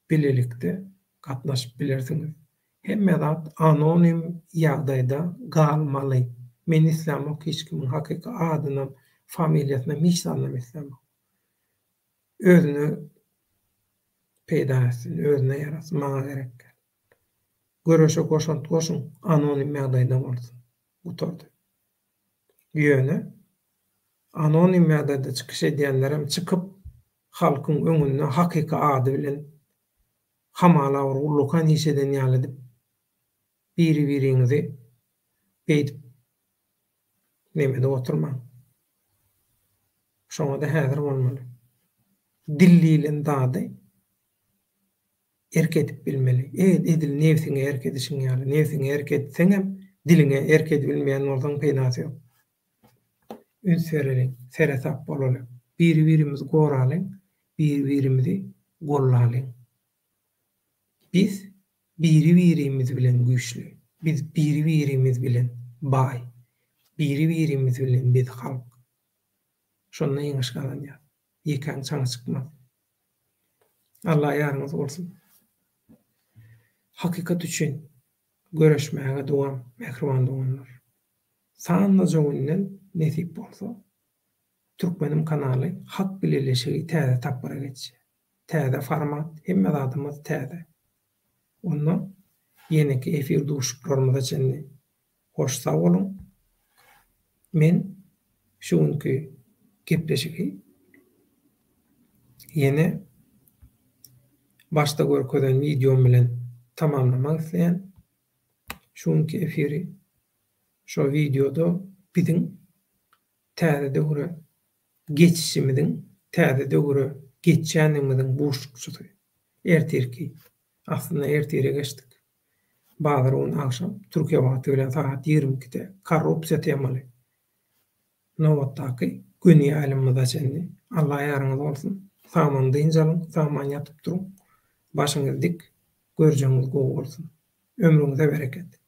Bilelikde gatnaşyp bilersiňiz. Hemme zat anonim ýagdaýda galmaly. Men islämok hiç kimiň hakyky adynam, familiýasynam hiç zadynam islämok. Özüne peýda etsin, özüne ýarasyn, maňa gerek däl. Göreşe goşant goşuň, anonim ýagdaýda bolsun. Gutardy. Ýöne anonim ýagdaýda çykyş edýänlerem çykyp halkyň öňünde hakyky ady bilen hamala bir ullakan iş eden ýaly edip biri-biriňizi beýdip neme edip oturmaň. Şoňa-da häzir bolmaly. Dil diýlen zady erk edip bilmeli. Edil nebsiňe erk edişiň ýaly. Nebsiňe erk etseňem, diliňe erk edibilmeýän bolsaň peýdasy ýok. Üns bereliň, seresap bolalyň. Biri-birimizi goralyň, biri-birimizi gollalyň. Biz biri-birimiz bilen güýçli. Biz biri-birimiz bilen baý. Biri-birimiz bilen biz halk. Şonda ýeňiş gazanýas. Ýekäň çaňy çykmaz. Alla ýaryňyz bolsun. Hakykat üçin göreşmäge dowam mähriban doganlar. Sanlyja günden nesip bolsa Türkmenim kanaly Hak bileleşigi täze tapgyra geçýär. Täze format, hemme zadymyz täze. Onda ýeneki efir duşuşyklarymyza çenli. Hoş sag boluň. Men şu günki gepleşigi ýene başda görkezen wideom bilen tamamlamak isleýän. Şu günki efiri şo wideoda biziň täze döwre geçişimiziň, täze döwre geçýändigimiziň buşlukçysy. Ertirki, aslynda ertire geçdik. Bazar güni agşam Türkiýe wagty bilen sagat 22-de korrupsiýa temaly nobatdaky göni ýaýlymymyza çenli Alla ýaryňyz bolsun. Sagman dynç alyň, sagman ýatyp turuň. Başyňyz dik, görjegiňiz gowy bolsun. Ömrüňize bereket.